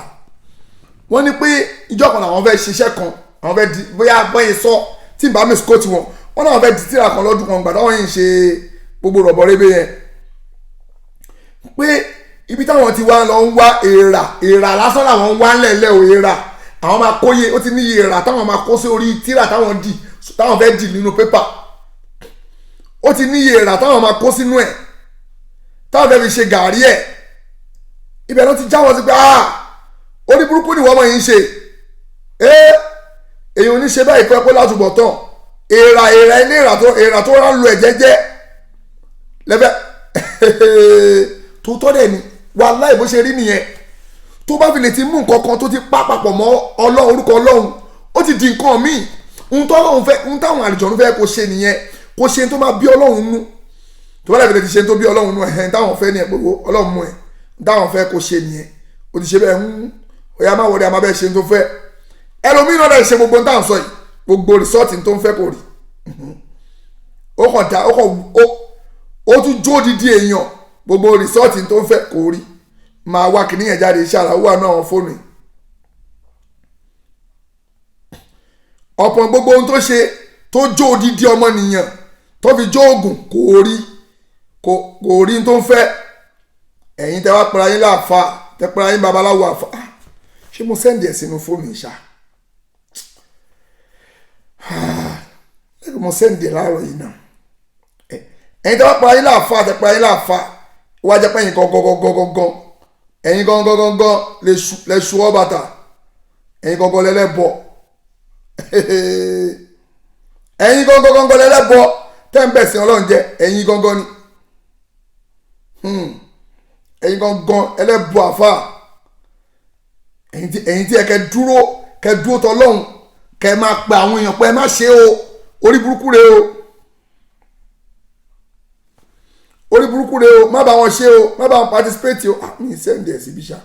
wọ́n ní pé ìjọ́ kan làwọn fẹ́ ṣiṣẹ́ kan, àwọn fẹ́ di bóyá bọ́yìn sọ tí n bá mi sọ tiwọn, wọ́n náà fẹ́ di tíra kan lọ́dún kan gbàdá wọ́n yìí ń ṣe gbogbo rọ̀bọ̀ rébé yẹn, pé ibi táwọn ti wá lọ ń wá èèrà, èèrà lásán làwọn ń wá ńlẹ̀ẹ́lẹ̀ o. Èèrà àwọn máa kóye, ó ti ní iye èèrà táwọn máa kó sí orí tíra táwọn dì, táwọn fẹ́ dì nínú pépà. Ó ti ní iye èèrà táwọn máa kó sínú ẹ̀, táwọn fẹ́ fi ṣe gàrí ẹ̀. Ibẹ̀ ló ti jáwọ́ sí pé, ah, orí burúkú ni wọ́n mọ̀ yìí ń ṣe. Ẹ́ èyàn ò ní ṣe báyìí kọ́ ẹ pé látúbọ̀ tán. Èèrà, èèrà ilé, èèrà tó, èèrà tó rán lu ẹ̀ jẹ́jẹ́ lẹ́fẹ̀ tó tọ́ dẹ̀ ni. Wàláhì, bó ṣe rí nìyẹn. Tó bá fi lè ti mú nǹkan kan tó ti pa papọ̀ mọ́ Ọlọ́run, orúkọ Ọlọ́run, ó ti di nǹkan míì. Ohun tó Ọlọ́run fẹ́, ohun táwọn àlùjọ̀nnú fẹ́ kó ṣe nìyẹn, kó ṣe tó máa bí Ọlọ́run nú. Tó bá lè fi ti ṣe tó bí Ọlọ́run nú, ẹ̀hẹ́n, táwọn fẹ́ ní ẹ̀ pé Ọlọ́run mú ẹ̀, táwọn fẹ́ kó ṣe nìyẹn. Ó ti ṣe bẹ́ẹ̀ ń ọ̀yà má wọlé, àmọ́ bẹ́ẹ̀ ṣe tó fẹ́. Ẹlòmíràn náà ṣe gbogbo táwọn sọ yìí, gbogbo result tó ń fẹ́ kò rí. Ó kàn dá, ó kàn ó tún jó dídí èèyàn, gbogbo result tó ń fẹ́ kò rí. Máa wá kìnìyàn yẹn jáde, iṣẹ́ àrà wà náà àwọn fóònù yìí. Ọ̀pọ̀ gbogbo ohun tó ṣe tó jó odidi ọmọnìyàn, tó fi jó oògùn, kò rí, kò rí tó ń fẹ́. Ẹ̀yin tẹ́ wá pera yín láàfa, tẹ́ pera yín babaláwo àfa, ṣé mo send ẹ̀ sínú fóònù yìí ṣá? Ṣé mo send ẹ̀ láàárọ̀ yìí náà? Ẹ̀yin tẹ́ wá pera yín láàfa, tẹ́ pera yín láàfa, wá jẹ́ pé ẹ̀yin gangan gangan gangan, ẹ̀yin gangan gangan lè ṣu ọ́ bàtà, ẹ̀yin gangan lẹ́lẹ́bọ̀, ẹ̀yin gangan gangan lẹ́lẹ́bọ̀ tẹ́ ń bẹ̀sìn Ọlọ́run jẹ́. Ẹ̀yin gangan ni, ẹ̀yin gangan ẹlẹ́bọ̀ àfà. Ẹ̀yin tí ẹ kẹ́ dúró, kẹ́ dúró tọ́lọ́run, kẹ́ máa pe àwọn èèyàn pé ẹ má ṣe o, orí burúkú rẹ o, orí burúkú rẹ o, má bá wọn ṣe o, má bá wọn participate o. Mi send ẹ̀ síbi ṣá,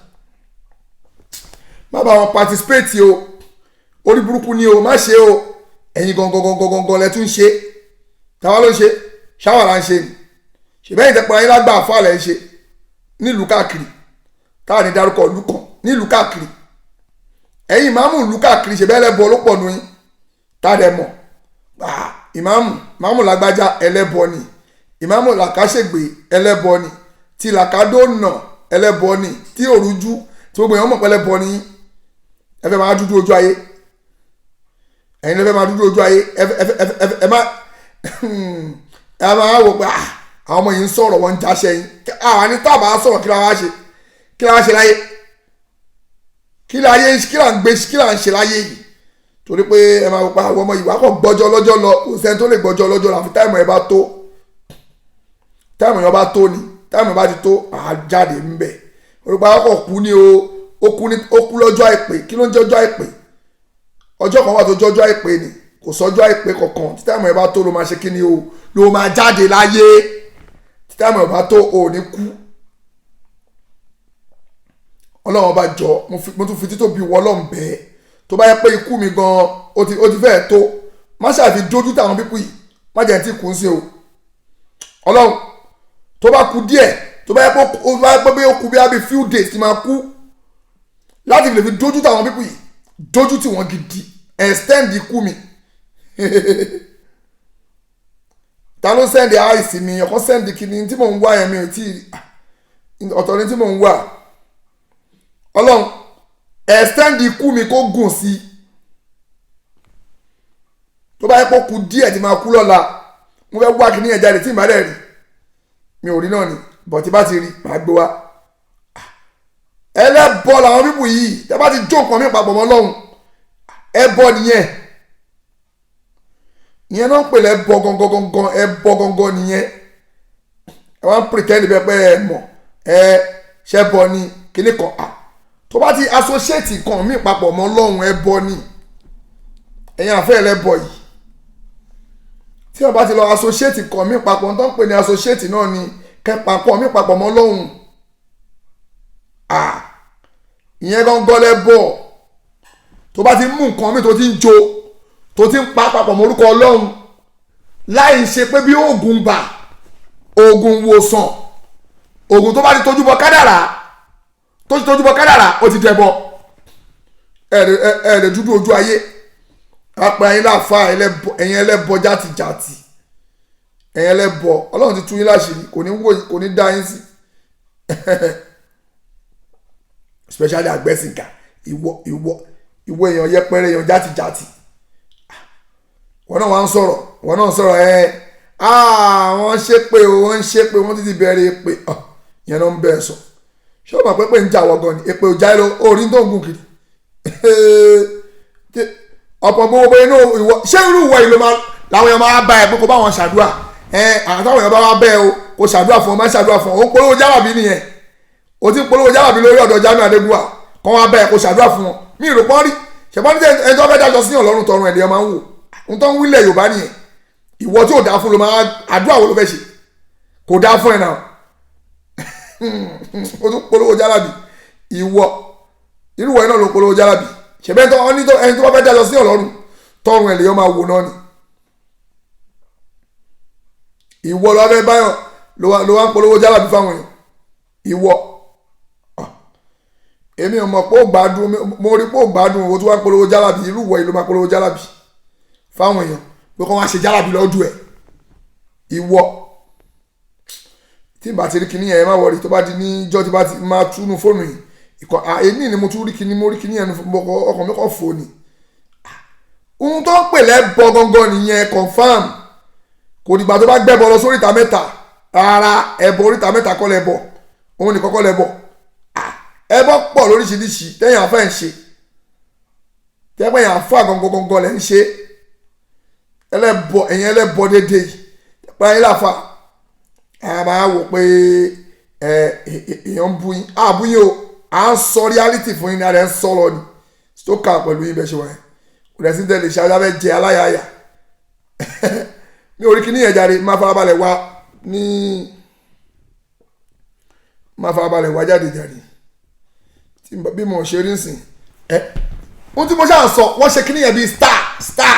má bá wọn participate o, orí burúkú ni o, má ṣe o. Ẹ̀yin gangan gangan gangan lẹ tún ṣe. Táwa ló ń ṣe ṣáwà là ń ṣe ni. Ṣèbẹ́yìn tẹ́ pera yín lágbà àfa lẹ̀ ń ṣe nílùú káàkiri, táà ní dárúkọ ìlú kan nílùú káàkiri. Ẹ̀yin ìmáàmù ìlú káàkiri, ṣèbẹ́ ẹlẹ́bọ ló pọ̀ nù yín, táà dẹ̀ mọ̀. Ìmáàmù, ìmáàmù lágbájá ẹlẹ́bọ ni, ìmáàmù làkàṣègbè ẹlẹ́bọ ni, tí làkàdónà ẹlẹ́bọ ni, tí òrújú tí gbogbo èèyàn mọ̀ pé ẹlẹ́bọ ni. Ẹ fẹ́ máa dúdú ojú ayé, ẹ̀yin lè fẹ́ máa dúdú ojú ayé. Ẹ má ẹ máa wò pé àwọn ọmọ yìí ń sọ̀rọ̀, wọn ń jáṣẹ́ yín. Àwọn ní tábà sọ̀rọ̀, kí la wá ṣe, kí la wá ṣe láyé, kí la yé, kí la ń gbé, kí la ń ṣe láyé yìí? Torí pé ẹ máa wò pé àwọn ọmọ yìí wá kàn gbọ́jọ́ lọ́jọ́ lọ. Kò sẹ́ni tó lè gbọ́jọ́ lọ́jọ́ lọ àfi táìmù ẹ bá tó. Táìmù yẹn bá tó ni, táìmù bá ti tó, àá jáde ń bẹ̀. Orúkọ akọ̀ kú ni o, ó kú lọ́jọ́ àìpé. Kí ló ń jẹ́ ọjọ́ àìpé? Ọjọ́ kan wà tó jọjọ́ àìpé ni, kò sọ́jọ́ àìpé kankan. Tí táìmù ẹ bá tó ló máa ṣe kí ni o, ló máa jáde láyé. Tí táìmù ẹ bá tó, o ò ní kú. Ọlọ́run bá jọ, mo tún fi títóbi wọ Ọlọ́run bẹ́ẹ̀. Tó bá yẹ pé ikú mi gan ó ti fẹ́ẹ̀ tó, má ṣàfi dójú táwọn pípù yìí, má jẹ́ tí kù ń ṣe o. Ọlọ́run, tó bá kú díẹ̀, tó bá yẹ pé bí ó kú bí i few days ti máa kú, láti lè fi dójú táwọn pípù yìí, dójú tí wọ́n gidi, extend ikú mi. Ta ló send àìsí mi? Ọkọ send kìíní tí mò ń wá yẹn, mi ò tí ọ̀tọ̀ ni tí mò ń wá. Ọlọ́run, extend ikú mi kó gùn sí i. Tó bá yẹ kó kú díẹ̀ tí máa kú lọ́la, mo fẹ́ wá kìíní yẹn jáde. Tí ìbá dẹ̀ rí, mi ò rí náà ni, bọ̀ tí bá ti rí, màá gbé wá. Ẹlẹ́bọ làwọn bíbù yìí. Tẹ́ bá ti jó nǹkan mi papọ̀ mọ́ Ọlọ́run, ẹbọ nìyẹn. Ìyẹn náà ń pè lẹ́bọ gangan gangan, ẹbọ gangan nìyẹn. Ẹ wá ń pretend bẹ́ẹ̀ pé ẹ mọ̀ ẹ ṣẹbọ ni kíní kan. À tó bá ti associate nǹkan mi papọ̀ mọ́ Ọlọ́run, ẹbọ ni. Ẹ̀yin àfẹ́ ẹlẹ́bọ yìí, tí wọ́n bá ti lọ associate nǹkan mi papọ̀, tó ń pè ní associate náà ni kẹpa nǹkan mi papọ̀ mọ́ Ọlọ́run. À ìyẹn gangan lẹ́bọ. Tó bá ti mú nǹkan mi tó ti ń jó, tó ti ń pa papọ̀ mọ́ orúkọ Ọlọ́run, láì ṣe pé bí oògùn bà, oògùn wòsàn, Ògùn tó bá ti tójú bọ kádàrá, tó ti tójú bọ kádàrá, ó ti dẹbọ. Ẹ lè dúdú ojú ayé apẹ ayé láfa ẹ̀yin ẹlẹ́bọ játijàti, ẹ̀yin ẹlẹ́bọ. Ọlọ́run ti tú yín láṣìírí, kò ní wò, kò ní dá yín sí, especially àgbẹ̀sìnkà. Ìwọ èèyàn yẹpẹrẹ, èèyàn játijàti, wọn náà wà ń sọ̀rọ̀, wọn náà ń sọ̀rọ̀. Ẹ wọ́n ṣépè o, wọ́n ń ṣépè, wọ́n ti bẹ̀rẹ̀ èpè. Yẹn ló ń bẹ̀ sọ. Ṣé o mọ̀ pé pé ń jà wọ́ gan ni? Èpè ò já lọ orí tó ń gùn kiri ọ̀pọ̀ gbogbo inú ìwọ. Ṣé irú ìwọ yìí ló máa làwọn èèyàn máa bá ẹ pé kó bá wọn ṣàdúrà? Ẹ àtàwọn èèyàn bá wá bẹ́ẹ̀ o, kó ṣàdúrà fún ọ, má ṣàdúrà fún ọ. Ó ń polówó jálàbí nìyẹn. O ti ń polówó jálàbí lórí ọ̀dọ̀ Jamiu Adégúnwà kọ́ wá bẹ́ẹ̀ kó ṣàdúrà fún ọ. Mi ì rò pọ́n rí ṣẹ̀bọ́n ní ẹni tó fẹ́ dájọ́ síyàn lọ́rùn, tọrùn ẹ̀ lè máa ń wò ń tọ́ ń wílẹ̀ Yorùbá nìyẹn. Ìwọ tí ò dáa fún ló máa àdúrà wo ló fẹ́ ṣe? Kò dáa fún ẹ náà, o tún polówó jálàbí. Ìwọ, irú ìwọ náà ló polówó jálàbí. Ṣẹ̀bẹ́ ẹni tó bá fẹ́ dájọ́ síyàn lọ́rùn, tọrùn ẹ̀ lè máa wò náà ni. Ìwọ ló fẹ́ báyọ̀ ló wá ń polówó jálàbí fáwọn èèyàn. Ìwọ, èmi ò mọ̀ pé ó gbádùn. Mo rí pé ó gbádùn, o tún wá ń polówó jálàbí. Irú ìwọ yìí ló máa polówó jálàbí fáwọn èèyàn pé kọ́ wá ṣe jálàbí lọ́dún ẹ̀. Ìwọ tí n bá ti rí kinní yẹn, ẹ má wọrí. Tó bá di níjọ́ tí bá ti máa túnú fóònù yìí ìkọ èmi ni mo tún rí kinní, mo rí kinní yẹn, ọkàn mi kàn fò ni. Ohun tó ń pè lẹ́bọ gangan nìyẹn, confam. Kò dìgbà tó bá gbẹ́bọ lọ sóríta mẹ́ta rárá. Ẹbọ oríta mẹ́ta kọ́ lẹ́bọ, òun nìkan kọ́ lẹ́bọ. Ẹbọ pọ̀ lóríṣiríṣi tẹ́yìn àfẹ́ ń ṣe, tẹ́yìn àfẹ́ gangan gangan lẹ́ ń ṣe. Ẹlẹ́bọ, ẹ̀yin ẹlẹ́bọ dédé yìí pé ayé làfà a máa wò pé ẹ èèyàn ń bú yín, à bú yín o, à ń sọ reality fún yín ní adé ń sọ lọ ni stoka pẹ̀lú yín bẹ́ẹ̀ ṣe wáyé. Kò dẹ̀ sí tẹ̀lé ṣe ajábẹ́ jẹ aláyàyà ní orí kíní yẹn jáde. Máa farabalẹ̀ wá ní, máa farabalẹ̀ wá jáde jáde bí mo ṣe rí nsìn. Ẹ ohun tí mo ṣáà sọ, wọ́n ṣe kíní yẹn bíi star star,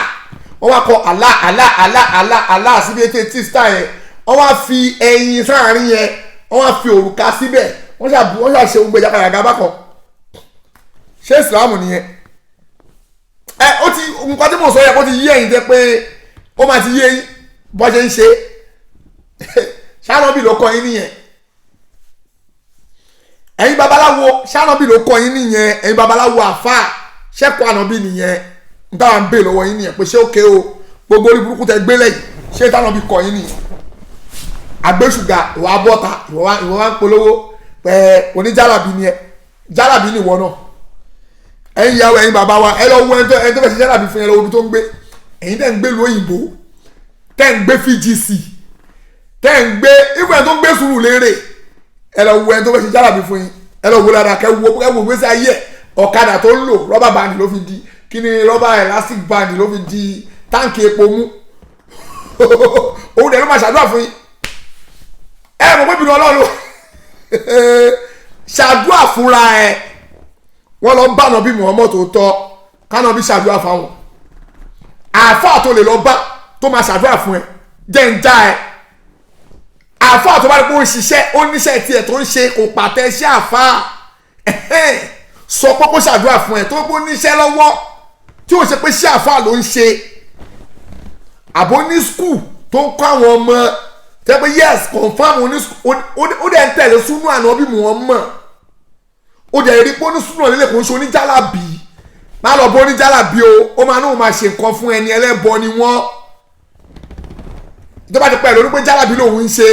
wọ́n wá kọ Allah Allah Allah Allah Allah síbi etí etí star yẹn, wọ́n wá fi ẹyin sáàrin yẹn, wọ́n wá fi òrùka síbẹ̀, wọ́n ṣà ṣe gbogbo ìjàkadà bákan. Ṣé ìsìlámù nìyẹn? Ẹ ó ti nǹkan tí mo sọ yẹ kó ti yí ẹ̀yin jẹ́ pé ó máa ti yé yín bọ́ ṣe ń ṣe. Ṣánábì ló kọ́ yín nìyẹn, ẹ̀yin babaláwo. Ṣánábì ló kọ́ yín nìyẹn, ẹ̀yin babaláwo àfáà. Ṣẹ́kọ̀ọ́ ànábì nìyẹn? N táwa ń bè lọ́wọ́ yín nìyẹn pé ṣé ó ké o, gbogbo orí burúkú tẹ gbélé yìí, ṣé táwọn bí kọ yín nìyẹn? Àgbéṣùgà ìwà bọ́ta, ìwọ wá ń polówó pé oníjàlábí ni ẹ, jálàbí ni ìwọ náà. Ẹ̀yin ìyàwó, ẹ̀yin bàbá wa, ẹ lọ wo ẹni tó fẹ́ ṣe jálàbí fún yẹn, lọ wo ibi tó ń gbé. Ẹ̀yin tẹ́ ń gbé lu òyìnbó, tẹ́ ń gbé FGC, tẹ́ ń gbé ìfẹ́ tó ń gbé sùúrù lérè, ẹ lọ wo ẹni tó fẹ́ ṣe jálàbí fún yín. Ẹ lọ wo dáadáa, kẹ wo gbèsè ayé ẹ. Ọ̀kadà tó ń lò, rọ́bà band ló fi di kí ni, rọ́bà elastic band ló fi di táǹkì epo mú. Òun dẹ̀ ló máa ṣàdúrà fún yín. Ẹ mọ̀ pé bínú Ọlọ́run ṣàdúrà fúnra ẹ. Wọ́n lọ bá nàbí Muhammad tó tọ́ kánàbí ṣàdúrà fáwọn àáfàá tó lè lọ bá tó máa ṣàdúrà fún ẹ jẹ́ ń já ẹ. Àáfàá tó bá rí pé ó ń ṣiṣẹ́, ó níṣẹ́ tiẹ̀ tó ń ṣe, kò pàtẹ iṣẹ́ àáfàá, sọ pé kó ṣàdúrà fún ẹ tó bó níṣẹ́ lọ́wọ́ tí ó ṣe pé ṣé àáfàá ló ń ṣe, àbó ní skul tó ń kọ́ àwọn ọmọ tẹ́ pé yes, confam ó dẹ̀ ń tẹ̀lé súnú ànábì Muhammad, ó dẹ̀ rí pé ó ní súnú ọ̀lẹ́lẹ̀, kò ń ṣe oníjàlábì. Má lọ bó oníjàlábì o, ó máa náà máa ṣe nǹkan fún ẹni ẹlẹ́bọ ni wọ́n. Tó bá ti pẹ́ lórí pé jálàbí lòun ń ṣe,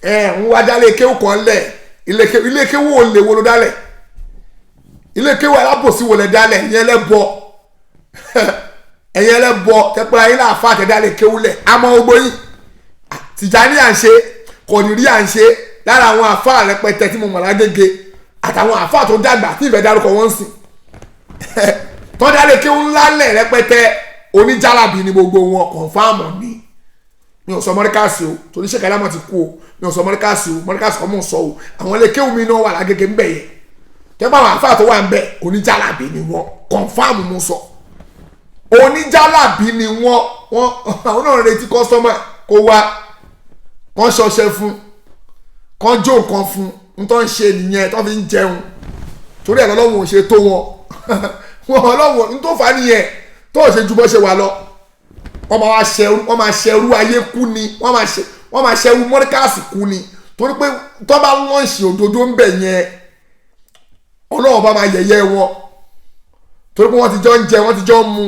ẹ̀ ń wá dálé kéwù kan lẹ̀. Ilé kéwù ò lè wo ló dálẹ̀? Ilé kéwù alábòsí wo lẹ dálẹ̀? Ìyẹn ẹlẹ́bọ, ẹ̀yin ẹlẹ́bọ tẹ́pẹ́ ayé láàfáà tẹ́dálé kéwù lẹ̀. Àmọ́ gbogbo yín Tìjàní à ń ṣe, Kọ̀dìrí à ń ṣe, lára àwọn àfáà rẹpẹtẹ tí mo mọ̀ lágége àtàwọn àfáà tó dàgbà tí ìfẹ́ dárúkọ wọn sìn tọ́dálé kéwù ńlá lẹ̀ rẹpẹtẹ, oníjàlábì ni gbogbo wọn, kọ̀nfàmù ni. Mi ò sọ mọ́ríkàsì o, torí ṣèkà lámọ̀ ti kú o. Mi ò sọ mọ́ríkàsì o, mọ́ríkàsì kọ́ mò ń sọ o. Àwọn ilé kéwù mi náà wà lágége ńbẹ̀ yẹn, tẹ́pẹ́ àwọn àfáà tó wà ńbẹ̀ oníjàlábì ni wọ́n, kọ̀nfàmù mo sọ, oníjàlábì ni wọ́n. Wọ́n àwọn náà retí kọ́sọ́mà kó wá kán ṣọṣẹ fún. Kán jó nǹkan fún un tó ń ṣe nìyẹn tó fi ń jẹun. Torí ẹ̀ lọ́lọ́run ò ṣe tó wọn. Wọn ọlọ́run ń tó fà á nìyẹn tó ò ṣe ju bó ṣe wà lọ. Wọ́n máa ṣẹrú ayé kú ni, wọ́n máa ṣẹrú mọ́ríkàsì kú ni. Torí pé tó bá lọ́ọ̀ṣì òdodo ń bẹ̀ yẹn, ọlọ́run bá máa yẹ̀yẹ́ wọn. Torí pé wọ́n ti jọ ń jẹ, wọ́n ti jọ ń mu.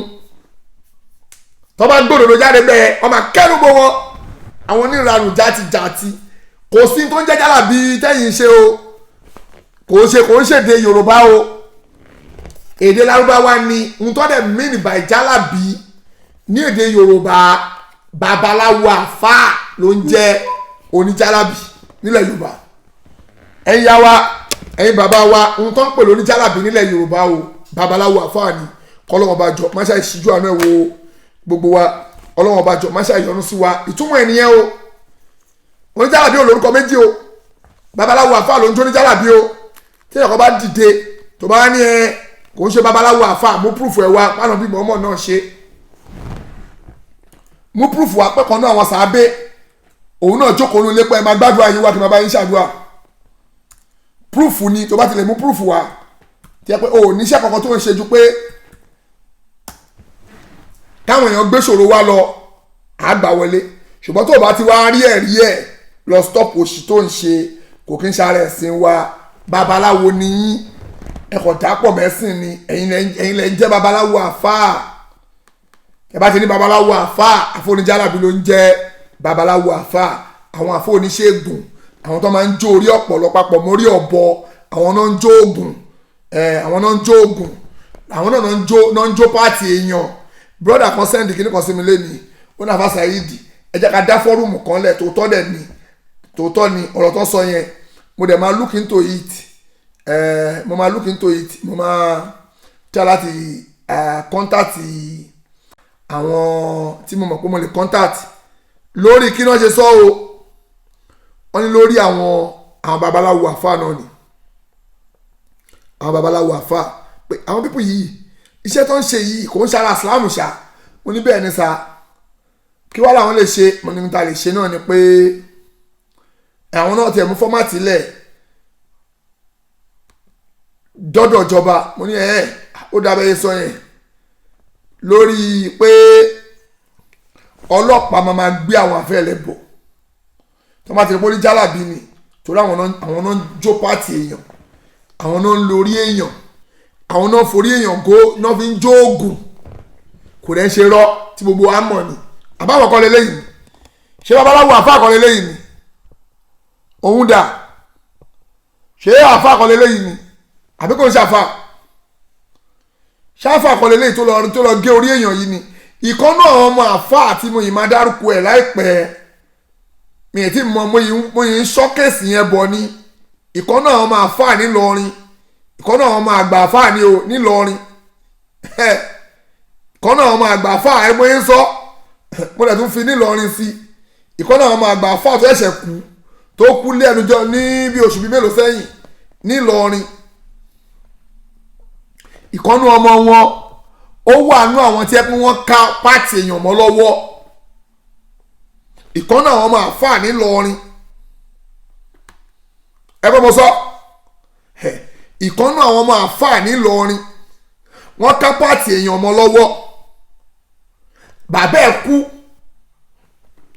Tó bá gbòdòdó jáde bẹ́ẹ̀, wọ́n máa kẹ́rù bọ́ wọn. Àwọn oníranù játijàti, kò sí tó ń jẹ́ jálàbí tẹ́yìn ṣe o. Kò ṣe kò ń ṣèdè Yorùbá o, èdè Lárúbáwá ni. N tó dẹ̀ mean by jálàbí ní èdè Yorùbá, babaláwo àfáà ló ń jẹ́ oníjálàbí nílẹ̀ Yorùbá. Ẹ̀yin ya wa, ẹ̀yin bàbá wa, n tó ń pè lóníjálàbí nílẹ̀ Yorùbá o, babaláwo àfáà ni. Kọ́lọ́wọ́n bá jọ má ṣe ṣíjú àánú ẹ̀ wo gbogbo wa. Ọlọ́wọ́n bá jọ má ṣe yọ́nú sí wa. Ìtumọ̀ ẹ̀ nìyẹn o. Oníjálàbí ò lórúkọ méjì o, babaláwo àfáà ló ń jó oníjálàbí o. Tí ẹ̀kọ́ bá dìde tó bá ní ẹ kò ń ṣe babaláwo àfáà, mú púrúfù ẹ wá pàánù bí mọ́mọ́ náà ṣe. Mú púrúfù wá pẹ́kọ̀ọ́ náà àwọn sàábé òun náà jókòó ní ilé pẹ́ máa gbàdúrà yín wá kí n máa bá yín ṣàdúrà. Púrúfù ni tó bá ti lè mú púrúfù wá tí ẹ pé o ò níṣẹ́ kankan tó ń ṣe ju pé káwọn èèyàn gbé ṣòro wá lọ àgbà wọlé. Ṣùgbọ́n tó o bá ti wá rí ẹ̀rí ẹ̀ lọ stop òṣì tó ń ṣe, kò kí ń ṣara ẹ̀sìn wa. Babaláwo ni yín, ẹ̀kọ́ dápọ̀ mẹ́sìn ni. Ẹ̀yin lẹ ń jẹ́ babaláwo àfáà. Ẹ bá ti ní babaláwo àfáà, àfọ̀nìjálàbí ló ń jẹ́ babaláwo àfáà. Àwọn àfọ̀nìṣègùn, àwọn tó máa ń jó orí ọ̀pọ̀lọ papọ̀ mórí ọ̀bọ, àwọn náà ń jó oògùn, àwọn náà ń jó oògùn, àwọn náà ń jó pààtì èèyàn. Brother kan send kíní kan sí mi lẹ́nìí, ó ní àfa Saheed, ẹ jẹ́ ká dá fọ́rùmù kan lẹ̀. Tòótọ́ dẹ̀ ni, tòótọ́ ni ọ̀rọ̀ tó sọ yẹn. Mo dẹ̀ máa look into it, mo máa look into it. Mo máa try láti contact àwọn tí mo mọ̀ pé mo lè contact lórí kí náà ṣe sọ o. Wọ́n ní lórí àwọn babaláwo àfa náà ni, àwọn babaláwo àfa, pé àwọn pípù yìí iṣẹ́ tó ń ṣe yìí kò ń ṣara ìsìlámù ṣá. Mo ní bẹ́ẹ̀ ni sa, kí wá làwọn lè ṣe? Mo ní ta lè ṣe náà ni pé àwọn náà tiẹ̀ mú format lẹ̀ dọ́dọ̀ ìjọba. Mo ní ẹ̀ ó dábẹ́ yẹn sọ yẹn lórí pé ọlọ́pàá máa gbé àwọn àfẹ́lẹ́ bọ̀ tó máa ti rí pólí jálàbí ni, torí àwọn náà ń jó pàtì èèyàn, àwọn náà ń lórí èèyàn, àwọn náà forí èèyàn gó náà fi ń jó oògùn. Kò dẹ́ ṣe rọ́ tí gbogbo wa mọ̀ ni. Àbáwọ̀ kọ́ leléyìí ni, ṣé babaláwo àfáà kọ́ leléyìí ni? Òun dà, ṣé àfáà kọ́ leléyìí ni? Àbí kò ń ṣàfà? Ṣáfà kọ́ leléyìí tó lọ gé orí èèyàn yìí ni? Ìkan náà ọmọ àfáà àti mo yìí máa dárúkọ ẹ̀ láìpẹ́, mi ì tí mọ, mo yìí ń ṣọ́kèsì yẹn bọ̀ ni. Ìkan náà ọmọ àfáà nílọrin, ìkan náà ọmọ àgbà àfáà ni o nílọrin, ìkan náà ọmọ àgbà àfáà ẹ bóyá ń sọ, mo dẹ̀ tún fi nílọrin sí. Ìkan náà ọmọ àgbà àfáà tó ẹ̀ṣẹ̀ kú, tó kú lé ẹnujọ ní bí oṣù bíi mélòó sẹ́yìn nílọrin. Ìkan náà ọmọ wọn ó wà nú àwọn tí ẹ pé wọ́n ká pààtì èèyàn mọ́ lọ́wọ́. Ìkan náà ọmọ àfáà nílọrin, ẹ bọ́ mo sọ, ìkan náà àwọn ọmọ àfáà nílọrin wọ́n ká pààtì èèyàn mọ́ lọ́wọ́. Bàbá ẹ̀ kú,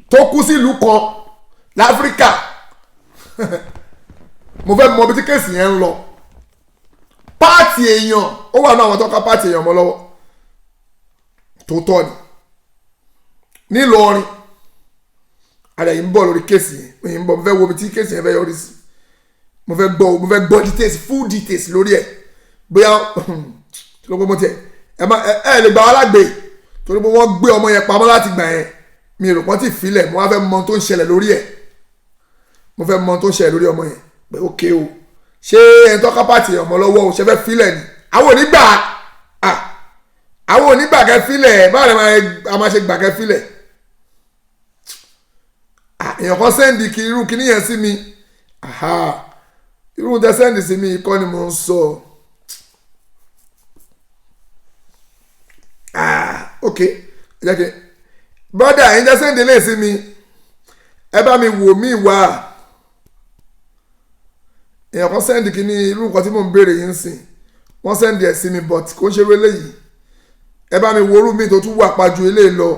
tó kú sílùú kan láfíríkà. Mo fẹ́ mọ bí tí kéèsì yẹn ń lọ. Pààtì èèyàn ó wà ní àwọn tó ká pààtì èèyàn mọ́ lọ́wọ́ tó tọ́ ni nílọrin. Àdà yìí ń bọ̀ lórí kéèsì yẹn, yìí ń bọ̀. Mo fẹ́ wo ibi tí kéèsì yẹn fẹ́ yọrí sí. Mo fẹ́ gbọ́ details, full details lórí ẹ̀. Bóyá tí ló gbọ́ mo tiẹ̀ ẹ má ẹ lè gbà wá lágbè, torí pé wọ́n gbé ọmọ yẹn pamọ́ láti gbà yẹn. Mi rò pọ́n ti filẹ̀. Mo wá fẹ́ mọ tó ń ṣẹlẹ̀ lórí ẹ̀. Mo fẹ́ mọ tó ń ṣẹlẹ̀ lórí ọmọ yẹn pé ok o, ṣé ẹni tó ká pàtì ọmọ lọ́wọ́ o ṣe fẹ́ filẹ̀ ni? Àwọn onígbà, àwọn onígbà kẹ́ filẹ̀. Báwo ni a máa ṣe gbà kẹ́ filẹ̀? Èèyàn kan sẹ́ndì kí irú kíní yẹn sí mi. Irú tẹ sẹ́ndì sí mi kọ́ ni mo ń sọ. Ok, ẹ jẹ́ kí brother ẹ̀yin tẹ sẹ́ndì lè sí mi, ẹ bá mi wò mí wá. Èèyàn kan send kínní irú nǹkan tí mò ń béèrè yìí ń sìn, wọ́n send ẹ̀ sí mi, but kò ń ṣe wélé yìí. Ẹ bá mi worú mi tó tún wà pàjù eléyìí lọ,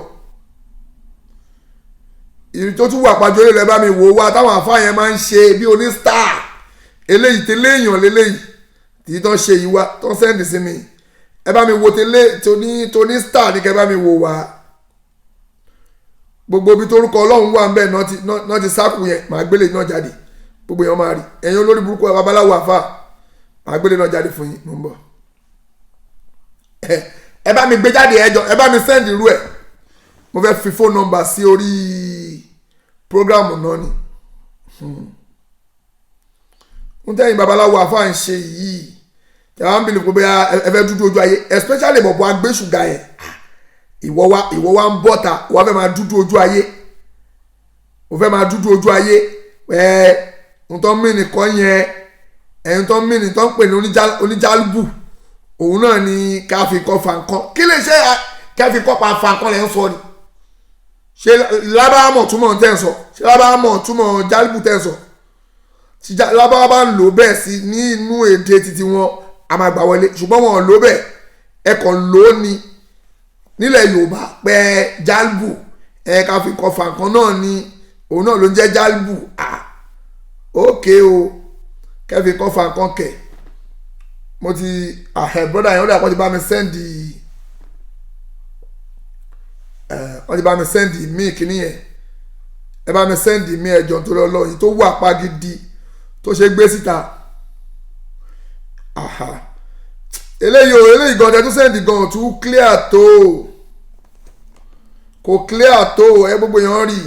ìrì tó tún wà pàjù eléyìí lọ. Ẹ bá mi wò wá táwọn àfáà yẹn máa ń ṣe bí oní star. Eléyìí tẹ́lẹ̀ èèyàn léléyìí tí tán ṣe yìí wá tán send sí mi. Ẹ bá mi wo tẹ́lẹ̀ tóní star ní kẹ́ bá mi wò wá. Gbogbo ibi torúkọ Ọlọ́run wà ń bẹ̀ náà ti sáàkù yẹn. Màá gbélé náà jáde, gbogbo èèyàn máa rí. Ẹ̀yin olórí burúkú babaláwo àfà, màá gbélé náà jáde fún yín. Mo ń bọ̀. Ẹ bá mi gbé jáde, ẹ jọ, ẹ bá mi send irú ẹ̀. Mo fẹ́ fi phone number sí orí program náà ni. Ń tẹ́yìn babaláwo àfà ń ṣe yìí, tí a bá ń bìlì pé bóyá ẹ fẹ́ dúdú ojú ayé, especially bọ̀bọ̀ agbésùgà yẹn, ìwọ wa ń bọ̀ta, wọ́n fẹ́ máa dúdú ojú ayé, o fẹ́ máa dúdú ojú ayé. Ẹ ntọ́ mìíní kọ́ yẹn, ẹ̀ ntọ́ mìíní tọ́ ń pè ní oníjálùbù, òun náà ni ká fi kọ́ fa nǹkan. Kí lè ṣe ká fi kọ́ pa fa nǹkan lẹ́ ń sọ ni? Ṣé lábàámọ̀ túmọ̀ tẹ́ ń sọ? Ṣé lábàámọ̀ túmọ̀ jálùbù tẹ́ ń sọ? Tí lábàá bá ń lò bẹ́ẹ̀ sí ní inú èdè titi wọn, a máa gbà wọlé, ṣùgbọ́n wọn ò lò bẹ́ẹ̀. Ẹ kàn lò ó ni nílẹ̀ Yorùbá pẹ́ jálùbù, ẹ ká fi kọ́ fa nǹkan náà ni, òun náà ló ń jẹ́ jálùbù. Ah, ókè o, kẹfì kọ́ fa nǹkan kẹ̀. Mo ti àhẹ brother yẹn, ó dà kó ti bá mi send ẹ, wọ́n ti bá mi send mí kíní yẹn. Ẹ bá mi send mí, ẹjọ́ nítorí Ọlọ́run, yìí tó wà pa gidi tó ṣe gbé síta. Aha, eléyìí o, eléyìí gan tẹ tún send gan tún clear tó, kò clear tó. Ẹ gbogbo yẹn rí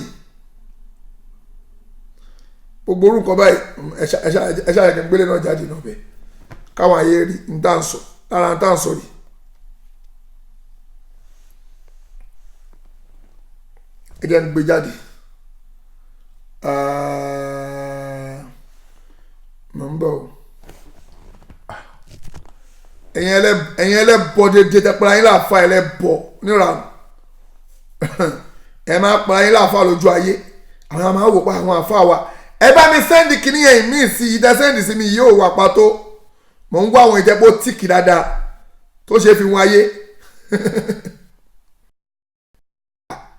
gbogbo orúkọ báyìí. Ẹ ṣá ẹ̀kẹ́ gbélé náà jáde náà bẹ́ẹ̀, káwọn ayé rí n tá n sọ lára n tá n sọ rí. Ẹ jẹ́ n gbé jáde. Mo ń bọ̀ o. Ẹ̀yin ẹlẹ́bọ dédé tẹ para yín láàfa, ẹlẹ́bọ níranù, ẹ máa para yín láàfa lójú ayé. Àwọn máa wò pa àwọn àfa wa. Ẹ bá mi send kìíní yẹn míì sí i. Tẹ send sí mi yóò wà pàtó. Mò ń wá àwọn ìjẹ́pọ̀ tíìkì dáadáa tó ṣe fi wọn ayé.